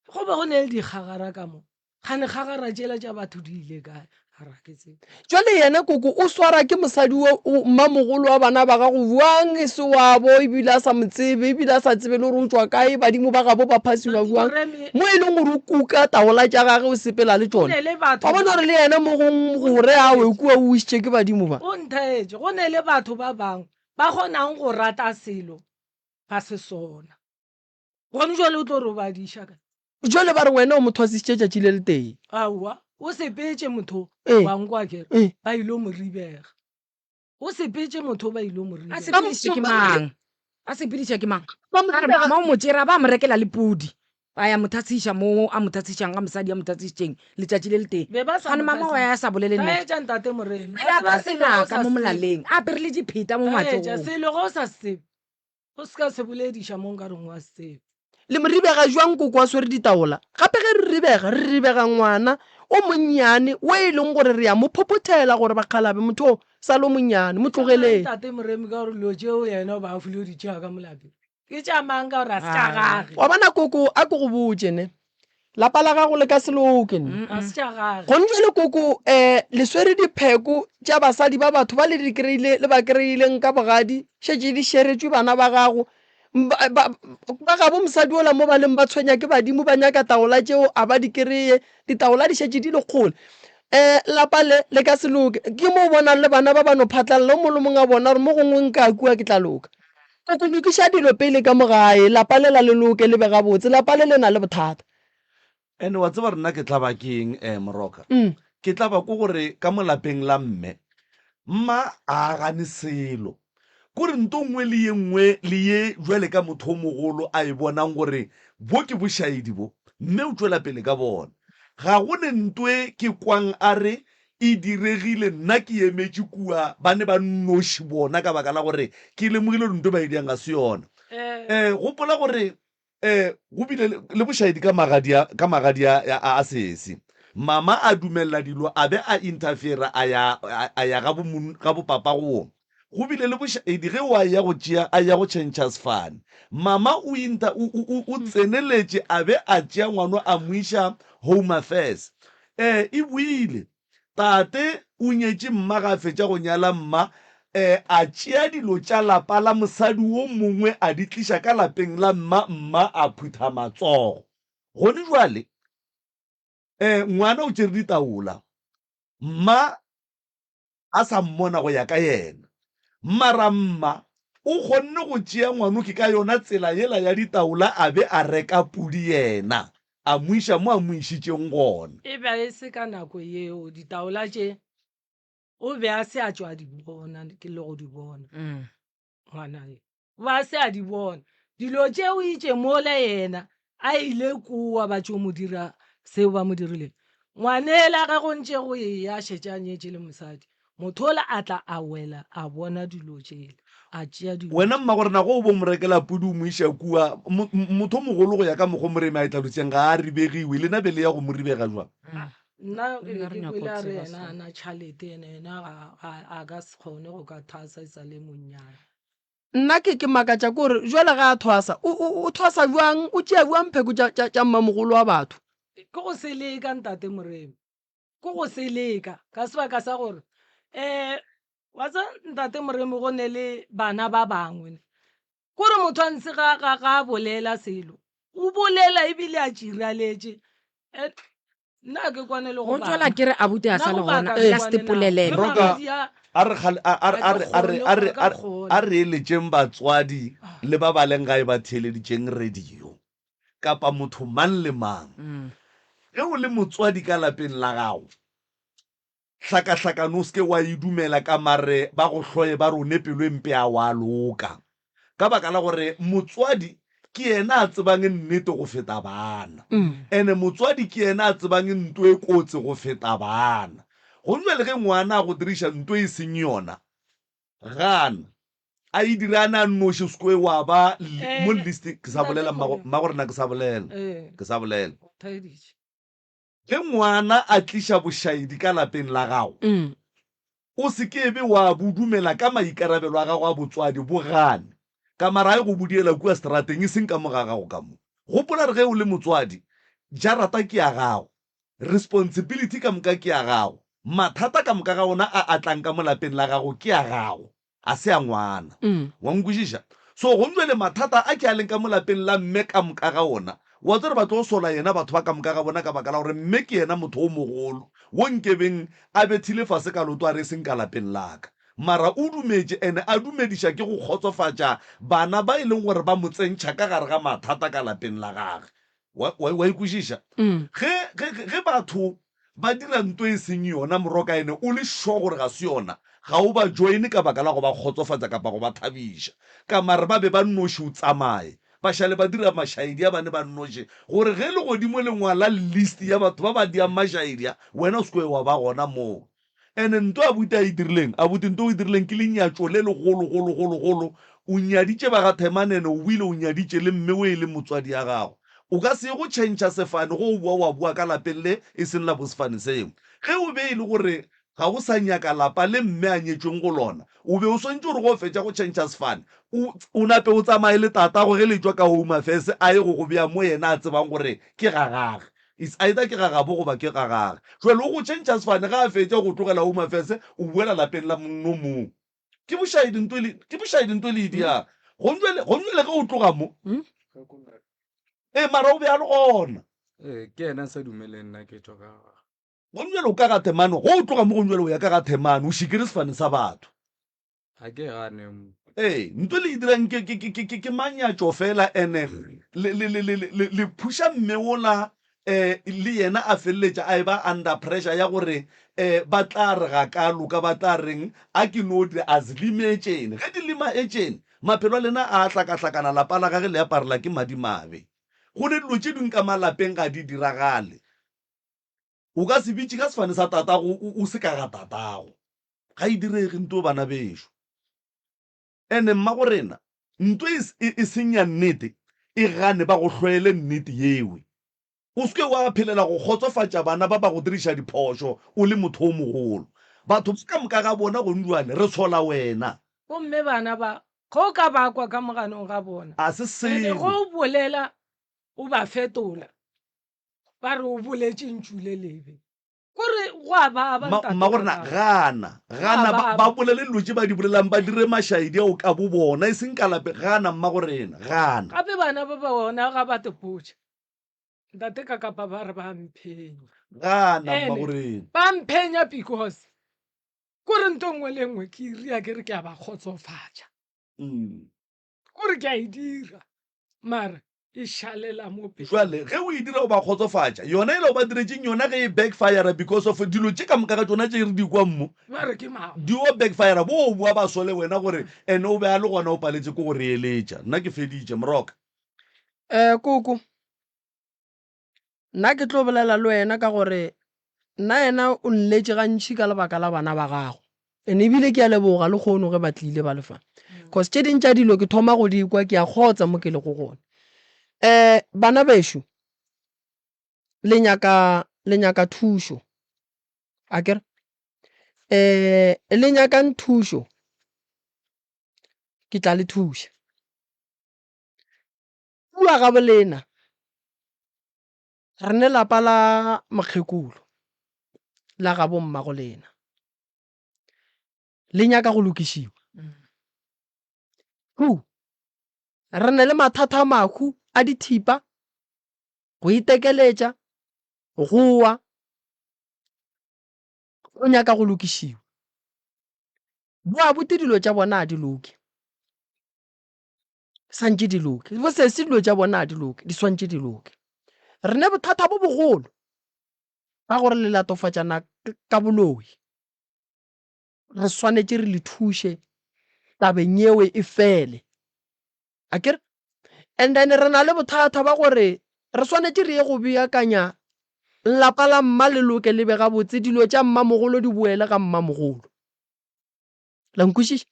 go be go ne le dikgagara ka mo. Kgane kgagara tšela tša batho di ile kae? A re ga ke tsebe. Jwale yena koko o swara ke mosadi wo mmamogolo wa bana ba gago bjang e se wabo ebile a sa mo tsebe ebile a sa tsebe le gore o tšwa kae badimo ba gabo ba phasima bjang mo e leng gore o kuka taola tša gage o sepela le tšona wa bona gore le yena mo gong gore a we kua o wišitše ke badimo ba. O ntheetše, go ne le batho ba bangwe ba kgonang go rata selo ba se sona. Gone jwale o tlo re o ba diša kae? Jwale ba re wena o mo thwasisitše tšatši le letee. Aowa, o sepetše motho Ee. wa nkwa ke re Ee. ba ilo mo ribega. O sepetše motho ba ilo mo A ribega. sepedišitše ke mang? A sepediša ke mang? Ba mo Ka re ribega. mama o mo tšere a ba a mo rekela le pudi. A ya mo thatsiša mo a mo thatsišang ga mosadi a mo thatsišitšeng letšatši le letee. Be ba sa Gane mo mama wa ya a sa bolele nnete. Taetša ntate Moremi. A be a Wa tseba apere selo ge o senaka sa mo se tsebe. molaleng, a apere le dipheta mo Taetša matsogong. selo ge o sa se tsebe. O se ka se bolediša mo nka reng wa se tsebe. Le mo ribega jwang koko a swere ditaola? Gape ge re ribega, re ribega ngwana o monnyane wo e leng gore re a mo phophothela gore bakgalabe motho o sa le o monnyane, mo tlogeleng. Ntate Moremi ka gore dilo tšeo yena o ba a file di tšea ka mo lapeng. Ke tša mang ka gore a se tša gage. Wa bona koko a ke go botše ne, lapa la gago le ka se loke ne. Ga se tša gage. Gone jwale koko um le swere dipheko tša basadi ba batho ba le di kry-ile le ba kry-ileng ka bogadi šetše di šeretšwe bana ba gago Ba, ba, ba gabo mosadi ola mo ba leng ba tshwenya ke badimo ba nyaka taola tšeo a ba di kereye ditaola di šetše di le kgole um lapa le le ka se loke ke mo o bonang le bana ba ba no phatlalela o mongwe le mongwe a bona gore mo gongwe nka kua ke tla loka koko lokiša dilo pele ka mo gae lapa le la le loke le be gabotse lapa le le na le bothata And wa tseba rena ke tlaba ke eng eh Moroka? Ke tlaba ko gore ka mo lapeng la mme, mma a a gane selo. Kore nto nngwe le ye nngwe le ye jwale ka motho o mogolo a e bonang gore bo ke bošaedi bo, mme o tšwela pele ka bona. Ga go ne nto e ke kwang a re e diregile nna ke emetše kua ba ne ba nnoši bona ka baka la gore ke lemogile gore nto e ba e diang ga se yona. Eh gopola gore Eh, go bile le bošaedi ka magadi a, ka magadi a, a, a sesi. Mama a dumelela dilo a be a interfere a ya, a, a ya ga bo, ga bo papa go. Go bile le bošaedi ge o a ya go tšea, a ya go tšhentšha sefane. Mama o inter, o, o, o, o tseneletše a be a tšea ngwano a mo iša Home Affairs. Eh, e boile. Tate o nyetše mma ga a fetša go nyala mma, eh, a tšea dilo tša lapa la mosadi wo mongwe a di tliša ka lapeng la mma, mma a phutha matsogo. Gone jwale, eh, ngwana o tšere ditaola, mma a sa mmona go ya ka yena. Mara mma o kgonne go tšea ngwanoke ka yona tsela yela ya ditaola a be a reka pudi yena, a mo iša mo a mo išitšeng gona. E be e se ka nako yeo ditaola tše o be a se a tšwa a di bona ke le go di bona ngwana ye. O be a se a di bona dilo tše o itše mola yena a ile kowa ba tšo mo dira seo ba mo dirileng. Ngwanela ge go ntše go eya a šetše a nyetše le mosadi, motho ola a tla a wela a bona dilo tšela, a tšea dilo. Wena mmagorena ge o bo mo rekela pudi o mo iša kua, motho o mogolo go ya ka mokgwa o Moremi a e tlalositšeng ga a ribegiwe, lena be le ya go mo ribega jwang? Nna ke be ke kwele a re yena a na tšhalete ene yena ga a ka se kgone go ka thwasa e sa le monnyane. Nna ke, ke makatša ke gore jwale ga a thwasa, o, o, o thwasa bjang, o tšea bjang pheko tša, tša, tša mmamogolo wa batho? Ke go seleka, Ntate Moremi. Ke go seleka, ka sebaka sa gore, um wa tseba, Ntate Moremi, go ne le bana ba bangwe, kore motho a ntse ga, ga, ga a bolela selo, o bolela ebile a tširaletše. And nna ga ke kwane le go go tšwela baka. ke re abuti a Nna sa le go gona baka ke ka kwane stepolelelo nao. Roka, Magadi a a re kgale- a- a- ga a ke re- a re- kgone, a re- ga a ka re- kgona. a re eletšeng batswadi le ba ba leng gae ba theeleditšeng radio kapa motho mang le mang. Ge o le motswadi ka lapeng la gago, Hlakahlakano o se ke wa e dumela ka mare ba go hloye ba re o ne pelo e mpe a wa loka. Ka baka la gore motswadi ke yena a tsebang nnete go feta bana. Ene motswadi ke yena a tsebang nto e kotsi go feta bana. Go bjale ge ngwana a go diriša nto e seng yona, gana. A e dire a ne a nnoši o se ke wa ba mo list. Ke sa bolela mmago, mmago rena ke sa bolela. Ke sa bolela. Ge ngwana a tliša bošaedi ka lapeng la gago, o se ke be wa bo dumela ka maikarabelo a gago a botswadi. Bo gane. Ka mara a ye go bo diela kua seterateng, e seng ka mo ga gago ka mo. Gopola gore ge o le motswadi, jarata ke ya gago. Responsibility ka moka ke ya gago. Mathata ka moka ga ona a a tlang ka mo lapeng la gago ke a gago. A se a ngwana. Wa nkwešiša? So gong jwale mathata a ke a leng ka mo lapeng la mme ka moka ga ona, wa tseba ba tlo sola yena batho ba ka moka ga bona ka baka la gore mme ke yena motho o mogolo wo nkebeng a bethile fase ka loto a re e seng ka lapeng la ka. Mara o dumetše ene a dumediša ke go kgotsofatša bana ba e leng gore ba mo tsentšha ka gare ga mathata ka lapeng la gage. Wa, wa, wa e kwešiša? Ge, ge, ge, ge batho ba dira nto e seng yona, moroka ene o le sure gore ga se yona, ga o ba joine ka baka la go ba kgotsofatša kapa go ba thabiša. Ka mare ba be ba nnoši o tsamaye, ba šale ba dira mašaedi a bane ba nnoši, gore ge legodimo le ngwala list ya batho ba ba diang mašaedi a, wena o se ke wa ba gona moo. Ene nto abuti a e dirileng, abuti nto o e dirileng ke lenyatšo le legolo golo golo golo. O nyaditše ba ga Themane ene o boile o nyaditše le mme o e leng motswadi ya gago. O ka se ye go tšhentšha sefane go o boa wa boa ka lapeng le e seng la bo sefane seo. Ge o be e le gore ga o sa nyaka lapa le mme a nyetšweng go lona, o be o swanetše gore ge o fetša go tšhentšha sefane o o nape o tsamaye le tatago ge le tšwa ka Home Affairs a ye go go bea mo yena a tsebang gore ke ga gage. It's either ke ga gabo goba ke ga gage. Jwale o go tšhentšha sefane ge a fetša go tlogela Home Affairs o boela lapeng la monno mong. Ke bošaedi nto le ke bošaedi nto le e dirang. Gonjwale gonjwale ge o tloga mo ee mara o be a le gona. Ee, ke yena a sa dumeleng nna ke tšwa ka ga gagwe. Gonjwale o ka ga Themane, ge o tloga mo gonjwale o ya ka ga Themane, o šikere sefane sa batho. Ga ke gane mo. Ee, nto le e dirang ke, ke, ke, ke, ke, ke manyatšo fela, ene le, le, le, le, le, le phuša mme wola, eh, le yena a feleletša a eba under pressure ya gore, eh, ba tla re ga ka loka, ba tla reng, a ke no dira, a se lime etšene. Ge di lima etšene, maphelo a lena a a hlakahlakana, lapa la gage le aparela ke madimabe. Go ne dilo tše dingwe ka malapeng ga di diragale. O ka se bitše ka sefane sa tatago o, o se ka ga tatago. Ga e direge nto bana bešo. Ene mmagorena nto e, e, e seng ya nnete e gane ba go hloele nnete yewe. O se ke wa phelela go kgotsofatša bana ba ba go diriša diphošo o le motho o mogolo. Batho ba ka moka ga bona gonjwale re sola wena. Gomme bana ba, ge o ka ba kwa ka moganong ga bona, A se ene ge selo. o bolela o ba fetola, ba re o boletše ntšu le lebe. Kore go a baba Ma, ntate mmagorena Kakapa. gana, Go a gana ba, ba baba. bolele dilo tše ba di bolelang, ba dire mašaedi ao ka bo bona, e seng ka lapeng. Gana mmagorena, gana. Gape bana ba bona ga ba tepotša ntate Kakapa ba re ba mphenya. Gana Ene mmagorena. ba mphenya because kore nto nngwe le nngwe ke iria ke re ke a ba kgotsofatša. Mm. Kore ke a e dira mara e šalela mo pelong. Jwale ge o e dira o ba kgotsofatša. Yona ela o ba diretšeng yona ge e backfire because of dilo tše ka moka ga tšona tše re di kwang mo Ba re ke mang? di o backfire bo o boa ba sole wena gore ene o be a le gona o paletše ke go re eletša. Nna ke feditše Moroka. Eh koko, Nna ke tlo bolela le wena ka gore nna yena o nletše gantši ka lebaka la bana ba gago. And ebile ke a leboga le kgono ge ba tlile ba le fa. Cause tše ding tša dilo ke thoma go di kwa ke a kgotsa mo ke lego gona. Um bana bešo le nyaka le nyaka thušo akere? Um le nyakang thušo ke tla le thuša. Kua gabolena re ne lapa la mokgekolo la gabo mmagolena le nyaka go lokišiwa. Two, re ne le mathata a mahu a dithipa, go itekeletša, go wa, go nyaka go lokišiwa. Bo abuti dilo tša bona a di loke. Swantše di loke. Bo sesi dilo tša bona a di loke, di swantše di loke. Re ne bothata bo bogolo ka gore le latofatšana ka boloi. Re swanetše re le thuše tabeng yeo e fele. Akere? And then re na le bothata ba gore re swanetše re ye go beakanya lapa la mma le loke le be gabotse, dilo tša mmamogolo di boele ga mmamogolo. La nkwešiša?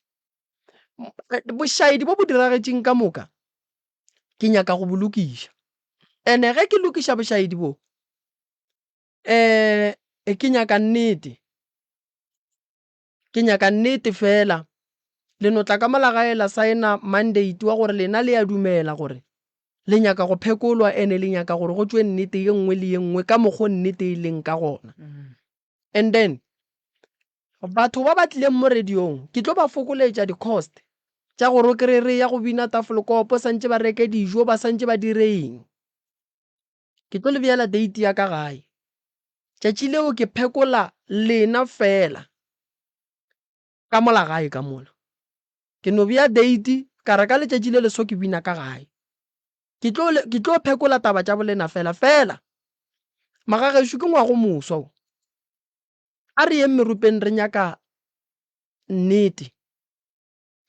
Bošaedi bo bo diragetšeng ka moka ke nyaka go bo lokiša. And-e ge ke lokiša bošaedi bo, um ke nyaka nnete, ke nyaka nnete fela. Le no tla ka mola gae la saena mandate wa gore lena le a dumela gore le nyaka go phekolwa and-e le nyaka gore go tšwe nnete ye nngwe le ye nngwe ka mokgo nnete e leng ka gona. And then batho ba ba tlileng mo radiong ke tlo ba fokoletša di-cost tša gore o kry-e re ya go bina tafolkopo santše ba reke dijo ba santše ba dire eng. Ke tlo le beela date ya ka gae. Tšatši leo ke phekola lena fela ka mola gae ka mola. Ke no bea date ka re ka letšatši le leso ke bina ka gae. Ke tlo ke tlo phekola taba tša bolena fela fela. Magagešo ke ngwago moswa wo. A re yeng meropeng re nyaka nnete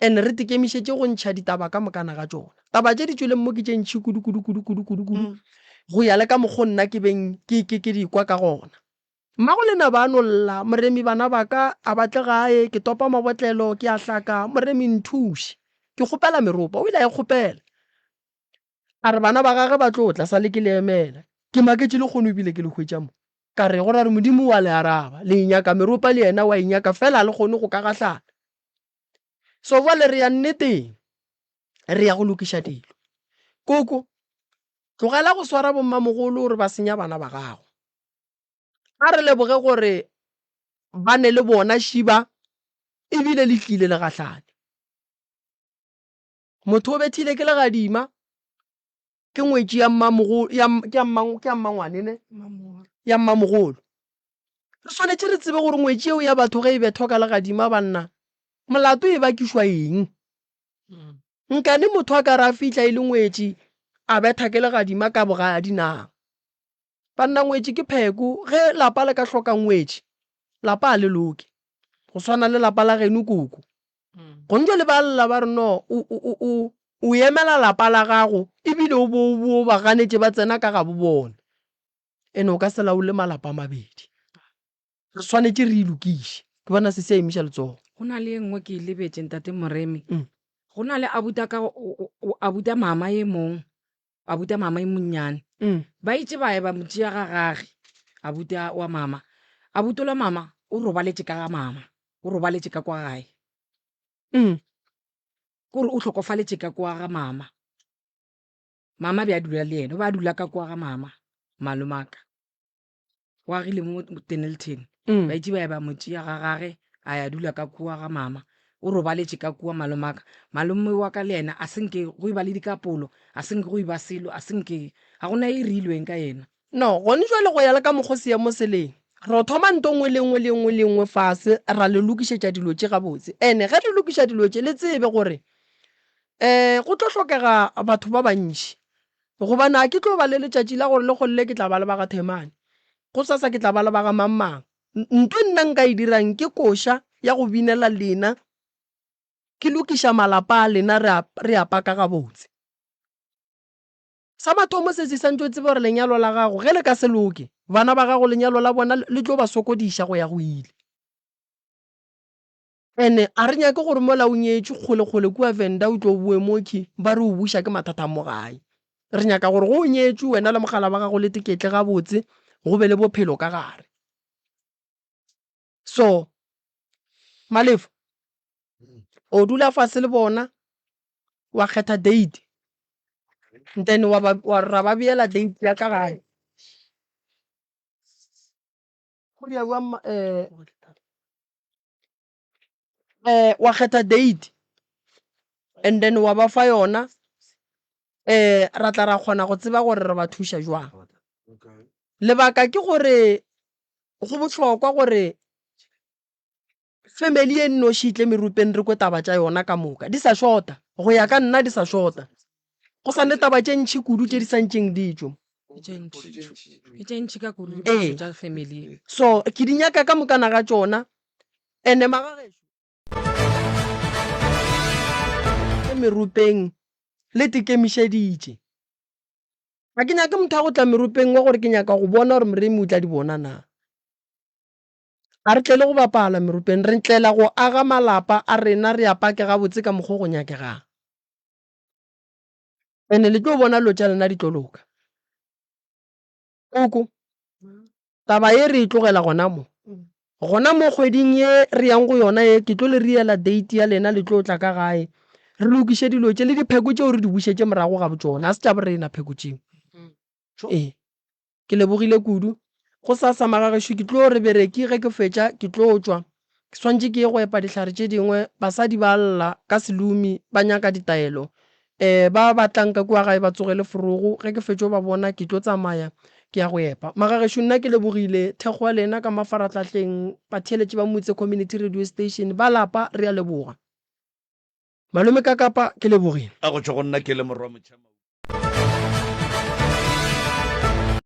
and re tekemišetše go ntšha ditaba ka mokana ga tšona. Taba tše di tšweleng mo ke tše ntši kudu kudu kudu kudu kudu kudu go ya le ka mokgo nna ke beng ke ke ke di kwa ka gona. Mmago lena ba no lla, Moremi bana ba ka a ba tle gae, ke topa mabotlelo, ke a hlaka, Moremi nthuše. Ke kgopela meropa. O ile a e kgopela. A re bana ba gage ba tlo tla, sa le ke le emela. Ke maketše lekgono ebile ke le hwetša mo. Ka re, go ra re Modimo o a le araba. Le e nyaka meropa le yena o a e nyaka, fela a le kgone go ka gahlana. So bjale re ya nneteng, re ya go lokiša dilo. Koko, tlogela go swara bommamogolo gore ba senya bana ba gago. A re leboge gore ba ne le bona šiba ebile le tlile le gahlane. Motho o bethile ke legadima, ke ngwetši ya mmamogolo, ya, ke ya mma, ke ya mmangwane ne? Ya mmamogolo. Re swanetše re tsebe gore ngwetši yeo ya batho ge e bethwa ka legadima banna, molato e bakišwa eng? Nkane motho a ka re a fihla e le ngwetši a betha ke legadima ka bogadi na? Banna ngwetši ke pheko, ge lapa le ka hloka ngwetši, lapa a le loke. Go swana le lapa la geno koko. Gontšo le ba lla ba re no o, o, o, o, o emela lapa la gago ebile o bo o bo ba ganetše ba tsena ka gabo bona. Ene o ka se laole malapa a mabedi. Re swanetše re e lokiše. Ke bona sesi a emiša letsogo. Go na le ye nngwe ke e lebetše ntate Moremi. Go na le abuta ka, o, o, o, abuta mama ye mong. Abuti a mama e monnyane. Ba itše ba ye ba mo tšea ga gage, abuti a wa mama. Abuti ola mama o robaletše ka ga mama, o robaletše ka kwa gae. Ke gore o hlokofaletše ka kwa ga mama. Mama be a dula le yena, o be a dula ka kwa ga mama, malomaka. O agile mo Dennilton. Ba itše ba ya ba mo tšea ga gage, a ya dula ka kua ga mama. O robaletše ka kua malomaka. Malome wa ka le yena a se nke go eba le dikapolo, a se nke go eba selo, a se nke, ga go na e reilweng ka yena. No, gone jwale go ya le ka mokgo seemo se leng, re thoma nto nngwe le nngwe le nngwe le nngwe fase, ra le lokišetša dilo tše gabotse. Ene ge re lokiša dilo tše, le tsebe gore um go tlo hlokega batho ba bantši. Gobane a ke tlo ba le letšatši la gore lekgono le ke tla ba le ba ga Themane, gosasa ke tla ba le ba ga mang-mang. Nto nna nka e dirang ke koša ya go binela lena, ke lokiša malapa a lena re a, re a paka gabotse. Sa mathomo sesi santše o tsebe gore lenyalo la gago ge le ka se loke, bana ba gago lenyalo la bona le tlo ba sokodiša go ya go ile. Ene a re nyake gore mola o nyetšwe kgole-kgole kua Venda o tlo boe mokhwi ba re o buša ke mathata a mo gae. Re nyaka gore ge o nyetšwe wena le mogala wa gago le teketle gabotse go be le bophelo ka gare. So Malefo o dula fase le bona wa kgetha date then wa ba wa ra ba beela date ya ka gae. Go dia bjang eh. um wa kgetha date and then wa ba fa yona um ra tla ra kgona go tseba gore re ba thuša jwang. Lebaka ke gore go bohlokwa gore family e nnoši e tle merupeng re kwe taba tša yona ka moka di sa shota, go ya ka nna di sa shota. Go sa ne taba tše ntši kudu tše di sa ntšeng di tšo. Ke tše ntši. Ke tše ntši ka kudu diphošo tša family. So ke di nyaka ka mokana ga tšona. Ene magagešo merupeng le tekemišeditše. Ga ke nyake motho a go tla merupeng wa gore ke nyaka go bona gore Moremi o tla di bona na. Ga re tlele go bapala merupeng, re tlela go aga malapa a rena re a pake gabotse ka mokgwa o go nyakegang. Ene le tlo bona dilo tša lena di tlo loka. Koko, taba ye re e tlogela gona mo. Gona mo kgweding ye re yang go yona ye, ke tlo le riela date ya lena le tlo tla ka gae. Re lokiše dilo tše le dipheko tšeo re di bušetše morago ga botšona. Ga se tša borena pheko tšeo. Ee. Ke lebogile kudu. Gosasa magagešo ke tlo re bereki ge ke fetša ke tlo tšwa. Ke swantše ke ye go epa dihlare tše dingwe. Basadi ba lla ka selomi ba nyaka ditaelo. E, ba ba tlang ka kua gae ba tsogele forogo. Ge ke fetšo ba bona ke tlo tsamaya ke ya go epa. Magagešo nna ke lebogile thekgo ya lena ka mafarahlahleng. Batheeletši ba Motse Community Radio Station ba lapa re a leboga. Malome Kakapa ke lebogile. A go tšwa go nna ke le morwa Motšhamaudi.